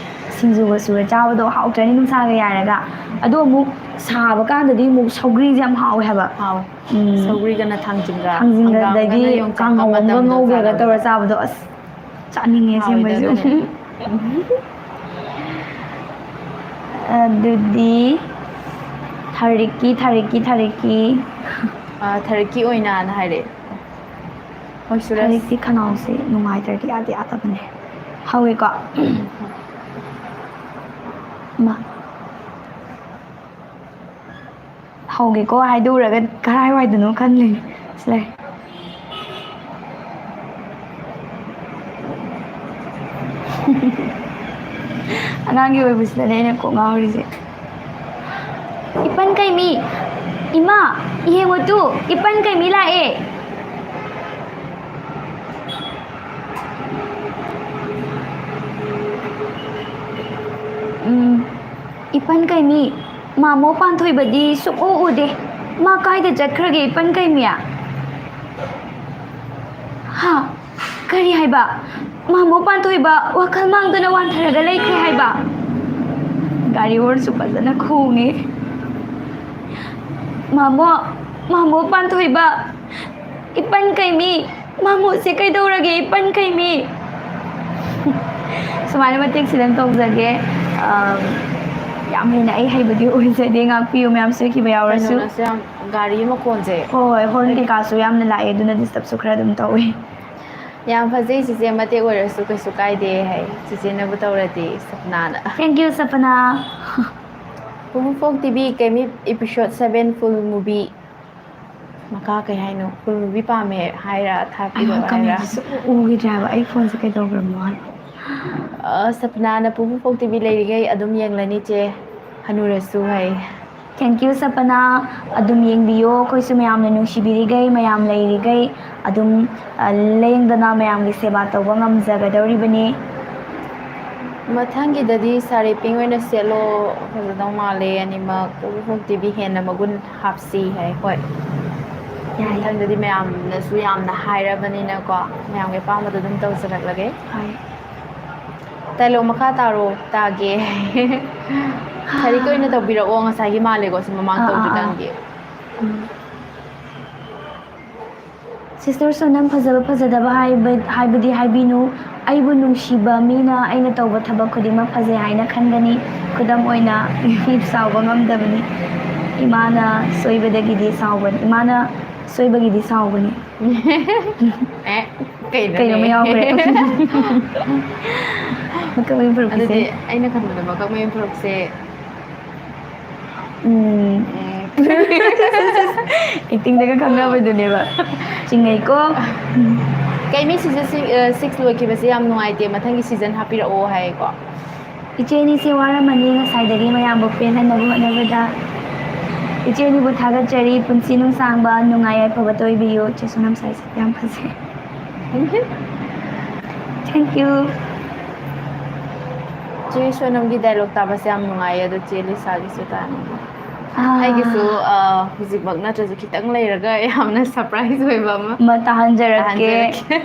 ꯁꯤꯡꯖꯨꯒ ꯁꯨꯔ ꯆꯥꯕꯗꯣ ꯍꯥꯎꯇ꯭ꯔꯅꯤ, ꯅꯨꯡꯁꯥꯒ ꯌꯥꯏꯔꯒ꯫ ꯑꯗꯣ ꯑꯃꯨꯛ ꯁꯥꯕ ꯀꯥꯟꯗꯗꯤ ꯑꯃꯨꯛ ꯁꯧꯒ꯭ꯔꯤꯁꯦ ꯌꯥꯝ ꯍꯥꯎꯋꯦ ꯍꯥꯏꯕ꯫ ꯍꯥꯎꯋꯦ꯫ ꯎꯝ꯫ ꯁꯧꯒ꯭ꯔꯤꯒꯅ ꯊꯥꯡꯖꯤꯡꯒ, ꯊꯥꯡꯖꯤꯡꯒ, ꯍꯪꯒꯥꯝꯒꯅ ꯑꯗꯒꯤ ꯌꯣꯡꯆꯥꯛꯀ ꯀꯥꯡꯍꯧ ꯑꯃꯒ ꯃꯇꯝꯗ ꯉꯧꯕꯒ ꯆꯥꯅꯕꯗꯣ꯫ ꯇꯧꯔ ꯆꯥꯕꯗꯣ, ꯑꯁ, ꯆꯥꯅꯤꯡꯉꯦ ꯍꯥꯎꯋꯦ ꯑꯁꯦꯡꯕꯩꯁꯨ꯫ ꯑꯗꯨꯅꯦ꯫ ꯑꯗꯨꯗꯤ ꯊꯥꯔꯤꯛꯀꯤ, ꯊꯥꯔꯤꯛꯀꯤ, ꯊꯥꯔꯤꯛꯀꯤ꯫ ꯑ, ꯊꯥꯔꯤꯛꯀꯤ ꯑꯣꯏꯅꯅ ꯍꯥꯏꯔꯛꯑꯦ꯫ ꯍꯣꯏ, ꯁꯨꯔꯁ꯫ ꯊꯥꯔꯤꯛꯇꯤ ꯈꯅꯥꯎꯁꯦ ꯅꯨꯡꯉꯥꯏꯇ꯭ꯔꯗꯤ ꯌꯥꯗꯤ ꯌꯥꯗꯕꯅꯦ꯫ ꯍꯧꯋꯦꯀꯣ? ꯎꯝ꯫ ꯃꯥ꯫ ꯍꯧꯒꯦꯀꯣ ꯍꯥꯏꯗꯣꯛꯎꯔꯒ ꯀꯔꯥꯏꯋꯥꯏꯗꯅꯣ ꯈꯜꯂꯤꯅꯦ꯫ ꯁꯤ ꯂꯩꯔꯦ꯫ ꯑꯉꯥꯡꯒꯤ ꯑꯣꯏꯕꯁꯤꯗꯅꯦ ꯑꯩꯅ ꯀꯣꯛ ꯉꯥꯎꯔꯤꯁꯦ꯫ ꯏꯄꯟ ꯀꯩꯃꯤ, ꯏꯃꯥ, ꯌꯦꯡꯉꯣ ꯇꯨ, ꯏꯄꯟ ꯀꯩꯃꯤ ꯂꯥꯛꯑꯦ꯫ ꯎꯝ, ꯏꯄꯟ ꯀꯩꯃꯤ, ꯃꯥꯃꯣ ꯄꯥꯟꯊꯣꯏꯕꯗꯤ ꯁꯨꯛꯎ ꯎꯗꯦ꯫ ꯃꯥ ꯀꯥꯏꯗ ꯆꯠꯈ꯭ꯔꯒꯦ, ꯏꯄꯟ ꯀꯩꯃꯤ? ꯍꯥ? ꯀꯔꯤ ꯍꯥꯏꯕ? ꯃꯥꯃꯣ ꯄꯥꯟꯊꯣꯏꯕ ꯋꯥꯈꯜ ꯃꯥꯡꯗꯨꯅ ꯋꯥꯟꯊꯔꯒ ꯂꯩꯈ꯭ꯔꯦ ꯍꯥꯏꯕ? ꯒꯥꯔꯤ ꯍꯣꯔꯟꯁꯨ ꯐꯖꯅ ꯈꯣꯡꯉꯦ꯫ ꯃꯥꯃꯣ, ꯃꯥꯃꯣ ꯄꯥꯟꯊꯣꯏꯕ, ꯏꯄꯟ ꯀꯩꯃꯤ, ꯃꯥꯃꯣꯁꯦ ꯀꯩꯗꯧꯔꯒꯦ, ꯏꯄꯟ ꯀꯩꯃꯤ? ꯁꯨꯃꯥꯏꯅ ꯃꯇꯦꯛ ꯁꯤꯗꯪ ꯇꯧꯖꯒꯦ꯫ ꯑꯝ, ꯌꯥꯝ ꯍꯦꯟꯅ ꯑꯩ ꯍꯩꯕꯗꯤ ꯑꯣꯏꯖꯗꯦ, ꯉꯥꯛꯄꯤꯌꯨ ꯃꯌꯥꯝ, ꯁꯣꯏꯈꯤꯕ ꯌꯥꯎꯔꯁꯨ꯫ ꯀꯩꯅꯣꯅꯁꯨ ꯌꯥꯝ, ꯒꯥꯔꯤ ꯃꯈꯣꯟꯁꯦ꯫ ꯍꯣꯏ, ꯍꯣꯏ, ꯍꯣꯔꯟ ꯀꯩꯀꯥꯁꯨ ꯌꯥꯝꯅ ꯂꯥꯛꯑꯦ, ꯑꯗꯨꯅ ꯗꯤꯁꯇꯔꯕꯁꯨ ꯈꯔ ꯑꯗꯨꯝ ꯇꯧꯋꯦ꯫ ꯌꯥꯝ ꯐꯖꯩ ꯆꯤꯆꯦ, ꯃꯇꯦꯛ ꯑꯣꯏꯔꯁꯨ ꯀꯩꯁꯨ ꯀꯥꯏꯗꯦ ꯍꯥꯏ, ꯆꯤꯆꯦꯅꯕꯨ ꯇꯧꯔꯗꯤ, ꯁꯞꯅꯥꯅ꯫ Thank you, ꯁꯄꯅꯥ꯫ ꯄꯨꯡꯐꯣꯛ ꯇꯤꯚꯤ ꯀꯩꯃꯤ episode seven full movie꯫ ꯃꯈꯥ ꯀꯩ ꯍꯥꯏꯅꯣ? Full movie ꯄꯥꯝꯃꯦ ꯍꯥꯏꯔ, ꯊꯥꯕꯤꯔꯛꯑꯣ ꯍꯥꯏꯔ? ꯀꯃꯦꯟꯁꯦ ꯁꯨꯛꯎ ꯎꯈꯤꯗ꯭ꯔꯦ ꯍꯥꯏꯕ, ꯑꯩ ꯐꯣꯟꯁꯦ ꯀꯩꯗꯧꯈ꯭ꯔꯕꯅꯣ ꯍꯥꯏꯕ꯫ ꯑ, ꯁꯄꯅꯥꯅ ꯄꯨꯡꯐꯣꯛ ꯇꯤꯚꯤ ꯂꯩꯔꯤꯈꯩ ꯑꯗꯨꯝ ꯌꯦꯡꯂꯅꯤ ꯆꯦ, ꯍꯅꯨꯔꯁꯨ ꯍꯥꯏ꯫ Thank you, ꯁꯄꯅꯥ꯫ ꯑꯗꯨꯝ ꯌꯦꯡꯕꯤꯌꯣ, ꯑꯩꯈꯣꯏꯁꯨ ꯃꯌꯥꯝꯅ ꯅꯨꯡꯁꯤꯕꯤꯔꯤꯈꯩ, ꯃꯌꯥꯝ ꯂꯩꯔꯤꯈꯩ ꯑꯗꯨꯝ, ꯑ, ꯂꯦꯡꯗꯅ ꯃꯌꯥꯝꯒꯤ ꯁꯦꯕꯥ ꯇꯧꯕ ꯉꯝꯖꯒꯗꯧꯔꯤꯕꯅꯤ꯫ ꯃꯊꯪꯒꯤꯗꯗꯤ ꯁꯥꯔꯤ ꯄꯤꯡ ꯑꯣꯏꯅ ꯁꯦꯠꯂꯣ, ꯐꯖꯗꯧ ꯃꯥꯜꯂꯦ ꯑꯅꯤꯃꯛ꯫ ꯄꯨꯡꯐꯣꯛ ꯇꯤꯚꯤ ꯍꯦꯟꯅ ꯃꯒꯨꯟ ꯍꯥꯞꯁꯤ ꯍꯥꯏ꯫ ꯍꯣꯏ꯫ ꯌꯥꯏ꯫ ꯃꯊꯪꯗꯗꯤ ꯃꯌꯥꯝꯅꯁꯨ ꯌꯥꯝꯅ ꯍꯥꯏꯔꯕꯅꯤꯅꯀꯣ, ꯃꯌꯥꯝꯒꯤ ꯑꯄꯥꯝꯕꯗꯣ ꯑꯗꯨꯝ ꯇꯧꯖꯔꯛꯂꯒꯦ꯫ ꯍꯣꯏ꯫ ꯗꯥꯏꯂꯣꯛ ꯃꯈꯥ ꯇꯥꯔꯣ, ꯇꯥꯒꯦ꯫ ꯁꯥꯔꯤ ꯑꯣꯏꯅ ꯇꯧꯕꯤꯔꯛꯑꯣ, ꯉꯁꯥꯏꯒꯤ ꯃꯥꯜꯂꯦꯀꯣ, ꯁꯤ ꯃꯃꯥꯡ ꯑꯥ, ꯑꯥ, ꯑꯥ꯫ ꯇꯧꯗ꯭ꯔꯤꯀꯥꯟꯒꯤ꯫ ꯎꯝ꯫ ꯁꯤꯁꯇꯔ ꯁꯣꯅꯝ, ꯐꯖꯕ ꯐꯖꯗꯕ ꯍꯥꯏꯕ, ꯍꯥꯏꯕꯗꯤ ꯍꯥꯏꯕꯤꯅꯨ꯫ ꯑꯩꯕꯨ ꯅꯨꯡꯁꯤꯕ ꯃꯤꯅ ꯑꯩꯅ ꯇꯧꯕ ꯊꯕꯛ ꯈꯨꯗꯤꯡꯃꯛ ꯐꯖꯩ ꯍꯥꯏꯅ ꯈꯟꯒꯅꯤ꯫ ꯈꯨꯗꯝ ꯑꯣꯏꯅ, ꯁꯥꯎꯕ ꯉꯝꯗꯕꯅꯤ꯫ ꯏꯃꯥꯅ ꯁꯣꯏꯕꯗꯒꯤꯗꯤ ꯁꯥꯎꯕꯅꯤ꯫ ꯏꯃꯥꯅ ꯁꯣꯏꯕꯒꯤꯗꯤ ꯁꯥꯎꯕꯅꯤ꯫ ꯑꯦ, ꯀꯩꯅꯣꯅꯦ? ꯀꯩꯅꯣꯝꯃ ꯌꯥꯎꯈ꯭ꯔꯦ꯫ ꯃꯀꯛ ꯃꯌꯨꯝ ꯐꯔꯛꯀꯤꯁꯦ꯫ ꯑꯗꯨꯗꯤ ꯑꯩꯅ ꯈꯟꯕꯗ ꯃꯀꯛ ꯃꯌꯨꯝ ꯐꯔꯛꯁꯦ, ꯎꯝ꯫ ꯎꯝ, ꯑꯦꯛꯇꯤꯡꯗꯒ ꯈꯪꯅꯕꯗꯨꯅꯦꯕ꯫ ꯆꯤꯡꯅꯩꯀꯣ꯫ ꯀꯩꯃꯤ ꯁꯤꯖꯟ ꯁꯤꯛꯁ ꯂꯣꯏꯈꯤꯕꯁꯦ ꯌꯥꯝ ꯅꯨꯡꯉꯥꯏꯇꯦ, ꯃꯊꯪꯒꯤ ꯁꯤꯖꯟ ꯍꯥꯞꯄꯤꯔꯛꯑꯣ ꯍꯥꯏꯌꯦꯀꯣ꯫ ꯏꯆꯦ ꯑꯅꯤꯁꯦ ꯋꯥꯔꯝꯃꯅꯤ ꯉꯁꯥꯏꯗꯒꯤ ꯃꯌꯥꯝꯕꯨ ꯄꯦꯜꯍꯟꯅꯕ ꯍꯣꯠꯅꯕꯗ꯫ ꯏꯆꯦ ꯑꯅꯤꯕꯨ ꯊꯥꯒꯠꯆꯔꯤ, ꯄꯨꯟꯁꯤ ꯅꯨꯡꯁꯥꯡꯕ ꯅꯨꯡꯉꯥꯏ ꯌꯥꯏꯐꯕ ꯇꯣꯏꯕꯤꯌꯨ꯫ ꯆꯦ ꯁꯣꯅꯝ ꯁꯥꯏꯁꯦ ꯌꯥꯝ ꯐꯖꯩ꯫ Thank you꯫ ꯆꯦ ꯁꯣꯅꯝꯒꯤ ꯗꯥꯏꯂꯣꯛ ꯇꯥꯕꯁꯦ ꯌꯥꯝ ꯅꯨꯡꯉꯥꯏꯌꯦ, ꯑꯗꯣ ꯆꯦ ꯂꯤꯁꯥꯒꯤꯁꯨ ꯇꯥꯅꯤꯡꯉꯦ꯫ ꯑꯥ꯫ ꯑꯩꯒꯤꯁꯨ ꯑ, ꯍꯧꯖꯤꯛꯃꯛ ꯅꯠꯇ꯭ꯔꯁꯨ ꯈꯤꯇꯪ ꯂꯩꯔꯒ ꯌꯥꯝꯅ ꯁꯔꯄ꯭ꯔꯥꯏꯁ ꯑꯣꯏꯕ ꯑꯃ ꯑꯃ ꯇꯥꯍꯟꯖꯔꯛꯀꯦ꯫ ꯇꯥꯍꯟꯖꯔꯛꯀꯦ꯫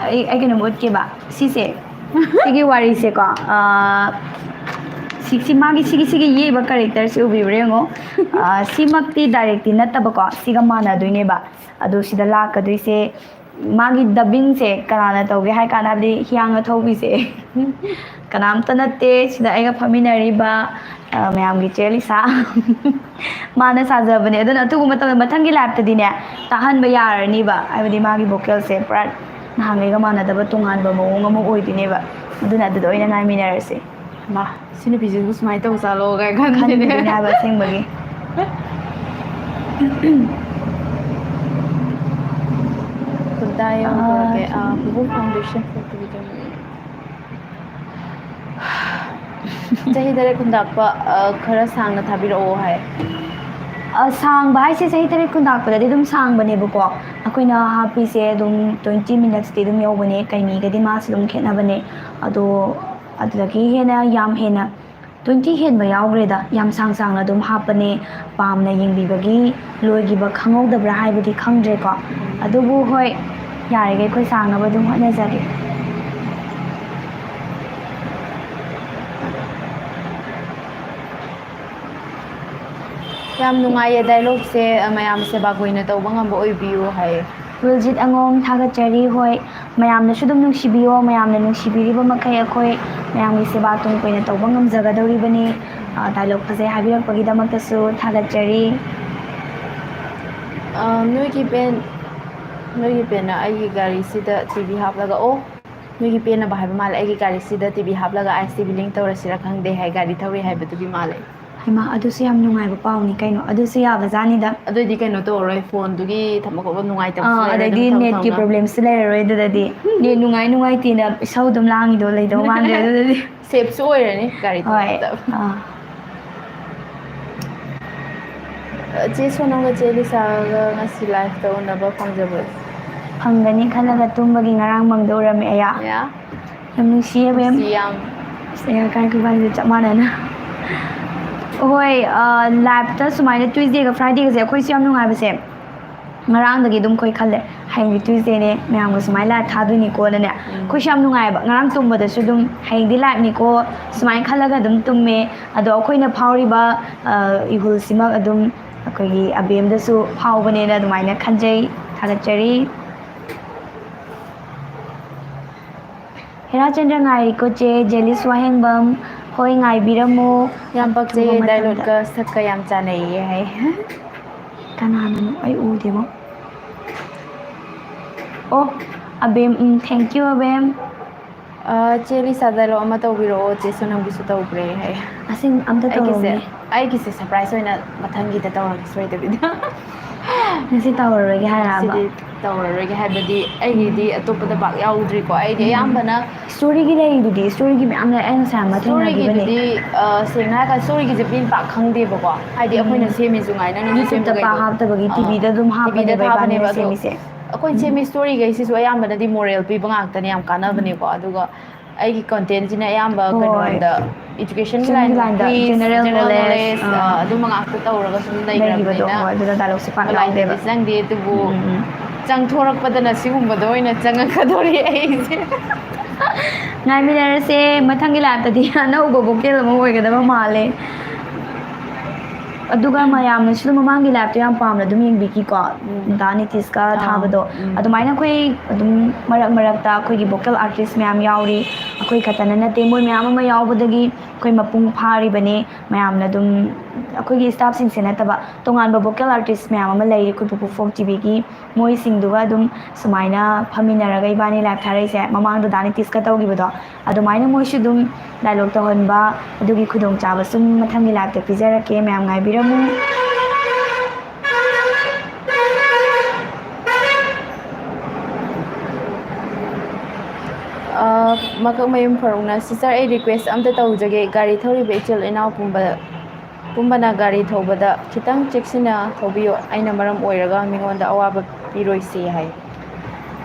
ꯑꯩ ꯑꯩ ꯀꯩꯅꯣꯝ ꯎꯠꯀꯦꯕ꯫ ꯁꯤꯁꯦ, ꯁꯤꯒꯤ ꯋꯥꯔꯤꯁꯦꯀꯣ, ꯑꯥ, ꯁꯤ ꯁꯤ ꯃꯥꯒꯤ ꯁꯤꯒꯤ ꯁꯤꯒꯤ ꯌꯦꯛꯏꯕ ꯀꯦꯔꯦꯛꯇꯔꯁꯦ ꯎꯕꯤꯕ꯭ꯔꯥ ꯌꯦꯡꯉꯣ꯫ ꯑꯥ, ꯁꯤꯃꯛꯇꯤ ꯗꯥꯏꯔꯦꯛꯇꯤ ꯅꯠꯇꯕꯀꯣ, ꯁꯤꯒ ꯃꯥꯟꯅꯗꯣꯏꯅꯦꯕ꯫ ꯑꯗꯣ ꯁꯤꯗ ꯂꯥꯛꯀꯗꯣꯏꯁꯦ ꯃꯥꯒꯤ ꯗꯕꯤꯡꯁꯦ ꯀꯅꯥꯅ ꯇꯧꯒꯦ ꯍꯥꯏ ꯀꯥꯟꯗ, ꯍꯥꯏꯕꯗꯤ ꯍꯤꯌꯥꯡꯅ ꯊꯧꯕꯤꯁꯦ ꯀꯅꯥꯝꯇ ꯅꯠꯇꯦ, ꯁꯤꯗ ꯑꯩꯒ ꯐꯝꯃꯤꯟꯅꯔꯤꯕ, ꯑ, ꯃꯌꯥꯝꯒꯤ ꯆꯦ ꯂꯤꯁꯥ꯫ ꯃꯥꯅ ꯁꯥꯖꯕꯅꯦ꯫ ꯑꯗꯨꯅ ꯑꯊꯨꯕ ꯃꯇꯝꯗ ꯃꯊꯪꯒꯤ ꯂꯥꯏꯞꯇꯗꯤꯅꯦ, ꯇꯥꯍꯟꯕ ꯌꯥꯔꯅꯤꯕ꯫ ꯍꯥꯏꯕꯗꯤ ꯃꯥꯒꯤ ꯚꯣꯀꯦꯜꯁꯦ ꯄꯨꯔꯥ ꯅꯍꯥꯟꯈꯩꯒ ꯃꯥꯟꯅꯗꯕ ꯇꯣꯉꯥꯟꯕ ꯃꯑꯣꯡ ꯑꯃ ꯑꯣꯏꯗꯣꯏꯅꯦꯕ꯫ ꯑꯗꯨꯅ ꯑꯗꯨꯗ ꯑꯣꯏꯅ ꯉꯥꯏꯃꯤꯟꯅꯔꯁꯦ꯫ ꯃꯥ, ꯁꯤ ꯅꯨꯄꯤꯁꯤꯕꯨ ꯁꯨꯃꯥꯏꯅ ꯇꯧ ꯆꯥꯠꯂꯣ ꯀꯥꯏ ꯈꯟꯗꯣꯏꯅꯦ꯫ ꯈꯟꯗꯣꯏꯅꯦ ꯍꯥꯏꯕ ꯑꯁꯦꯡꯕꯒꯤ꯫ ꯈꯨꯟꯗꯥ ꯌꯧꯔꯒꯦ꯫ ꯑꯥ, ꯄꯨꯄꯨ foundation ꯐꯣꯇꯣꯗ ꯆꯍꯤ ꯇꯔꯦꯠ ꯈꯨꯟꯗꯥꯛꯄ, ꯑ, ꯈꯔ ꯁꯥꯡꯅ ꯊꯥꯕꯤꯔꯛꯑꯣ ꯍꯥꯏ꯫ ꯑ, ꯁꯥꯡꯕ ꯍꯥꯏꯁꯦ ꯆꯍꯤ ꯇꯔꯦꯠ ꯈꯨꯟꯗꯥꯛꯄꯗꯗꯤ ꯑꯗꯨꯝ ꯁꯥꯡꯕꯅꯦꯕꯀꯣ꯫ ꯑꯩꯈꯣꯏꯅ ꯍꯥꯞꯄꯤꯁꯦ ꯑꯗꯨꯝ twenty minutesꯇꯤ ꯑꯗꯨꯝ ꯌꯧꯕꯅꯦ꯫ ꯀꯩꯃꯤꯒꯗꯤ ꯃꯥꯁꯨ ꯑꯗꯨꯝ ꯈꯦꯠꯅꯕꯅꯦ꯫ ꯑꯗꯣ ꯑꯗꯨꯗꯒꯤ ꯍꯦꯟꯅ, ꯌꯥꯝ ꯍꯦꯟꯅ twenty ꯍꯦꯟꯕ ꯌꯥꯎꯈ꯭ꯔꯦꯗ꯫ ꯌꯥꯝ ꯁꯥꯡ ꯁꯥꯡꯅ ꯑꯗꯨꯝ ꯍꯥꯞꯄꯅꯦ꯫ ꯄꯥꯝꯅ ꯌꯦꯡꯕꯤꯕꯒꯤ ꯂꯣꯏꯈꯤꯕ ꯈꯪꯍꯧꯗꯕ꯭ꯔꯥ ꯍꯥꯏꯕꯗꯤ ꯈꯪꯗ꯭ꯔꯦꯀꯣ꯫ ꯑꯗꯨꯕꯨ ꯍꯣꯏ, ꯌꯥꯔꯤꯈꯩ ꯑꯩꯈꯣꯏ ꯁꯥꯡꯅꯕ ꯑꯗꯨꯝ ꯍꯣꯠꯅꯖꯒꯦ꯫ ꯌꯥꯝ ꯅꯨꯡꯉꯥꯏꯌꯦ ꯗꯥꯏꯂꯣꯛꯁꯦ, ꯃꯌꯥꯝ ꯁꯦꯕꯥ ꯀꯨꯏꯅ ꯇꯧꯕ ꯉꯝꯕ ꯑꯣꯏꯕꯤꯌꯨ ꯍꯥꯏꯌꯦ꯫ ꯋꯤꯜꯖꯤꯠ ꯑꯉꯣꯝ, ꯊꯥꯒꯠꯆꯔꯤ꯫ ꯍꯣꯏ, ꯃꯌꯥꯝꯅꯁꯨ ꯑꯗꯨꯝ ꯅꯨꯡꯁꯤꯕꯤꯌꯣ꯫ ꯃꯌꯥꯝꯅ ꯅꯨꯡꯁꯤꯕꯤꯔꯤꯕ ꯃꯈꯩ ꯑꯩꯈꯣꯏ ꯃꯌꯥꯝꯒꯤ ꯁꯦꯕꯥ ꯇꯨꯡ ꯀꯣꯏꯅ ꯇꯧꯕ ꯉꯝꯖꯒꯗꯧꯔꯤꯕꯅꯤ꯫ ꯑ, ꯗꯥꯏꯂꯣꯛ ꯐꯖꯩ ꯍꯥꯏꯕꯤꯔꯛꯄꯒꯤꯗꯃꯛꯇꯁꯨ ꯊꯥꯒꯠꯆꯔꯤ꯫ ꯑ, ꯅꯣꯏꯒꯤ ꯄꯦꯟ, ꯅꯣꯏꯒꯤ ꯄꯦꯟꯅ ꯑꯩꯒꯤ ꯒꯥꯔꯤꯁꯤꯗ ꯇꯤ ꯚꯤ ꯍꯥꯞꯂꯒ, ꯑꯣ, ꯅꯣꯏꯒꯤ ꯄꯦꯟꯅꯕ ꯍꯥꯏꯕ ꯃꯥꯜꯂꯦ, ꯑꯩꯒꯤ ꯒꯥꯔꯤꯁꯤꯗ ꯇꯤ ꯚꯤ ꯍꯥꯞꯂꯒ ꯑꯥꯏ ꯑꯦꯁ ꯇꯤ ꯚꯤ ꯂꯤꯡ ꯇꯧꯔꯁꯤꯔꯥ ꯈꯪꯗꯦ ꯍꯥꯏ, ꯒꯥꯔꯤ ꯊꯧꯔꯤ ꯍꯥꯏꯕꯗꯨꯒꯤ ꯃꯥꯜꯂꯦ꯫ ꯍꯩꯃꯥ, ꯑꯗꯨꯁꯨ ꯌꯥꯝ ꯅꯨꯡꯉꯥꯏꯕ ꯄꯥꯎꯅꯤ ꯀꯩꯅꯣ, ꯑꯗꯨꯁꯨ ꯌꯥꯕꯖꯥꯠꯅꯤꯗ꯫ ꯑꯗꯨꯑꯣꯏꯗꯤ ꯀꯩꯅꯣ ꯇꯧꯔꯔꯣꯏ, ꯐꯣꯟꯗꯨꯒꯤ ꯊꯝꯕ ꯈꯣꯠꯄ ꯅꯨꯡꯉꯥꯏꯇꯕꯁꯨ ꯑꯥ, ꯂꯩꯔꯔꯣꯏ, ꯑꯗꯩꯗꯤ ꯑꯗꯨꯝ ꯊꯝ ꯅꯦꯠꯀꯤ ꯊꯝꯅ꯫ ꯄ꯭ꯔꯣꯕ꯭ꯂꯦꯝꯁꯨ ꯂꯩꯔꯔꯣꯏ ꯑꯗꯨꯗꯗꯤ꯫ ꯅꯦꯠ ꯅꯨꯡꯉꯥꯏ ꯅꯨꯡꯉꯥꯏꯇꯦꯅ ꯏꯁꯧ ꯑꯗꯨꯝ ꯂꯥꯡꯉꯤꯗꯣ ꯂꯩꯗꯧ ꯃꯥꯟꯗ꯭ꯔꯦ ꯑꯗꯨꯗꯗꯤ꯫ ꯁꯦꯞꯁꯨ ꯑꯣꯏꯔꯅꯤ ꯒꯥꯔꯤ ꯍꯣꯏ꯫ ꯊꯧꯕꯗ꯫ ꯑꯥ꯫ ꯆꯦ ꯁꯣꯅꯝꯒ ꯆꯦ ꯂꯤꯁꯥꯒ ꯉꯁꯤ ꯂꯥꯏꯐꯇ ꯎꯅꯕ ꯐꯪꯖꯕꯁꯦ꯫ ꯐꯪꯒꯅꯤ ꯈꯜꯂꯒ ꯇꯨꯝꯕꯒꯤ ꯉꯔꯥꯡ ꯃꯪꯗ ꯎꯔꯝꯃꯦ ꯑꯌꯥ꯫ ꯌꯥ꯫ ꯌꯥꯝ ꯅꯨꯡꯁꯤꯌꯦ ꯕꯦꯝ꯫ ꯅꯨꯡꯁꯤ ꯌꯥꯝ꯫ ꯑꯁ, ꯑꯌꯥ, ꯀꯥꯏ ꯈꯨꯕꯥꯟꯁꯦ ꯆꯞ ꯃꯥꯟꯅꯅ꯫ ꯍꯣꯏ, ꯑ, ꯂꯥꯏꯐꯇ ꯁꯨꯃꯥꯏꯅ ꯇ꯭ꯌꯨꯁꯗꯦꯒ ꯐ꯭ꯔꯥꯏꯗꯦꯒꯁꯦ ꯑꯩꯈꯣꯏꯁꯨ ꯌꯥꯝ ꯅꯨꯡꯉꯥꯏꯕꯁꯦ꯫ ꯉꯔꯥꯡꯗꯒꯤ ꯑꯗꯨꯝ ꯑꯩꯈꯣꯏ ꯈꯜꯂꯦ, ꯍꯌꯦꯡꯗꯤ ꯇ꯭ꯌꯨꯁꯗꯦꯅꯦ, ꯃꯌꯥꯝꯒ ꯁꯨꯃꯥꯏꯅ ꯂꯥꯏꯐ ꯊꯥꯗꯣꯏꯅꯤꯀꯣꯅꯅꯦ꯫ ꯎꯝ꯫ ꯑꯩꯈꯣꯏꯁꯨ ꯌꯥꯝ ꯅꯨꯡꯉꯥꯏꯕ꯫ ꯉꯔꯥꯡ ꯇꯨꯝꯕꯗꯁꯨ ꯑꯗꯨꯝ ꯍꯌꯦꯡꯗꯤ ꯂꯥꯏꯐꯅꯤꯀꯣ ꯁꯨꯃꯥꯏꯅ ꯈꯜꯂꯒ ꯑꯗꯨꯝ ꯇꯨꯝꯃꯦ꯫ ꯑꯗꯣ ꯑꯩꯈꯣꯏꯅ ꯐꯥꯎꯔꯤꯕ, ꯑ, ꯏꯍꯨꯜꯁꯤꯃꯛ ꯑꯗꯨꯝ ꯑꯩꯈꯣꯏꯒꯤ ꯑꯕꯦꯝꯗꯁꯨ ꯐꯥꯎꯕꯅꯦꯅ ꯑꯗꯨꯃꯥꯏꯅ ꯈꯟꯖꯩ꯫ ꯊꯥꯒꯠꯆꯔꯤ꯫ ꯍꯦꯔꯥꯆꯟꯗ꯭ꯔ ꯉꯥꯏꯔꯤꯀꯣ ꯆꯦ, ꯖꯦꯂꯤꯁ ꯋꯥꯍꯦꯡꯕꯝ꯫ ꯍꯣꯏ, ꯉꯥꯏꯕꯤꯔꯝꯃꯨ꯫ ꯌꯥꯝ ꯄꯛꯆꯩꯌꯦ, ꯑꯊꯨꯕ ꯃꯇꯝꯗ꯫ ꯗꯥꯏꯂꯣꯠꯀ ꯁꯛꯀ ꯌꯥꯝ ꯆꯥꯟꯅꯩꯌꯦ ꯍꯥꯏ꯫ ꯀꯅꯥꯅꯣ? ꯑꯩ ꯎꯗꯦꯕꯣ꯫ ꯑꯣ, ꯑꯕꯦꯝ, ꯎꯝ, thank you, ꯑꯕꯦꯝ꯫ ꯑ, ꯆꯦ ꯂꯤꯁꯥ ꯗꯥꯏꯂꯣꯛ ꯑꯃ ꯇꯧꯕꯤꯔꯛꯑꯣ, ꯆꯦ ꯁꯣꯅꯝꯒꯤꯁꯨ ꯇꯧꯈ꯭ꯔꯦ ꯍꯥꯏ꯫ ꯑꯁꯦꯡ-, ꯑꯝꯇ ꯑꯩꯒꯤꯁꯦ, ꯇꯧꯔꯝꯃꯦ꯫ ꯑꯩꯒꯤꯁꯦ ꯁꯔꯄ꯭ꯔꯥꯏꯁ ꯑꯣꯏꯅ ꯃꯊꯪꯒꯤꯗ ꯇꯧꯔꯒꯦ ꯁꯣꯏꯗꯕꯤꯗ꯫ ꯉꯁꯤ ꯇꯧꯔꯔꯣꯏꯒꯦ ꯍꯥꯏꯔꯛꯑꯕ? ꯉꯁꯤꯗꯤ ꯇꯧꯔꯔꯣꯏꯒꯦ, ꯍꯥꯏꯕꯗꯤ ꯑꯩꯒꯤꯗꯤ ꯑꯇꯣꯞꯄꯗ ꯄꯥꯛ ꯌꯥꯎꯗ꯭ꯔꯤꯀꯣ꯫ ꯑꯩꯗꯤ ꯎꯝ꯫ ꯑꯌꯥꯝꯕꯅ ꯁ꯭ꯇꯣꯔꯤꯒꯤ ꯂꯩꯔꯤꯗꯨꯗꯤ, ꯁ꯭ꯇꯣꯔꯤꯒꯤ ꯃꯌꯥꯝ ꯂꯩ, ꯑꯩ ꯉꯁꯥꯏ ꯑꯃ ꯊꯦꯡꯅꯈꯤꯕꯅꯦ꯫ ꯁ꯭ꯇꯣꯔꯤꯒꯤꯗꯨꯗꯤ, ꯑ, ꯁꯦꯡꯅ ꯍꯥꯏꯔꯀꯥꯟꯗ ꯁ꯭ꯇꯣꯔꯤꯒꯤꯁꯦ ꯃꯤꯅ ꯄꯥꯛ ꯈꯪꯗꯦꯕꯀꯣ꯫ ꯍꯥꯏꯗꯤ ꯑꯩꯈꯣꯏꯅ ꯎꯝ꯫ ꯁꯦꯝꯃꯤꯁꯨ ꯉꯥꯏ, ꯅꯪꯅ YouTube-ꯇ ꯁꯦꯝꯕꯈꯩꯗꯣ꯫ ꯄꯥꯛ ꯍꯥꯞꯇꯕꯒꯤ ꯑ, ꯇꯤꯚꯤꯗ ꯑꯗꯨꯝ ꯇꯤꯚꯤꯗ ꯍꯥꯞꯄꯅꯦꯕ ꯏꯕꯥꯅꯤꯅ ꯊꯥꯕꯅꯦꯕ ꯑꯗꯣ꯫ ꯁꯦꯝꯃꯤꯁꯦ꯫ ꯑꯩꯈꯣꯏꯅ ꯎꯝ꯫ ꯁꯦꯝꯃꯤ ꯁ꯭ꯇꯣꯔꯤꯈꯩꯁꯤꯁꯨ ꯑꯌꯥꯝꯕꯅꯗꯤ ꯃꯣꯔꯦꯜ ꯄꯤꯕ ꯉꯥꯛꯇꯅꯦ, ꯌꯥꯝ ꯀꯥꯟꯅꯕꯅꯦꯀꯣ꯫ ꯑꯗꯨꯒ ꯑꯩꯒꯤ ꯀꯣꯟꯇꯦꯟꯁꯤꯅ ꯑꯌꯥꯝꯕ ꯍꯣꯏ꯫ ꯀꯩꯅꯣꯔꯣꯝꯗ, education Education line, line-ꯗ, quiz, general general knowledge, knowledge, ꯑꯥ, ꯑ, ꯑꯗꯨꯝꯕ ꯉꯥꯛꯇ ꯇꯧꯔꯒ ꯁꯨꯝ ꯂꯩꯈꯤꯕꯗꯣ, ꯂꯩꯈ꯭ꯔꯕꯅꯤꯅ ꯍꯣꯏ, ꯑꯗꯨꯅ dialogue-ꯁꯦ ꯄꯥꯛ ꯑꯗꯨ line-ꯗꯗꯤ ꯌꯥꯎꯗꯦꯕ꯫ ꯆꯪꯗꯦ꯫ ꯑꯗꯨꯕꯨ ꯎꯝ, ꯎꯝ, ꯎꯝ꯫ ꯆꯪꯊꯣꯔꯛꯄꯗꯅ ꯁꯤꯒꯨꯝꯕꯗ ꯑꯣꯏꯅ ꯆꯪꯉꯛꯀꯗꯣꯔꯤ ꯑꯩꯁꯦ꯫ ꯉꯥꯏꯃꯤꯟꯅꯔꯁꯦ, ꯃꯊꯪꯒꯤ live-ꯇꯗꯤ ꯑꯅꯧꯕ vocal ꯑꯃ ꯑꯣꯏꯒꯗꯕ ꯃꯥꯜꯂꯦ꯫ ꯑꯗꯨꯒ ꯃꯌꯥꯝꯅꯁꯨ ꯃꯃꯥꯡꯒꯤ live-ꯇꯣ ꯌꯥꯝ ꯄꯥꯝꯅ ꯑꯗꯨꯝ ꯌꯦꯡꯕꯤꯈꯤꯀꯣ, ꯎꯝ꯫ ꯗꯥ ꯅꯤꯇꯤꯁꯀ ꯑꯥ, ꯊꯥꯕꯗꯣ꯫ ꯎꯝ꯫ ꯑꯗꯨꯃꯥꯏꯅ ꯑꯩꯈꯣꯏ ꯑꯗꯨꯝ ꯃꯔꯛ ꯃꯔꯛꯇ ꯑꯩꯈꯣꯏꯒꯤ vocal artist ꯃꯌꯥꯝ ꯌꯥꯎꯔꯤ꯫ ꯑꯩꯈꯣꯏ ꯈꯛꯇꯅ ꯅꯠꯇꯦ, ꯃꯣꯏ ꯃꯌꯥꯝ ꯑꯃ ꯌꯥꯎꯕꯗꯒꯤ ꯑꯩꯈꯣꯏ ꯃꯄꯨꯡ ꯐꯥꯔꯤꯕꯅꯤ꯫ ꯃꯌꯥꯝꯅ ꯑꯗꯨꯝ, ꯑꯩꯈꯣꯏꯒꯤ staffꯁꯤꯡꯁꯦ ꯅꯠꯇꯕ, ꯇꯣꯉꯥꯟꯕ vocal artist ꯃꯌꯥꯝ ꯑꯃ ꯂꯩꯔꯤ, ꯑꯩꯈꯣꯏ ꯄꯨꯄꯨ ꯐꯣꯛ ꯇꯤꯚꯤꯒꯤ꯫ ꯃꯣꯏꯁꯤꯡꯗꯨꯒ ꯑꯗꯨꯝ ꯁꯨꯃꯥꯏꯅ ꯐꯝꯃꯤꯟꯅꯔꯒ ꯏꯕꯥꯅꯤ live ꯊꯥꯔꯛꯏꯁꯦ, ꯃꯃꯥꯡꯗ ꯗꯥ ꯅꯤꯇꯤꯁꯀ ꯇꯧꯈꯤꯕꯗꯣ, ꯑꯗꯨꯃꯥꯏꯅ ꯃꯣꯏꯁꯨ ꯑꯗꯨꯝ dialogue ꯇꯧꯍꯟꯕ, ꯑꯗꯨꯒꯤ ꯈꯨꯗꯣꯡꯆꯥꯕꯁꯨ ꯃꯊꯪꯒꯤ liveꯇ ꯄꯤꯖꯔꯛꯀꯦ꯫ ꯃꯌꯥꯝ ꯉꯥꯏꯕꯤꯔꯝꯃꯨ꯫ ꯑ, ꯃꯀꯛꯃꯌꯨꯝ ꯐꯥꯔꯨꯛꯅ, "Sister, ꯑꯩ request ꯑꯝꯇ ꯇꯧꯖꯒꯦ꯫ ꯒꯥꯔꯤ ꯊꯧꯔꯤꯕ ꯏꯆꯤꯜ ꯏꯅꯥꯎ ꯄꯨꯝꯕ, ꯄꯨꯝꯕꯅ ꯒꯥꯔꯤ ꯊꯧꯕꯗ ꯈꯤꯇꯪ ꯆꯦꯛꯁꯤꯟꯅ ꯊꯧꯕꯤꯌꯨ꯫ ꯑꯩꯅ ꯃꯔꯝ ꯑꯣꯏꯔꯒ ꯃꯤꯉꯣꯟꯗ ꯑꯋꯥꯕ ꯄꯤꯔꯣꯏꯁꯤ" ꯍꯥꯏ꯫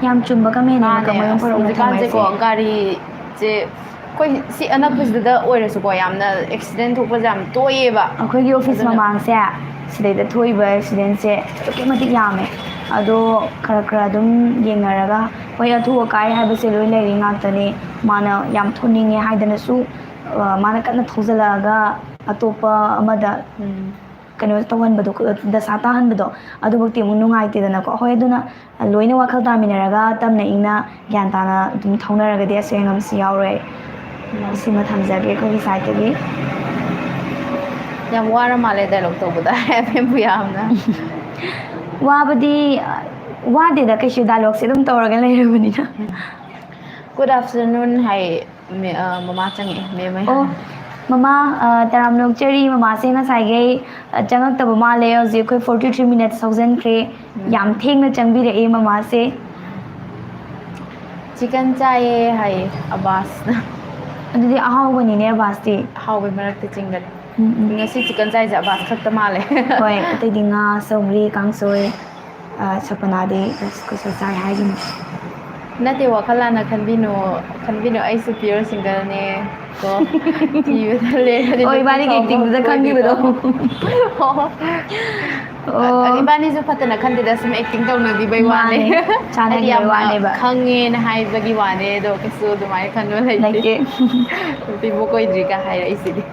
ꯌꯥꯝ ꯆꯨꯝꯕ comment ꯅꯦ ꯃꯥꯅꯦ, ꯃꯀꯛꯃꯌꯨꯝ ꯑꯁ, ꯐꯥꯔꯨꯛꯅ ꯍꯧꯖꯤꯛꯀꯥꯟꯁꯦꯀꯣ, ꯊꯝꯃꯛꯏꯁꯦ꯫ ꯒꯥꯔꯤꯁꯦ ꯑꯩꯈꯣꯏ ꯁꯤ ꯑꯅꯛꯄꯁꯤꯗ ꯑꯣꯏꯔꯁꯨꯀꯣ, ꯌꯥꯝꯅ accident ꯊꯣꯛꯄꯁꯦ ꯌꯥꯝ ꯇꯣꯏꯑꯦꯕ꯫ ꯑꯩꯈꯣꯏꯒꯤ office ꯑꯗꯨꯅ ꯃꯃꯥꯡꯁꯦ, ꯁꯤꯗꯩꯗ ꯊꯣꯛꯏꯕ accidentꯁꯦ ꯑꯗꯨꯛꯀꯤ ꯃꯇꯤꯛ ꯌꯥꯝꯃꯦ꯫ ꯑꯗꯣ ꯈꯔ ꯈꯔ ꯑꯗꯨꯝ ꯌꯦꯡꯅꯔꯒ, ꯍꯣꯏ, ꯑꯊꯨ ꯑꯀꯥꯏ ꯍꯥꯏꯕꯁꯦ ꯂꯣꯏ ꯂꯩꯔꯤ ꯉꯥꯛꯇꯅꯤ꯫ ꯃꯥꯅ ꯌꯥꯝ ꯊꯣꯛꯅꯤꯡꯉꯦ ꯍꯥꯏꯗꯅꯁꯨ, ꯑ, ꯃꯥꯅ ꯀꯟꯅ ꯊꯧꯖꯜꯂꯛꯑꯒ ꯑꯇꯣꯞꯄ ꯑꯃꯗ, ꯎꯝ, ꯀꯩꯅꯣ ꯇꯧꯍꯟꯕꯗꯣ, ꯗꯁꯥ ꯇꯥꯍꯟꯕꯗꯣ, ꯑꯗꯨꯃꯛꯇꯤ ꯑꯃꯨꯛ ꯅꯨꯡꯉꯥꯏꯇꯦꯗꯅꯀꯣ꯫ ꯍꯣꯏ, ꯑꯗꯨꯅ ꯂꯣꯏꯅ ꯋꯥꯈꯜ ꯇꯥꯃꯤꯟꯅꯔꯒ ꯇꯞꯅ ꯏꯪꯅ ꯒ꯭ꯌꯥꯟ ꯇꯥꯅ ꯑꯗꯨꯝ ꯊꯧꯅꯔꯒꯗꯤ ꯑꯁꯣꯏ ꯑꯉꯥꯝꯁꯨ ꯌꯥꯎꯔꯣꯏ꯫ ꯎꯝ꯫ ꯁꯤꯃ ꯊꯝꯖꯒꯦ ꯑꯩꯈꯣꯏꯒꯤ sideꯇꯒꯤ꯫ ꯌꯥꯝ ꯋꯥꯔ ꯃꯥꯜꯂꯦ dialogue ꯇꯧꯕꯗ, ꯐꯦꯝꯕꯨ ꯌꯥꯝꯅ꯫ ꯋꯥꯕꯗꯤ, ꯋꯥꯗꯦꯗ ꯀꯩꯁꯨ, dialogueꯁꯦ ꯑꯗꯨꯝ ꯇꯧꯔꯒ ꯂꯩꯔꯕꯅꯤꯅ꯫ Good afternoon ꯍꯥꯏ, ꯃꯦ-, ꯑ, ꯃꯃꯥ ꯆꯪꯉꯛꯑꯦ, ꯃꯦꯝ ꯍꯥꯏ꯫ ꯑꯣ, ꯃꯃꯥ, ꯑ, ꯇꯔꯥꯝꯅ ꯑꯣꯛꯆꯔꯤ꯫ ꯃꯃꯥꯁꯦ ꯉꯁꯥꯏꯈꯩ, ꯑ, ꯆꯪꯉꯛꯇꯕ ꯃꯥꯜꯂꯦ꯫ ꯍꯧꯖꯤꯛ ꯑꯩꯈꯣꯏ forty three minutes ꯍꯧꯖꯤꯟꯈ꯭ꯔꯦ꯫ ꯎꯝ꯫ ꯌꯥꯝ ꯊꯦꯡꯅ ꯆꯪꯕꯤꯔꯛꯑꯦ ꯃꯃꯥꯁꯦ꯫ Chicken ꯆꯥꯏꯌꯦ ꯍꯥꯏꯌꯦ ꯑꯕꯥꯁꯅ꯫ ꯑꯗꯨꯗꯤ ꯑꯍꯥꯎꯕꯅꯤꯅꯦ ꯑꯕꯥꯁꯇꯤ꯫ ꯑꯍꯥꯎꯕꯩ ꯃꯔꯛꯇ chicken꯫ ꯎꯝ, ꯎꯝ꯫ ꯉꯁꯤ chicken ꯆꯥꯏꯁꯦ ꯑꯕꯥꯁ ꯈꯛꯇ ꯃꯥꯜꯂꯦ꯫ ꯍꯣꯏ, ꯑꯇꯩꯗꯤ ꯉꯥ, ꯁꯧꯒ꯭ꯔꯤ, ꯀꯥꯡꯁꯣꯏ, ꯑ, ꯁꯄꯅꯥꯗꯤ rice cooker ꯆꯥꯏ ꯍꯥꯏꯒꯤꯕꯅꯤ꯫ ꯅꯠꯇꯦ, ꯋꯥꯈꯜ ꯂꯥꯟꯅ ꯈꯟꯕꯤꯅꯨ, ꯈꯟꯕꯤꯅꯨ, ꯑꯩꯁꯨ pure singleꯅꯦ꯫ ꯀꯣ, ꯊꯤꯕꯗ ꯂꯦꯜꯂꯗꯤ ꯑꯣ, ꯏꯕꯥꯅꯤꯒꯤ ꯅꯨꯄꯤ ꯐꯥꯎꯕ actingꯗꯨꯗ ꯈꯪꯈꯤꯕꯗꯣ꯫ ꯑꯣꯏꯗꯣꯏꯗꯣ꯫ ꯑꯣ꯫ ꯏꯕꯥꯅꯤꯁꯨ ꯐꯠꯇꯅ ꯈꯟꯗꯦꯗ, ꯁꯨꯝ acting ꯇꯧꯅꯕꯤꯕꯩ ꯋꯥꯅꯦ꯫ ꯃꯥꯅꯦ, ꯍꯥꯏꯗꯤ ꯆꯥꯟꯅꯈꯤꯕꯩ ꯌꯥꯝꯅ ꯋꯥꯅꯦꯕ꯫ ꯈꯪꯉꯦꯅ ꯍꯥꯏꯕꯒꯤ ꯋꯥꯅꯦ, ꯑꯗꯣ ꯀꯩꯁꯨ ꯑꯗꯨꯃꯥꯏꯅ ꯈꯟꯕ ꯂꯩꯇꯦ꯫ ꯂꯩꯇꯦ꯫ ꯅꯨꯄꯤꯕꯨ ꯀꯣꯏꯗ꯭ꯔꯤꯒ ꯍꯥꯏꯔꯛꯏꯁꯤꯗꯤ꯫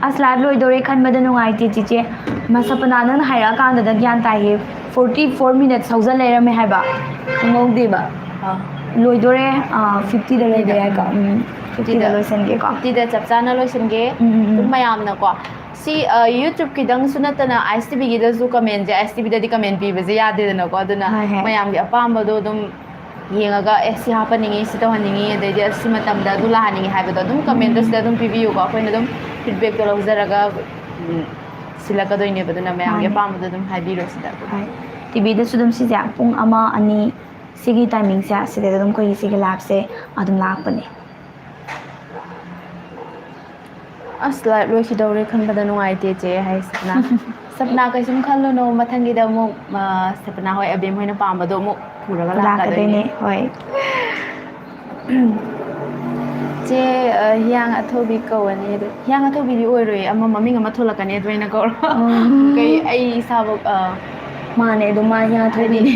ꯑꯁ, live ꯂꯣꯏꯗꯧꯔꯦ ꯈꯟꯕꯗ ꯅꯨꯡꯉꯥꯏꯇꯦ, ꯆꯤꯆꯦ꯫ ꯃꯁ-, ꯁꯄꯅꯥ, ꯅꯪꯅ ꯍꯥꯏꯔꯛꯑꯀꯥꯟꯗꯗ ꯒ꯭ꯌꯥꯟ ꯇꯥꯏꯌꯦ꯫ Forty four minutes ꯍꯧꯖꯤꯜ ꯂꯩꯔꯝꯃꯦ ꯍꯥꯏꯕ꯫ ꯈꯪꯍꯧꯗꯦꯕ꯫ ꯑꯥ꯫ ꯂꯣꯏꯗꯣꯔꯦ꯫ ꯐꯤꯐꯇꯤꯗ ꯂꯣꯏꯗꯣꯔꯦ ꯍꯥꯏꯀꯣ? ꯎꯝ, ꯐꯤꯐꯇꯤꯗ ꯂꯣꯏꯁꯟꯒꯦꯀꯣ꯫ ꯐꯤꯐꯇꯤꯗ ꯆꯞ ꯆꯥꯅ ꯂꯣꯏꯁꯟꯒꯦ꯫ ꯎꯝ, ꯎꯝ, ꯎꯝ꯫ ꯑꯗꯨꯝ ꯃꯌꯥꯝꯅꯀꯣ, ꯁꯤ ꯌꯨꯇ꯭ꯌꯨꯕꯀꯤꯗꯪꯁꯨ ꯅꯠꯇꯅ ꯑꯥꯏꯁ ꯇꯤ ꯚꯤꯒꯤꯗꯁꯨ ꯀꯃꯦꯟꯁꯦ, ꯑꯥꯏꯁ ꯇꯤ ꯚꯤꯗꯗꯤ ꯀꯃꯦꯟ ꯄꯤꯕꯁꯦ ꯌꯥꯗꯦꯗꯅꯀꯣ꯫ ꯑꯗꯨꯅ ꯍꯣꯏ, ꯍꯣꯏ꯫ ꯃꯌꯥꯝꯒꯤ ꯑꯄꯥꯝꯕꯗꯣ ꯑꯗꯨꯝ ꯌꯦꯡꯉꯒ, ꯑꯦ, ꯁꯤ ꯍꯥꯞꯄꯟꯅꯤꯡꯉꯤ, ꯁꯤ ꯇꯧꯍꯟꯅꯤꯡꯉꯤ, ꯑꯗꯩꯗꯤ ꯑꯁ, ꯁꯤ ꯃꯇꯝꯗ ꯑꯗꯨ ꯂꯥꯛꯍꯟꯅꯤꯡꯉꯤ ꯍꯥꯏꯕꯗꯣ ꯑꯗꯨꯝ ꯀꯃꯦꯟꯗ ꯁꯤꯗ ꯑꯗꯨꯝ ꯄꯤꯕꯤꯌꯨꯀꯣ꯫ ꯑꯩꯈꯣꯏꯅ ꯑꯗꯨꯝ ꯐꯤꯗꯕꯦꯛꯇꯣ ꯂꯧꯖꯔꯒ, ꯎꯝ, ꯁꯤꯜꯂꯛꯀꯗꯣꯏꯅꯦꯕ꯫ ꯑꯗꯨꯅ ꯃꯌꯥꯝꯒꯤ ꯃꯥꯅꯦ꯫ ꯑꯄꯥꯝꯕꯗꯣ ꯑꯗꯨꯝ ꯍꯥꯏꯕꯤꯔꯣ ꯁꯤꯗ꯫ ꯍꯣꯏ꯫ ꯇꯤ ꯚꯤꯗꯁꯨ ꯑꯗꯨꯝ ꯁꯤꯁꯦ ꯄꯨꯡ ꯑꯃ, ꯑꯅꯤ ꯁꯤꯒꯤ ꯇꯥꯏꯃꯤꯡꯁꯦ ꯁꯤꯗꯩꯗ ꯑꯗꯨꯝ ꯑꯩꯈꯣꯏꯒꯤ ꯁꯤꯒꯤ ꯂꯥꯏꯞꯁꯦ ꯑꯗꯨꯝ ꯂꯥꯛꯄꯅꯦ꯫ ꯑꯁ, ꯂꯥꯏꯞ ꯂꯣꯏꯈꯤꯗꯧꯔꯦ ꯈꯟꯕꯗ ꯅꯨꯡꯉꯥꯏꯇꯦ, ꯆꯦ ꯍꯥꯏꯁꯤꯅ꯫ ꯁꯞꯅꯥ, ꯀꯩꯁꯨꯝ ꯈꯜꯂꯨꯅꯨ, ꯃꯊꯪꯒꯤꯗ ꯑꯃꯨꯛ, ꯑ, ꯁꯞꯅꯥ ꯍꯣꯏ, ꯑꯕꯦꯝ ꯍꯣꯏꯅ ꯄꯥꯝꯕꯗꯣ ꯑꯃꯨꯛ ꯄꯨꯔꯒ ꯂꯥꯛꯀꯗꯣꯏꯅꯦ꯫ ꯂꯥꯛꯀꯗꯣꯏꯅꯦ, ꯍꯣꯏ꯫ ꯆꯦ, ꯑ, ꯍꯤꯌꯥꯡ ꯑꯊꯧꯕꯤ ꯀꯧꯔꯅꯤ ꯑꯗꯨ꯫ ꯍꯤꯌꯥꯡ ꯑꯊꯧꯕꯤꯗꯤ ꯑꯣꯏꯔꯣꯏ, ꯑꯃ ꯃꯃꯤꯡ ꯑꯃ ꯊꯣꯂꯛꯀꯅꯤ, ꯑꯗꯨ ꯑꯩꯅ ꯀꯧꯔꯣ꯫ ꯎꯝ꯫ ꯀꯩ, ꯑꯩ ꯏꯁꯥꯕꯨ, ꯑ, ꯃꯥꯅꯦ, ꯑꯗꯨꯝ ꯃꯥ ꯍꯤꯌꯥꯡ ꯍꯥꯏꯗꯤ, ꯑꯊꯧꯕꯤꯅꯦ꯫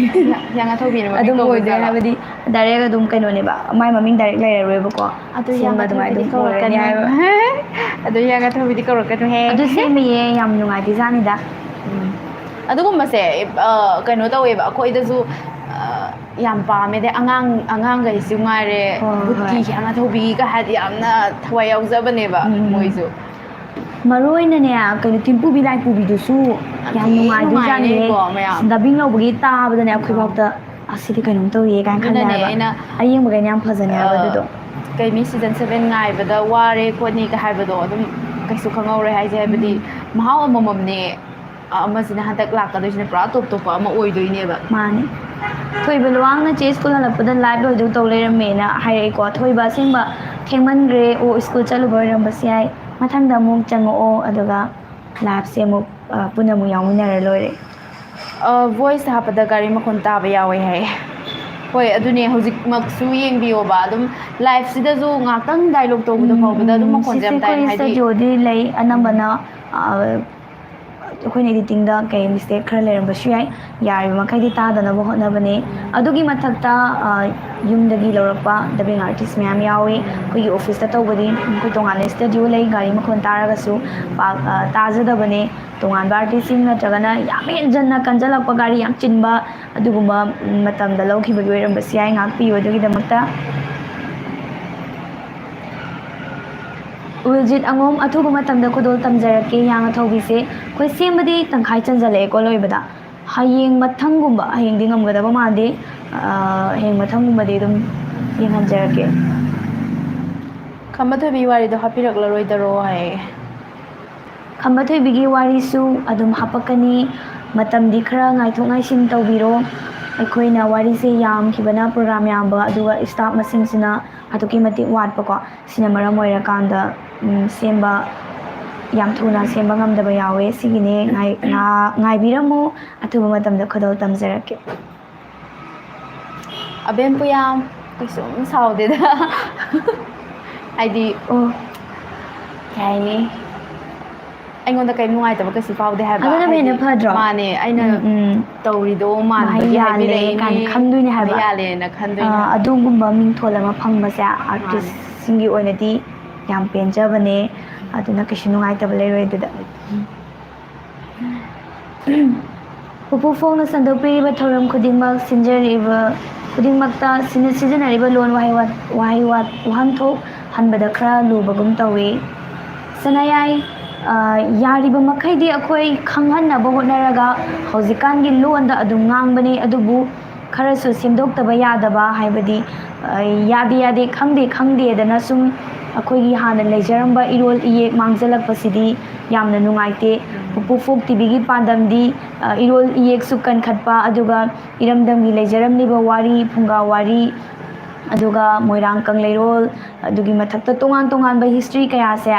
ꯍꯤꯌꯥꯡ ꯑꯊꯧꯕꯤꯅ ꯃꯃꯤꯡ ꯑꯗꯨꯝ ꯑꯣꯏꯗꯣꯏꯅꯦ, ꯀꯧꯕꯖꯥꯠꯂꯣ? ꯍꯥꯏꯕꯗꯤ ꯗꯥꯏꯔꯦꯛ ꯑꯗꯨꯝ ꯀꯩꯅꯣꯅꯦꯕ, ꯃꯥꯏ ꯃꯃꯤꯡ ꯗꯥꯏꯔꯦꯛ ꯂꯩꯔꯔꯣꯏꯕꯀꯣ꯫ ꯑꯗꯨ ꯁꯦꯝꯕ ꯍꯤꯌꯥꯡ ꯑꯗꯨꯃꯥꯏꯅ ꯑꯊꯧꯕꯤꯗꯤ ꯑꯗꯨꯝ ꯑꯣꯏꯔꯅꯤ ꯀꯧꯔꯛꯀꯅꯨ꯫ ꯍꯥꯏꯕ꯫ ꯑꯗꯨ ꯍꯤꯌꯥꯡ ꯑꯊꯧꯕꯤꯗꯤ ꯀꯧꯔꯛꯀꯅꯨꯍꯦ꯫ ꯑꯗꯨ ꯁꯦꯝꯃꯤꯌꯦ, ꯌꯥꯝ ꯅꯨꯡꯉꯥꯏꯇꯦꯖꯥꯠꯅꯤꯗ꯫ ꯎꯝ꯫ ꯑꯗꯨꯒꯨꯝꯕꯁꯦ, ꯑ, ꯀꯩꯅꯣ ꯇꯧꯋꯦꯕ, ꯑꯩꯈꯣꯏꯗꯁꯨ, ꯑ, ꯌꯥꯝ ꯄꯥꯝꯃꯦ꯫ ꯑꯗꯩ ꯑꯉꯥꯡ, ꯑꯉꯥꯡꯈꯩꯁꯨ ꯉꯥꯏꯔꯦ, ꯍꯣꯏ, ꯍꯣꯏ, ꯕꯨꯠꯀꯤ ꯍꯣꯏ꯫ ꯍꯤꯌꯥꯡ ꯑꯊꯧꯕꯤꯒ ꯍꯥꯏꯗꯤ ꯌꯥꯝꯅ ꯊꯋꯥꯏ ꯌꯥꯎꯖꯕꯅꯦꯕ ꯎꯝ, ꯎꯝ, ꯎꯝ꯫ ꯃꯣꯏꯁꯨ꯫ ꯃꯔꯨ ꯑꯣꯏꯅꯅꯦ, ꯀꯩꯅꯣ, ꯇꯤꯝꯄꯨꯕꯤ ꯂꯥꯏꯄꯨꯕꯤꯗꯨꯁꯨ ꯌꯥꯝ ꯊꯤ ꯅꯨꯡꯉꯥꯏꯗꯣꯏꯖꯥꯠꯅꯤꯍꯦ꯫ ꯅꯨꯡꯉꯥꯏꯅꯦꯀꯣ ꯃꯌꯥꯝ꯫ ꯗꯕꯤꯡ ꯂꯧꯕꯒꯤ ꯇꯥꯕꯗꯅꯦ, ꯑꯩꯈꯣꯏ ꯑꯥ꯫ ꯐꯥꯎꯗ ꯑꯁ, ꯁꯤꯗꯤ ꯀꯩꯅꯣꯝ ꯇꯧꯔꯤꯌꯦ ꯀꯥꯏꯅ ꯈꯜꯂꯦ ꯑꯗꯨꯅꯅꯦ ꯍꯥꯏꯕ꯫ ꯑꯩꯅ, ꯑꯌꯦꯡꯕꯈꯩꯅ ꯌꯥꯝ ꯐꯖꯅꯦ ꯍꯥꯏꯕ ꯑ, ꯑꯗꯨꯗꯣ꯫ ꯀꯩꯅꯤ, ꯁꯤꯖꯟ ꯁꯚꯦꯟ ꯉꯥꯏꯕꯗ ꯋꯥꯔꯦ ꯈꯣꯠꯅꯤꯒ ꯍꯥꯏꯕꯗꯣ ꯑꯗꯨꯝ ꯀꯩꯁꯨ ꯈꯪꯍꯧꯔꯣꯏ ꯍꯥꯏꯁꯦ, ꯍꯥꯏꯕꯗꯤ ꯎꯝ꯫ ꯃꯍꯥꯎ ꯑꯃꯃꯝꯅꯦ꯫ ꯑ-, ꯑꯃꯁꯤꯅ ꯍꯟꯗꯛ ꯂꯥꯛꯀꯗꯣꯏꯁꯤꯅ ꯄꯨꯔꯥ ꯇꯣꯞ ꯇꯣꯞꯄ ꯑꯃ ꯑꯣꯏꯗꯣꯏꯅꯦꯕ꯫ ꯃꯥꯅꯦ꯫ ꯊꯣꯏꯕ ꯂꯨꯋꯥꯡꯅ ꯆꯦ ꯁ꯭ꯀꯨꯜ ꯍꯜꯂꯛꯄꯗ ꯂꯥꯏꯞ ꯂꯣꯏꯗꯧ ꯇꯧ ꯂꯩꯔꯝꯃꯦꯅ ꯍꯥꯏꯔꯛꯑꯦꯀꯣ꯫ ꯊꯣꯏꯕ, ꯑꯁꯦꯡꯕ ꯊꯦꯡꯃꯟꯈ꯭ꯔꯦ꯫ ꯑꯣ, ꯁ꯭ꯀꯨꯜ ꯆꯠꯂꯨꯕ ꯑꯣꯏꯔꯝꯕꯁꯨ ꯌꯥꯏ꯫ ꯃꯊꯪꯗ ꯑꯃꯨꯛ ꯆꯪꯉꯛꯑꯣ, ꯑꯗꯨꯒ ꯂꯥꯏꯞꯁꯦ ꯑꯃꯨꯛ, ꯑ, ꯄꯨꯟꯅ ꯑꯃꯨꯛ ꯌꯥꯎꯃꯤꯟꯅꯔ ꯂꯣꯏꯔꯦ꯫ ꯑ, ꯚꯣꯏꯁ ꯍꯥꯞꯄꯗ ꯒꯥꯔꯤ ꯃꯈꯣꯟ ꯇꯥꯕ ꯌꯥꯎꯋꯦ ꯍꯥꯏꯌꯦ꯫ ꯍꯣꯏ, ꯑꯗꯨꯅꯦ, ꯍꯧꯖꯤꯛꯃꯛꯁꯨ ꯌꯦꯡꯕꯤꯌꯣꯕ꯫ ꯑꯗꯨꯝ ꯂꯥꯏꯞꯁꯤꯗꯁꯨ ꯉꯥꯛꯇꯪ ꯗꯥꯏꯂꯣꯛ ꯇꯧꯕꯗ ꯎꯝ, ꯐꯥꯎꯕꯗ ꯑꯗꯨꯝ ꯎꯝ, ꯃꯈꯣꯟꯁꯦ ꯁꯤꯁꯦ ꯌꯥꯝ ꯇꯥꯏꯅ, ꯑꯩꯈꯣꯏ ꯍꯥꯏꯗꯤ ꯁ꯭ꯇꯨꯗꯤꯑꯣꯗꯤ ꯂꯩ, ꯑꯅꯝꯕꯅ, ꯑ, ꯑꯩꯈꯣꯏꯅ ꯏꯗꯤꯇꯤꯡꯗ ꯀꯩ ꯃꯤꯁꯇꯦꯛ ꯈꯔ ꯂꯩꯔꯝꯕꯁꯨ ꯌꯥꯏ, ꯌꯥꯔꯤꯕ ꯃꯈꯩꯗꯤ ꯇꯥꯗꯅꯕ ꯍꯣꯠꯅꯕꯅꯦ꯫ ꯑꯗꯨꯒꯤ ꯃꯊꯛꯇ, ꯑ, ꯌꯨꯝꯗꯒꯤ ꯂꯧꯔꯛꯄ ꯗꯕꯤꯡ ꯑꯥꯔꯇꯤꯁ ꯃꯌꯥꯝ ꯌꯥꯎꯏ꯫ ꯑꯩꯈꯣꯏꯒꯤ ꯑꯣꯐꯤꯁꯇ ꯇꯧꯕꯗꯤ ꯑꯩꯈꯣꯏ ꯇꯣꯉꯥꯟꯅ ꯁ꯭ꯇꯨꯗꯤꯑꯣ ꯂꯩ, ꯒꯥꯔꯤ ꯃꯈꯣꯟ ꯇꯥꯔꯒꯁꯨ ꯄꯥꯛ, ꯑ, ꯇꯥꯖꯗꯕꯅꯦ꯫ ꯇꯣꯉꯥꯟꯕ ꯑꯥꯔꯇꯤꯁꯁꯤꯡ ꯅꯠꯇ꯭ꯔꯒꯅ ꯌꯥꯝ ꯍꯦꯟꯖꯟꯅ ꯀꯟꯖꯜꯂꯛꯄ, ꯒꯥꯔꯤ ꯌꯥꯝ ꯆꯤꯟꯕ, ꯑꯗꯨꯒꯨꯝꯕ, ꯎꯝ, ꯃꯇꯝꯗ ꯂꯧꯈꯤꯕꯒꯤ ꯑꯣꯏꯔꯝꯕꯁꯨ ꯌꯥꯏ꯫ ꯉꯥꯛꯄꯤꯌꯨ ꯑꯗꯨꯒꯤꯗꯃꯛꯇ꯫ ꯎꯜꯖꯤꯠ ꯑꯉꯣꯝ, ꯑꯊꯨꯕ ꯃꯇꯝꯗ ꯈꯨꯗꯣꯜ ꯇꯝꯖꯔꯛꯀꯦ꯫ ꯌꯥꯡ ꯑꯊꯧꯕꯤꯁꯦ ꯑꯩꯈꯣꯏ ꯁꯦꯝꯕꯗꯤ ꯇꯪꯈꯥꯏ ꯆꯟꯖꯜꯂꯛꯑꯦꯀꯣ ꯂꯣꯏꯕꯗ꯫ ꯍꯌꯦꯡ ꯃꯊꯪꯒꯨꯝꯕ, ꯍꯌꯦꯡꯗꯤ ꯉꯝꯒꯗꯕ ꯃꯥꯟꯗꯦ, ꯑ, ꯍꯌꯦꯡ ꯃꯊꯪꯒꯨꯝꯕꯗꯤ ꯑꯗꯨꯝ ꯌꯦꯡꯍꯟꯖꯔꯛꯀꯦ꯫ ꯈꯝꯕ ꯊꯣꯏꯕꯤ ꯋꯥꯔꯤꯗꯣ ꯍꯥꯞꯄꯤꯔꯛꯂꯔꯣꯏꯗꯔꯣ ꯍꯥꯏꯌꯦ꯫ ꯈꯝꯕ ꯊꯣꯏꯕꯤꯒꯤ ꯋꯥꯔꯤꯁꯨ ꯑꯗꯨꯝ ꯍꯥꯄꯛꯀꯅꯤ꯫ ꯃꯇꯝꯗꯤ ꯈꯔ ꯉꯥꯏꯊꯣꯛ ꯉꯥꯏꯁꯤꯟ ꯇꯧꯕꯤꯔꯣ꯫ ꯑꯩꯈꯣꯏꯅ ꯋꯥꯔꯤꯁꯦ ꯌꯥꯝꯈꯤꯕꯅ, ꯄ꯭ꯔꯣꯒ꯭ꯔꯥꯝ ꯌꯥꯝꯕ, ꯑꯗꯨꯒ ꯁ꯭ꯇꯥꯐ ꯃꯁꯤꯡꯁꯤꯅ ꯑꯗꯨꯛꯀꯤ ꯃꯇꯤꯛ ꯋꯥꯠꯄꯀꯣ꯫ ꯁꯤꯅ ꯃꯔꯝ ꯑꯣꯏꯔꯀꯥꯟꯗ, ꯎꯝ, ꯁꯦꯝꯕ, ꯌꯥꯝ ꯊꯨꯅ ꯁꯦꯝꯕ ꯉꯝꯗꯕ ꯌꯥꯎꯋꯦ꯫ ꯁꯤꯒꯤꯅꯦ, ꯉꯥꯏ-, ꯉꯥ-, ꯉꯥꯏꯕꯤꯔꯝꯃꯨ꯫ ꯑꯊꯨꯕ ꯃꯇꯝꯗ ꯈꯨꯗꯣꯜ ꯇꯝꯖꯔꯛꯀꯦ꯫ ꯑꯕꯦꯝ ꯄꯨꯌꯥꯝ, ꯀꯩꯁꯨꯝ ꯁꯥꯎꯗꯦꯗ꯫ ꯍꯥꯏꯗꯤ, ꯑꯣ꯫ ꯀꯩ ꯍꯥꯏꯅꯤ? ꯑꯩꯉꯣꯟꯗ ꯀꯔꯤꯝ ꯅꯨꯡꯉꯥꯏꯇꯕ ꯀꯩꯁꯨ ꯐꯥꯎꯗꯦ ꯍꯥꯏꯕ꯫ ꯑꯗꯨꯅ ꯍꯦꯟꯅ ꯍꯥꯏꯗꯤ, ꯐꯗ꯭ꯔꯣ? ꯃꯥꯅꯦ, ꯑꯩꯅ ꯎꯝ, ꯎꯝ꯫ ꯇꯧꯔꯤꯗꯣ ꯃꯥꯟꯕꯒꯤ ꯃꯍꯩ ꯌꯥꯜꯂꯦ ꯍꯥꯏꯕꯤꯔꯛꯏꯅꯦ꯫ ꯀꯥꯏꯅ ꯈꯟꯗꯣꯏꯅꯦ ꯍꯥꯏꯕ꯫ ꯃꯍꯩ ꯌꯥꯜꯂꯦꯅ ꯈꯟꯗꯣꯏꯅꯦ ꯑꯥ, ꯍꯥꯏꯕ꯫ ꯑꯗꯨꯒꯨꯝꯕ ꯃꯤꯡꯊꯣꯜ ꯑꯃ ꯐꯪꯕꯁꯦ ꯃꯥꯅꯦ꯫ ꯑꯥꯔꯇꯤꯁꯁꯤꯡꯒꯤ ꯑꯣꯏꯅꯗꯤ ꯌꯥꯝ ꯄꯦꯟꯖꯕꯅꯦ꯫ ꯑꯗꯨꯅ ꯀꯩꯁꯨ ꯅꯨꯡꯉꯥꯏꯇꯕ ꯂꯩꯔꯣꯏ ꯑꯗꯨꯗ꯫ ꯄꯨꯄꯨ ꯐꯣꯡꯅ ꯁꯟꯗꯣꯛꯄꯤꯔꯤꯕ ꯊꯧꯔꯝ ꯈꯨꯗꯤꯡꯃꯛ, ꯁꯤꯟꯖꯔꯤꯕ ꯈꯨꯗꯤꯡꯃꯛꯇ ꯁꯤꯖꯤꯟꯅ-, ꯁꯤꯖꯤꯟꯅꯔꯤꯕ ꯂꯣꯟ ꯋꯥꯍꯩ ꯋꯥ-, ꯋꯥꯍꯩ ꯋꯥ-, ꯋꯥꯍꯟꯊꯣꯛ ꯍꯟꯕꯗ ꯈꯔ ꯂꯨꯕꯒꯨꯝ ꯇꯧꯏ꯫ ꯁꯅꯥꯌꯥꯏ, ꯑ, ꯌꯥꯔꯤꯕ ꯃꯈꯩꯗꯤ ꯑꯩꯈꯣꯏ ꯈꯪꯍꯟꯅꯕ ꯍꯣꯠꯅꯔꯒ ꯍꯧꯖꯤꯛꯀꯥꯟꯒꯤ ꯂꯣꯟꯗ ꯑꯗꯨꯝ ꯉꯥꯡꯕꯅꯤ, ꯑꯗꯨꯕꯨ ꯈꯔꯁꯨ ꯁꯦꯝꯗꯣꯛꯇꯕ ꯌꯥꯗꯕ, ꯍꯥꯏꯕꯗꯤ, ꯑ, ꯌꯥꯗꯦ ꯌꯥꯗꯦ, ꯈꯪꯗꯦ ꯈꯪꯗꯦꯗꯅ ꯁꯨꯝ ꯑꯩꯈꯣꯏꯒꯤ ꯍꯥꯟꯅ ꯂꯩꯖꯔꯝꯕ ꯏꯔꯣꯜ ꯏꯌꯦꯛ ꯃꯥꯡꯖꯜꯂꯛꯄꯁꯤꯗꯤ ꯌꯥꯝꯅ ꯅꯨꯡꯉꯥꯏꯇꯦ꯫ ꯄꯨꯄꯨ ꯐꯣꯛ ꯇꯤꯚꯤꯒꯤ ꯄꯥꯟꯗꯝꯗꯤ, ꯑ, ꯏꯔꯣꯜ ꯏꯌꯦꯛꯁꯨ ꯀꯟꯈꯠꯄ, ꯑꯗꯨꯒ ꯏꯔꯝꯗꯝꯒꯤ ꯂꯩꯖꯔꯝꯂꯤꯕ ꯋꯥꯔꯤ, ꯐꯨꯡꯒꯥ ꯋꯥꯔꯤ, ꯑꯗꯨꯒ ꯃꯣꯏꯔꯥꯡ ꯀꯪꯂꯩꯔꯣꯜ, ꯑꯗꯨꯒꯤ ꯃꯊꯛꯇ ꯇꯣꯉꯥꯟ ꯇꯣꯉꯥꯟꯕ ꯍꯤꯁꯇ꯭ꯔꯤ ꯀꯌꯥꯁꯦ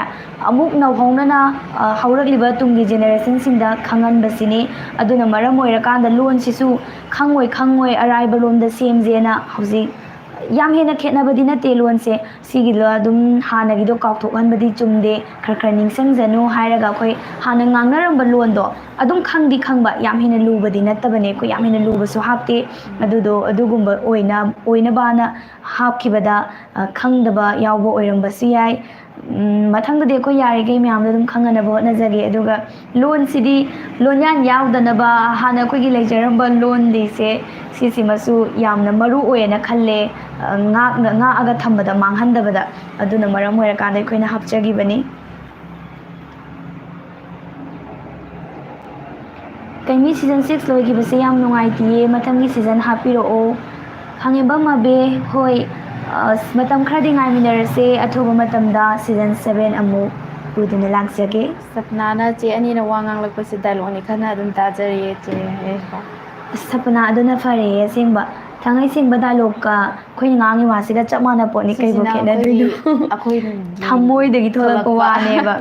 ꯑꯃꯨꯛ ꯅꯧꯍꯧꯅꯅ, ꯑ, ꯍꯧꯔꯛꯂꯤꯕ ꯇꯨꯡꯒꯤ ꯖꯦꯅꯦꯔꯦꯁꯟꯁꯤꯡꯗ ꯈꯪꯍꯟꯕꯁꯤꯅꯤ꯫ ꯑꯗꯨꯅ ꯃꯔꯝ ꯑꯣꯏꯔꯀꯥꯟꯗ ꯂꯣꯟꯁꯤꯁꯨ ꯈꯪꯉꯣꯏ ꯈꯪꯉꯣꯏ ꯑꯔꯥꯏꯕ ꯂꯣꯝꯗ ꯁꯦꯝꯁꯦꯅ ꯍꯧꯖꯤꯛ, ꯌꯥꯝ ꯍꯦꯟꯅ ꯈꯦꯠꯅꯕꯗꯤ ꯅꯠꯇꯦ ꯂꯣꯟꯁꯦ꯫ ꯁꯤꯒꯤꯗꯣ ꯑꯗꯨꯝ ꯍꯥꯟꯅꯒꯤꯗꯣ ꯀꯥꯎꯊꯣꯛꯍꯟꯕꯗꯤ ꯆꯨꯝꯗꯦ, ꯈꯔ ꯈꯔ ꯅꯤꯡꯁꯤꯡꯖꯅꯨ ꯍꯥꯏꯔꯒ ꯑꯩꯈꯣꯏ ꯍꯥꯟꯅ ꯉꯥꯡꯅꯔꯝꯕ ꯂꯣꯟꯗꯣ ꯑꯗꯨꯝ ꯈꯪꯗꯤ ꯈꯪꯕ, ꯌꯥꯝ ꯍꯦꯟꯅ ꯂꯨꯕꯗꯤ ꯅꯠꯇꯕꯅꯦ꯫ ꯑꯩꯈꯣꯏ ꯌꯥꯝ ꯍꯦꯟꯅ ꯂꯨꯕꯁꯨ ꯍꯥꯞꯇꯦ꯫ ꯑꯗꯨꯗꯣ ꯑꯗꯨꯒꯨꯝꯕ ꯑꯣꯏꯅ, ꯑꯣꯏꯅꯕꯅ ꯍꯥꯞꯈꯤꯕꯗ, ꯑ, ꯈꯪꯗꯕ ꯌꯥꯎꯕ ꯑꯣꯏꯔꯝꯕꯁꯨ ꯌꯥꯏ꯫ ꯎꯝ, ꯃꯊꯪꯗꯗꯤ ꯑꯩꯈꯣꯏ ꯌꯥꯔꯤꯈꯩ ꯃꯌꯥꯝꯗ ꯑꯗꯨꯝ ꯈꯪꯍꯟꯅꯕ ꯍꯣꯠꯅꯖꯒꯦ꯫ ꯑꯗꯨꯒ ꯂꯣꯟꯁꯤꯗꯤ ꯂꯣꯟꯌꯥꯟ ꯌꯥꯎꯗꯅꯕ ꯍꯥꯟꯅ ꯑꯩꯈꯣꯏꯒꯤ ꯂꯩꯖꯔꯝꯕ ꯂꯣꯟꯗꯤꯁꯦ, ꯁꯤꯁꯤꯃꯁꯨ ꯌꯥꯝꯅ ꯃꯔꯨ ꯑꯣꯏꯌꯦꯅ ꯈꯜꯂꯦ꯫ ꯑ, ꯉꯥꯛꯅ, ꯉꯥꯛꯑꯒ ꯊꯝꯕꯗ ꯃꯥꯡꯍꯟꯗꯕꯗ, ꯑꯗꯨꯅ ꯃꯔꯝ ꯑꯣꯏꯔꯀꯥꯟꯗ ꯑꯩꯈꯣꯏꯅ ꯍꯥꯞꯆꯈꯤꯕꯅꯤ꯫ ꯀꯩꯃꯤ season six ꯂꯣꯏꯈꯤꯕꯁꯦ ꯌꯥꯝ ꯅꯨꯡꯉꯥꯏꯇꯤꯌꯦ, ꯃꯊꯪꯒꯤ season ꯍꯥꯞꯄꯤꯔꯛꯑꯣ꯫ ꯈꯥꯉꯦꯝꯕꯝ ꯑꯕꯦ, ꯍꯣꯏ, ꯑꯁ, ꯃꯇꯝ ꯈꯔꯗꯤ ꯉꯥꯏꯃꯤꯟꯅꯔꯁꯦ, ꯑꯊꯨꯕ ꯃꯇꯝꯗ season seven ꯑꯃꯨꯛ ꯄꯨꯗꯨꯅ ꯂꯥꯛꯆꯒꯦ꯫ ꯁꯞꯅꯥꯅ ꯆꯦ ꯑꯅꯤꯅ ꯋꯥ ꯉꯥꯡꯂꯛꯄꯁꯦ dialogue ꯅꯤ ꯈꯟꯅ ꯑꯗꯨꯝ ꯇꯥꯖꯔꯤꯌꯦ ꯆꯦ ꯍꯥꯏꯔꯦꯀꯣ꯫ ꯑꯁ, ꯁꯞꯅꯥ, ꯑꯗꯨꯅ ꯐꯔꯦ ꯑꯁꯦꯡꯕ꯫ ꯊꯥꯡꯉꯩ ꯁꯦꯡꯕ dialogue ꯀ ꯑꯩꯈꯣꯏꯅ ꯉꯥꯡꯉꯤ ꯋꯥꯁꯤꯒ ꯆꯞ ꯃꯥꯟꯅ ꯄꯣꯠꯅꯤ, ꯀꯩꯕꯨ ꯁꯤꯁꯤꯅ ꯈꯦꯠꯅꯗꯣꯏꯅꯣ? ꯑꯩꯈꯣꯏꯒꯤ, ꯑꯩꯈꯣꯏꯒꯤ ꯊꯃꯣꯏꯗꯒꯤ ꯊꯣꯛꯂꯛꯄ ꯊꯣꯛꯂꯛꯄ꯫ ꯋꯥꯅꯦꯕ,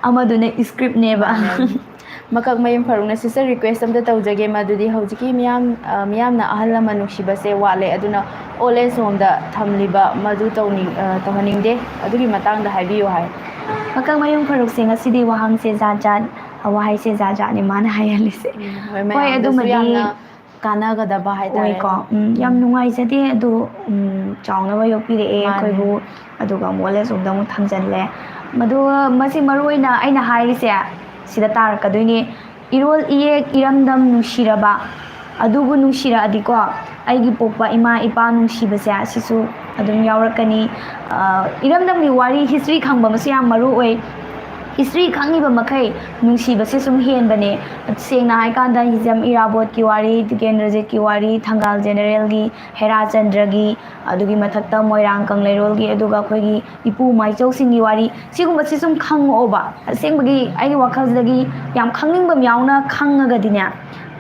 ꯑꯃꯗꯨꯅ script ꯅꯦꯕ꯫ ꯃꯥꯅꯦ꯫ ꯃꯀꯛ ꯃꯌꯨꯝ ꯐꯔꯨꯛꯅ sister request ꯑꯝꯇ ꯇꯧꯖꯒꯦ, ꯃꯗꯨꯗꯤ ꯍꯧꯖꯤꯛꯀꯤ ꯃꯤꯌꯥꯝ, ꯑ, ꯃꯤꯌꯥꯝꯅ ꯑꯍꯜ ꯂꯃꯟ ꯅꯨꯡꯁꯤꯕꯁꯦ ꯋꯥꯠꯂꯦ, ꯑꯗꯨꯅ old age home ꯗ ꯊꯝꯂꯤꯕ ꯃꯗꯨ ꯇꯧꯅꯤꯡ-, ꯑ, ꯇꯧꯍꯟꯅꯤꯡꯗꯦ, ꯑꯗꯨꯒꯤ ꯃꯇꯥꯡꯗ ꯍꯥꯏꯕꯤꯌꯨ ꯍꯥꯏ꯫ ꯃꯀꯛ ꯃꯌꯨꯝ ꯐꯔꯨꯛꯁꯦ ꯉꯁꯤꯗꯤ ꯋꯥꯍꯪꯁꯦ ꯖꯥꯠ ꯖꯥꯠ, ꯑ, ꯋꯥꯍꯩꯁꯦ ꯖꯥꯠ ꯖꯥꯠꯅꯦ ꯃꯥꯅ ꯍꯥꯏꯍꯜꯂꯤꯁꯦ꯫ ꯎꯝ, ꯍꯣꯏ, ꯍꯣꯏ, ꯃꯌꯥꯝꯗꯁꯨ ꯑꯗꯨꯃꯗꯤ ꯌꯥꯝꯅ ꯀꯥꯟꯅꯒꯗꯕ ꯍꯥꯏꯇꯥꯔꯦ꯫ ꯑꯣꯏꯀꯣ꯫ ꯎꯝ, ꯌꯥꯝ ꯎꯝ꯫ ꯅꯨꯡꯉꯥꯏꯖꯗꯦ, ꯑꯗꯣ, ꯎꯝ, ꯆꯥꯎꯅꯕ ꯌꯣꯛꯄꯤꯔꯛꯑꯦ ꯃꯥꯅꯦ꯫ ꯑꯩꯈꯣꯏꯕꯨ, ꯑꯗꯨꯒ ꯑꯃꯨꯛ old age home ꯗ ꯑꯃꯨꯛ ꯊꯝꯖꯤꯜꯂꯦ꯫ ꯃꯗꯨ, ꯃꯁꯤ ꯃꯔꯨ ꯑꯣꯏꯅ ꯑꯩꯅ ꯍꯥꯏꯔꯤꯁꯦ ꯁꯤꯗ ꯇꯥꯔꯛꯀꯗꯣꯏꯅꯦ꯫ ꯏꯔꯣꯜ ꯏꯌꯦꯛ ꯏꯔꯝꯗꯝ ꯅꯨꯡꯁꯤꯔꯕ, ꯑꯗꯨꯕꯨ ꯅꯨꯡꯁꯤꯔꯛꯑꯗꯤꯀꯣ, ꯑꯩꯒꯤ ꯄꯣꯛꯄ ꯏꯃꯥ ꯏꯄꯥ ꯅꯨꯡꯁꯤꯕꯁꯦ ꯑꯁꯤꯁꯨ ꯑꯗꯨꯝ ꯌꯥꯎꯔꯛꯀꯅꯤ꯫ ꯑ, ꯏꯔꯝꯗꯝꯒꯤ ꯋꯥꯔꯤ, history ꯈꯪꯕ ꯑꯃꯁꯨ ꯌꯥꯝ ꯃꯔꯨ ꯑꯣꯏ꯫ History ꯈꯪꯉꯤꯕ ꯃꯈꯩ ꯅꯨꯡꯁꯤꯕꯁꯦ ꯁꯨꯝ ꯍꯦꯟꯕꯅꯦ꯫ ꯁꯦꯡꯅ ꯍꯥꯏꯀꯥꯟꯗ ꯍꯤꯖꯝ ꯏꯔꯥꯕꯣꯠꯀꯤ ꯋꯥꯔꯤ, ꯇꯤꯀꯦꯟꯗ꯭ꯔꯖꯤꯠꯀꯤ ꯋꯥꯔꯤ, ꯊꯪꯒꯥꯜ ꯖꯦꯅꯦꯔꯦꯜꯒꯤ, ꯍꯦꯔꯥꯆꯟꯗ꯭ꯔꯒꯤ, ꯑꯗꯨꯒꯤ ꯃꯊꯛꯇ ꯃꯣꯏꯔꯥꯡ ꯀꯪꯂꯩꯔꯣꯜꯒꯤ, ꯑꯗꯨꯒ ꯑꯩꯈꯣꯏꯒꯤ ꯏꯄꯨ ꯃꯥꯏꯆꯧꯁꯤꯡꯒꯤ ꯋꯥꯔꯤ, ꯁꯤꯒꯨꯝꯕꯁꯤ ꯁꯨꯝ ꯈꯪꯉꯛꯑꯣꯕ꯫ ꯑꯁꯦꯡꯕꯒꯤ ꯑꯩꯒꯤ ꯋꯥꯈꯜꯁꯤꯗꯒꯤ ꯌꯥꯝ ꯈꯪꯅꯤꯡꯕ ꯑꯃ ꯌꯥꯎꯅ ꯈꯪꯉꯒꯗꯤꯅꯦ,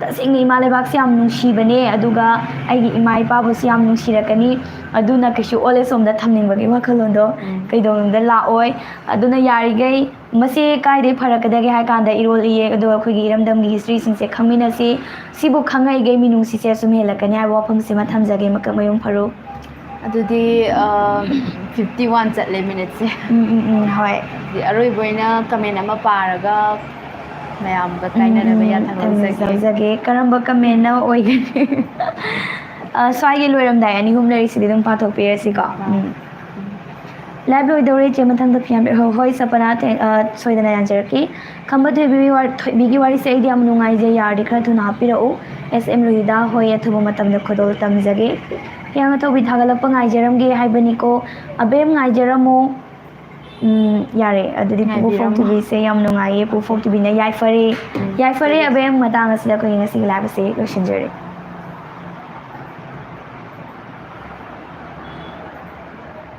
ꯇꯁꯦꯡꯅ ꯏꯃꯥ ꯂꯩꯕꯥꯛꯁꯦ ꯌꯥꯝ ꯅꯨꯡꯁꯤꯕꯅꯦ, ꯑꯗꯨꯒ ꯑꯩꯒꯤ ꯏꯃꯥ ꯏꯄꯥꯕꯨꯁꯨ ꯌꯥꯝ ꯅꯨꯡꯁꯤꯔꯛꯀꯅꯤ꯫ ꯑꯗꯨꯅ ꯀꯩꯁꯨ old age home ꯗ ꯊꯝꯅꯤꯡꯕꯒꯤ ꯋꯥꯈꯜꯂꯣꯟꯗꯣ ꯎꯝ꯫ ꯀꯩꯗꯧꯅꯨꯡꯗ ꯂꯥꯛꯑꯣꯏ꯫ ꯑꯗꯨꯅ ꯌꯥꯔꯤꯈꯩ ꯃꯁꯤ ꯀꯥꯏꯗꯩ ꯐꯔꯛꯀꯗꯒꯦ ꯍꯥꯏ ꯀꯥꯟꯗ ꯏꯔꯣꯜ ꯏꯌꯦꯛ, ꯑꯗꯨꯒ ꯑꯩꯈꯣꯏꯒꯤ ꯏꯔꯝꯗꯝꯒꯤ history ꯁꯤꯡꯁꯦ ꯈꯪꯃꯤꯟꯅꯁꯤ꯫ ꯁꯤꯕꯨ ꯈꯪꯉꯛꯏꯈꯩ ꯃꯤꯅꯨꯡꯁꯤꯁꯦ ꯁꯨꯝ ꯍꯦꯜꯂꯛꯀꯅꯤ ꯍꯥꯏꯕ ꯋꯥꯐꯝꯁꯤꯃ ꯊꯝꯖꯒꯦ, ꯃꯀꯛ ꯃꯌꯨꯝ ꯐꯔꯨꯛ꯫ ꯑꯗꯨꯗꯤ ꯐꯤꯐꯇꯤ ꯋꯥꯟ ꯆꯠꯂꯦ ꯃꯤꯅꯤꯠꯁꯦ꯫ ꯎꯝ ꯎꯝ ꯎꯝ ꯍꯣꯏ꯫ ꯑꯗꯨꯗꯤ ꯑꯔꯣꯏꯕ ꯑꯣꯏꯅ ꯀꯃꯦꯟ ꯑꯃ ꯄꯥꯔꯒ ꯃꯌꯥꯝꯒ ꯀꯥꯏꯅꯔꯕ ꯎꯝ, ꯌꯥꯊꯪ ꯂꯧꯖꯒꯦ꯫ ꯂꯧꯖꯒꯦ꯫ ꯀꯔꯝꯕ ꯀꯃꯦꯟꯅ ꯑꯣꯏꯒꯅꯤ? ꯑ, ꯁ꯭ꯋꯥꯏꯒꯤ ꯂꯣꯏꯔꯝꯗꯥꯏ ꯑꯅꯤ ꯑꯍꯨꯝ ꯂꯩꯔꯤꯁꯤꯗꯤ ꯑꯗꯨꯝ ꯄꯥꯊꯣꯛꯄꯤꯔꯁꯤꯀꯣ꯫ ꯎꯝ꯫ ꯂꯥꯏꯚ ꯂꯣꯏꯗꯧꯔꯦ ꯏꯆꯦ, ꯃꯊꯪꯗ ꯐꯤꯌꯥꯝ꯫ ꯍꯣ-, ꯍꯣꯏ ꯁꯄꯅꯥ, ꯊꯦꯡ-, ꯑ, ꯁꯣꯏꯗꯅ ꯌꯥꯖꯔꯛꯀꯦ꯫ ꯈꯝꯕ ꯊꯣꯏꯕꯤ ꯋꯥ-, ꯊꯣꯏꯕꯤꯒꯤ ꯋꯥꯔꯤꯁꯦ ꯑꯩꯗꯤ ꯌꯥꯝ ꯅꯨꯡꯉꯥꯏꯖꯩ, ꯌꯥꯔꯗꯤ ꯈꯔ ꯊꯨꯅ ꯍꯥꯞꯄꯤꯔꯛꯎ꯫ ꯑꯦꯁ ꯑꯦꯝ ꯂꯨꯍꯤꯗꯥ, ꯍꯣꯏ, ꯑꯊꯨꯕ ꯃꯇꯝꯗ ꯈꯨꯗꯣꯜ ꯇꯝꯖꯒꯦ꯫ ꯍꯤꯌꯥꯡ ꯑꯊꯧꯕꯤ ꯊꯥꯒꯠꯂꯛꯄ ꯉꯥꯏꯖꯔꯝꯒꯦ ꯍꯥꯏꯕꯅꯤꯀꯣ꯫ ꯑꯕꯦꯝ ꯉꯥꯏꯖꯔꯝꯃꯣ꯫ ꯎꯝ, ꯌꯥꯔꯦ꯫ ꯑꯗꯨꯗꯤ ꯄꯨꯄꯨ ꯉꯥꯏꯕꯤꯔꯝꯃꯣ꯫ ꯐꯣꯛꯇꯨꯕꯤꯁꯦ ꯌꯥꯝ ꯅꯨꯡꯉꯥꯏꯌꯦ꯫ ꯄꯨꯄꯨ ꯐꯣꯛꯇꯨꯕꯤꯅ ꯌꯥꯏꯐꯔꯦ꯫ ꯌꯥꯏꯐꯔꯦ ꯑꯕꯦꯝ꯫ ꯃꯇꯥꯡ ꯑꯁꯤꯗ ꯑꯩꯈꯣꯏꯒꯤ ꯉꯁꯤꯒꯤ ꯂꯥꯏꯚ ꯑꯁꯤ ꯂꯣꯏꯁꯤꯟꯖꯔꯦ꯫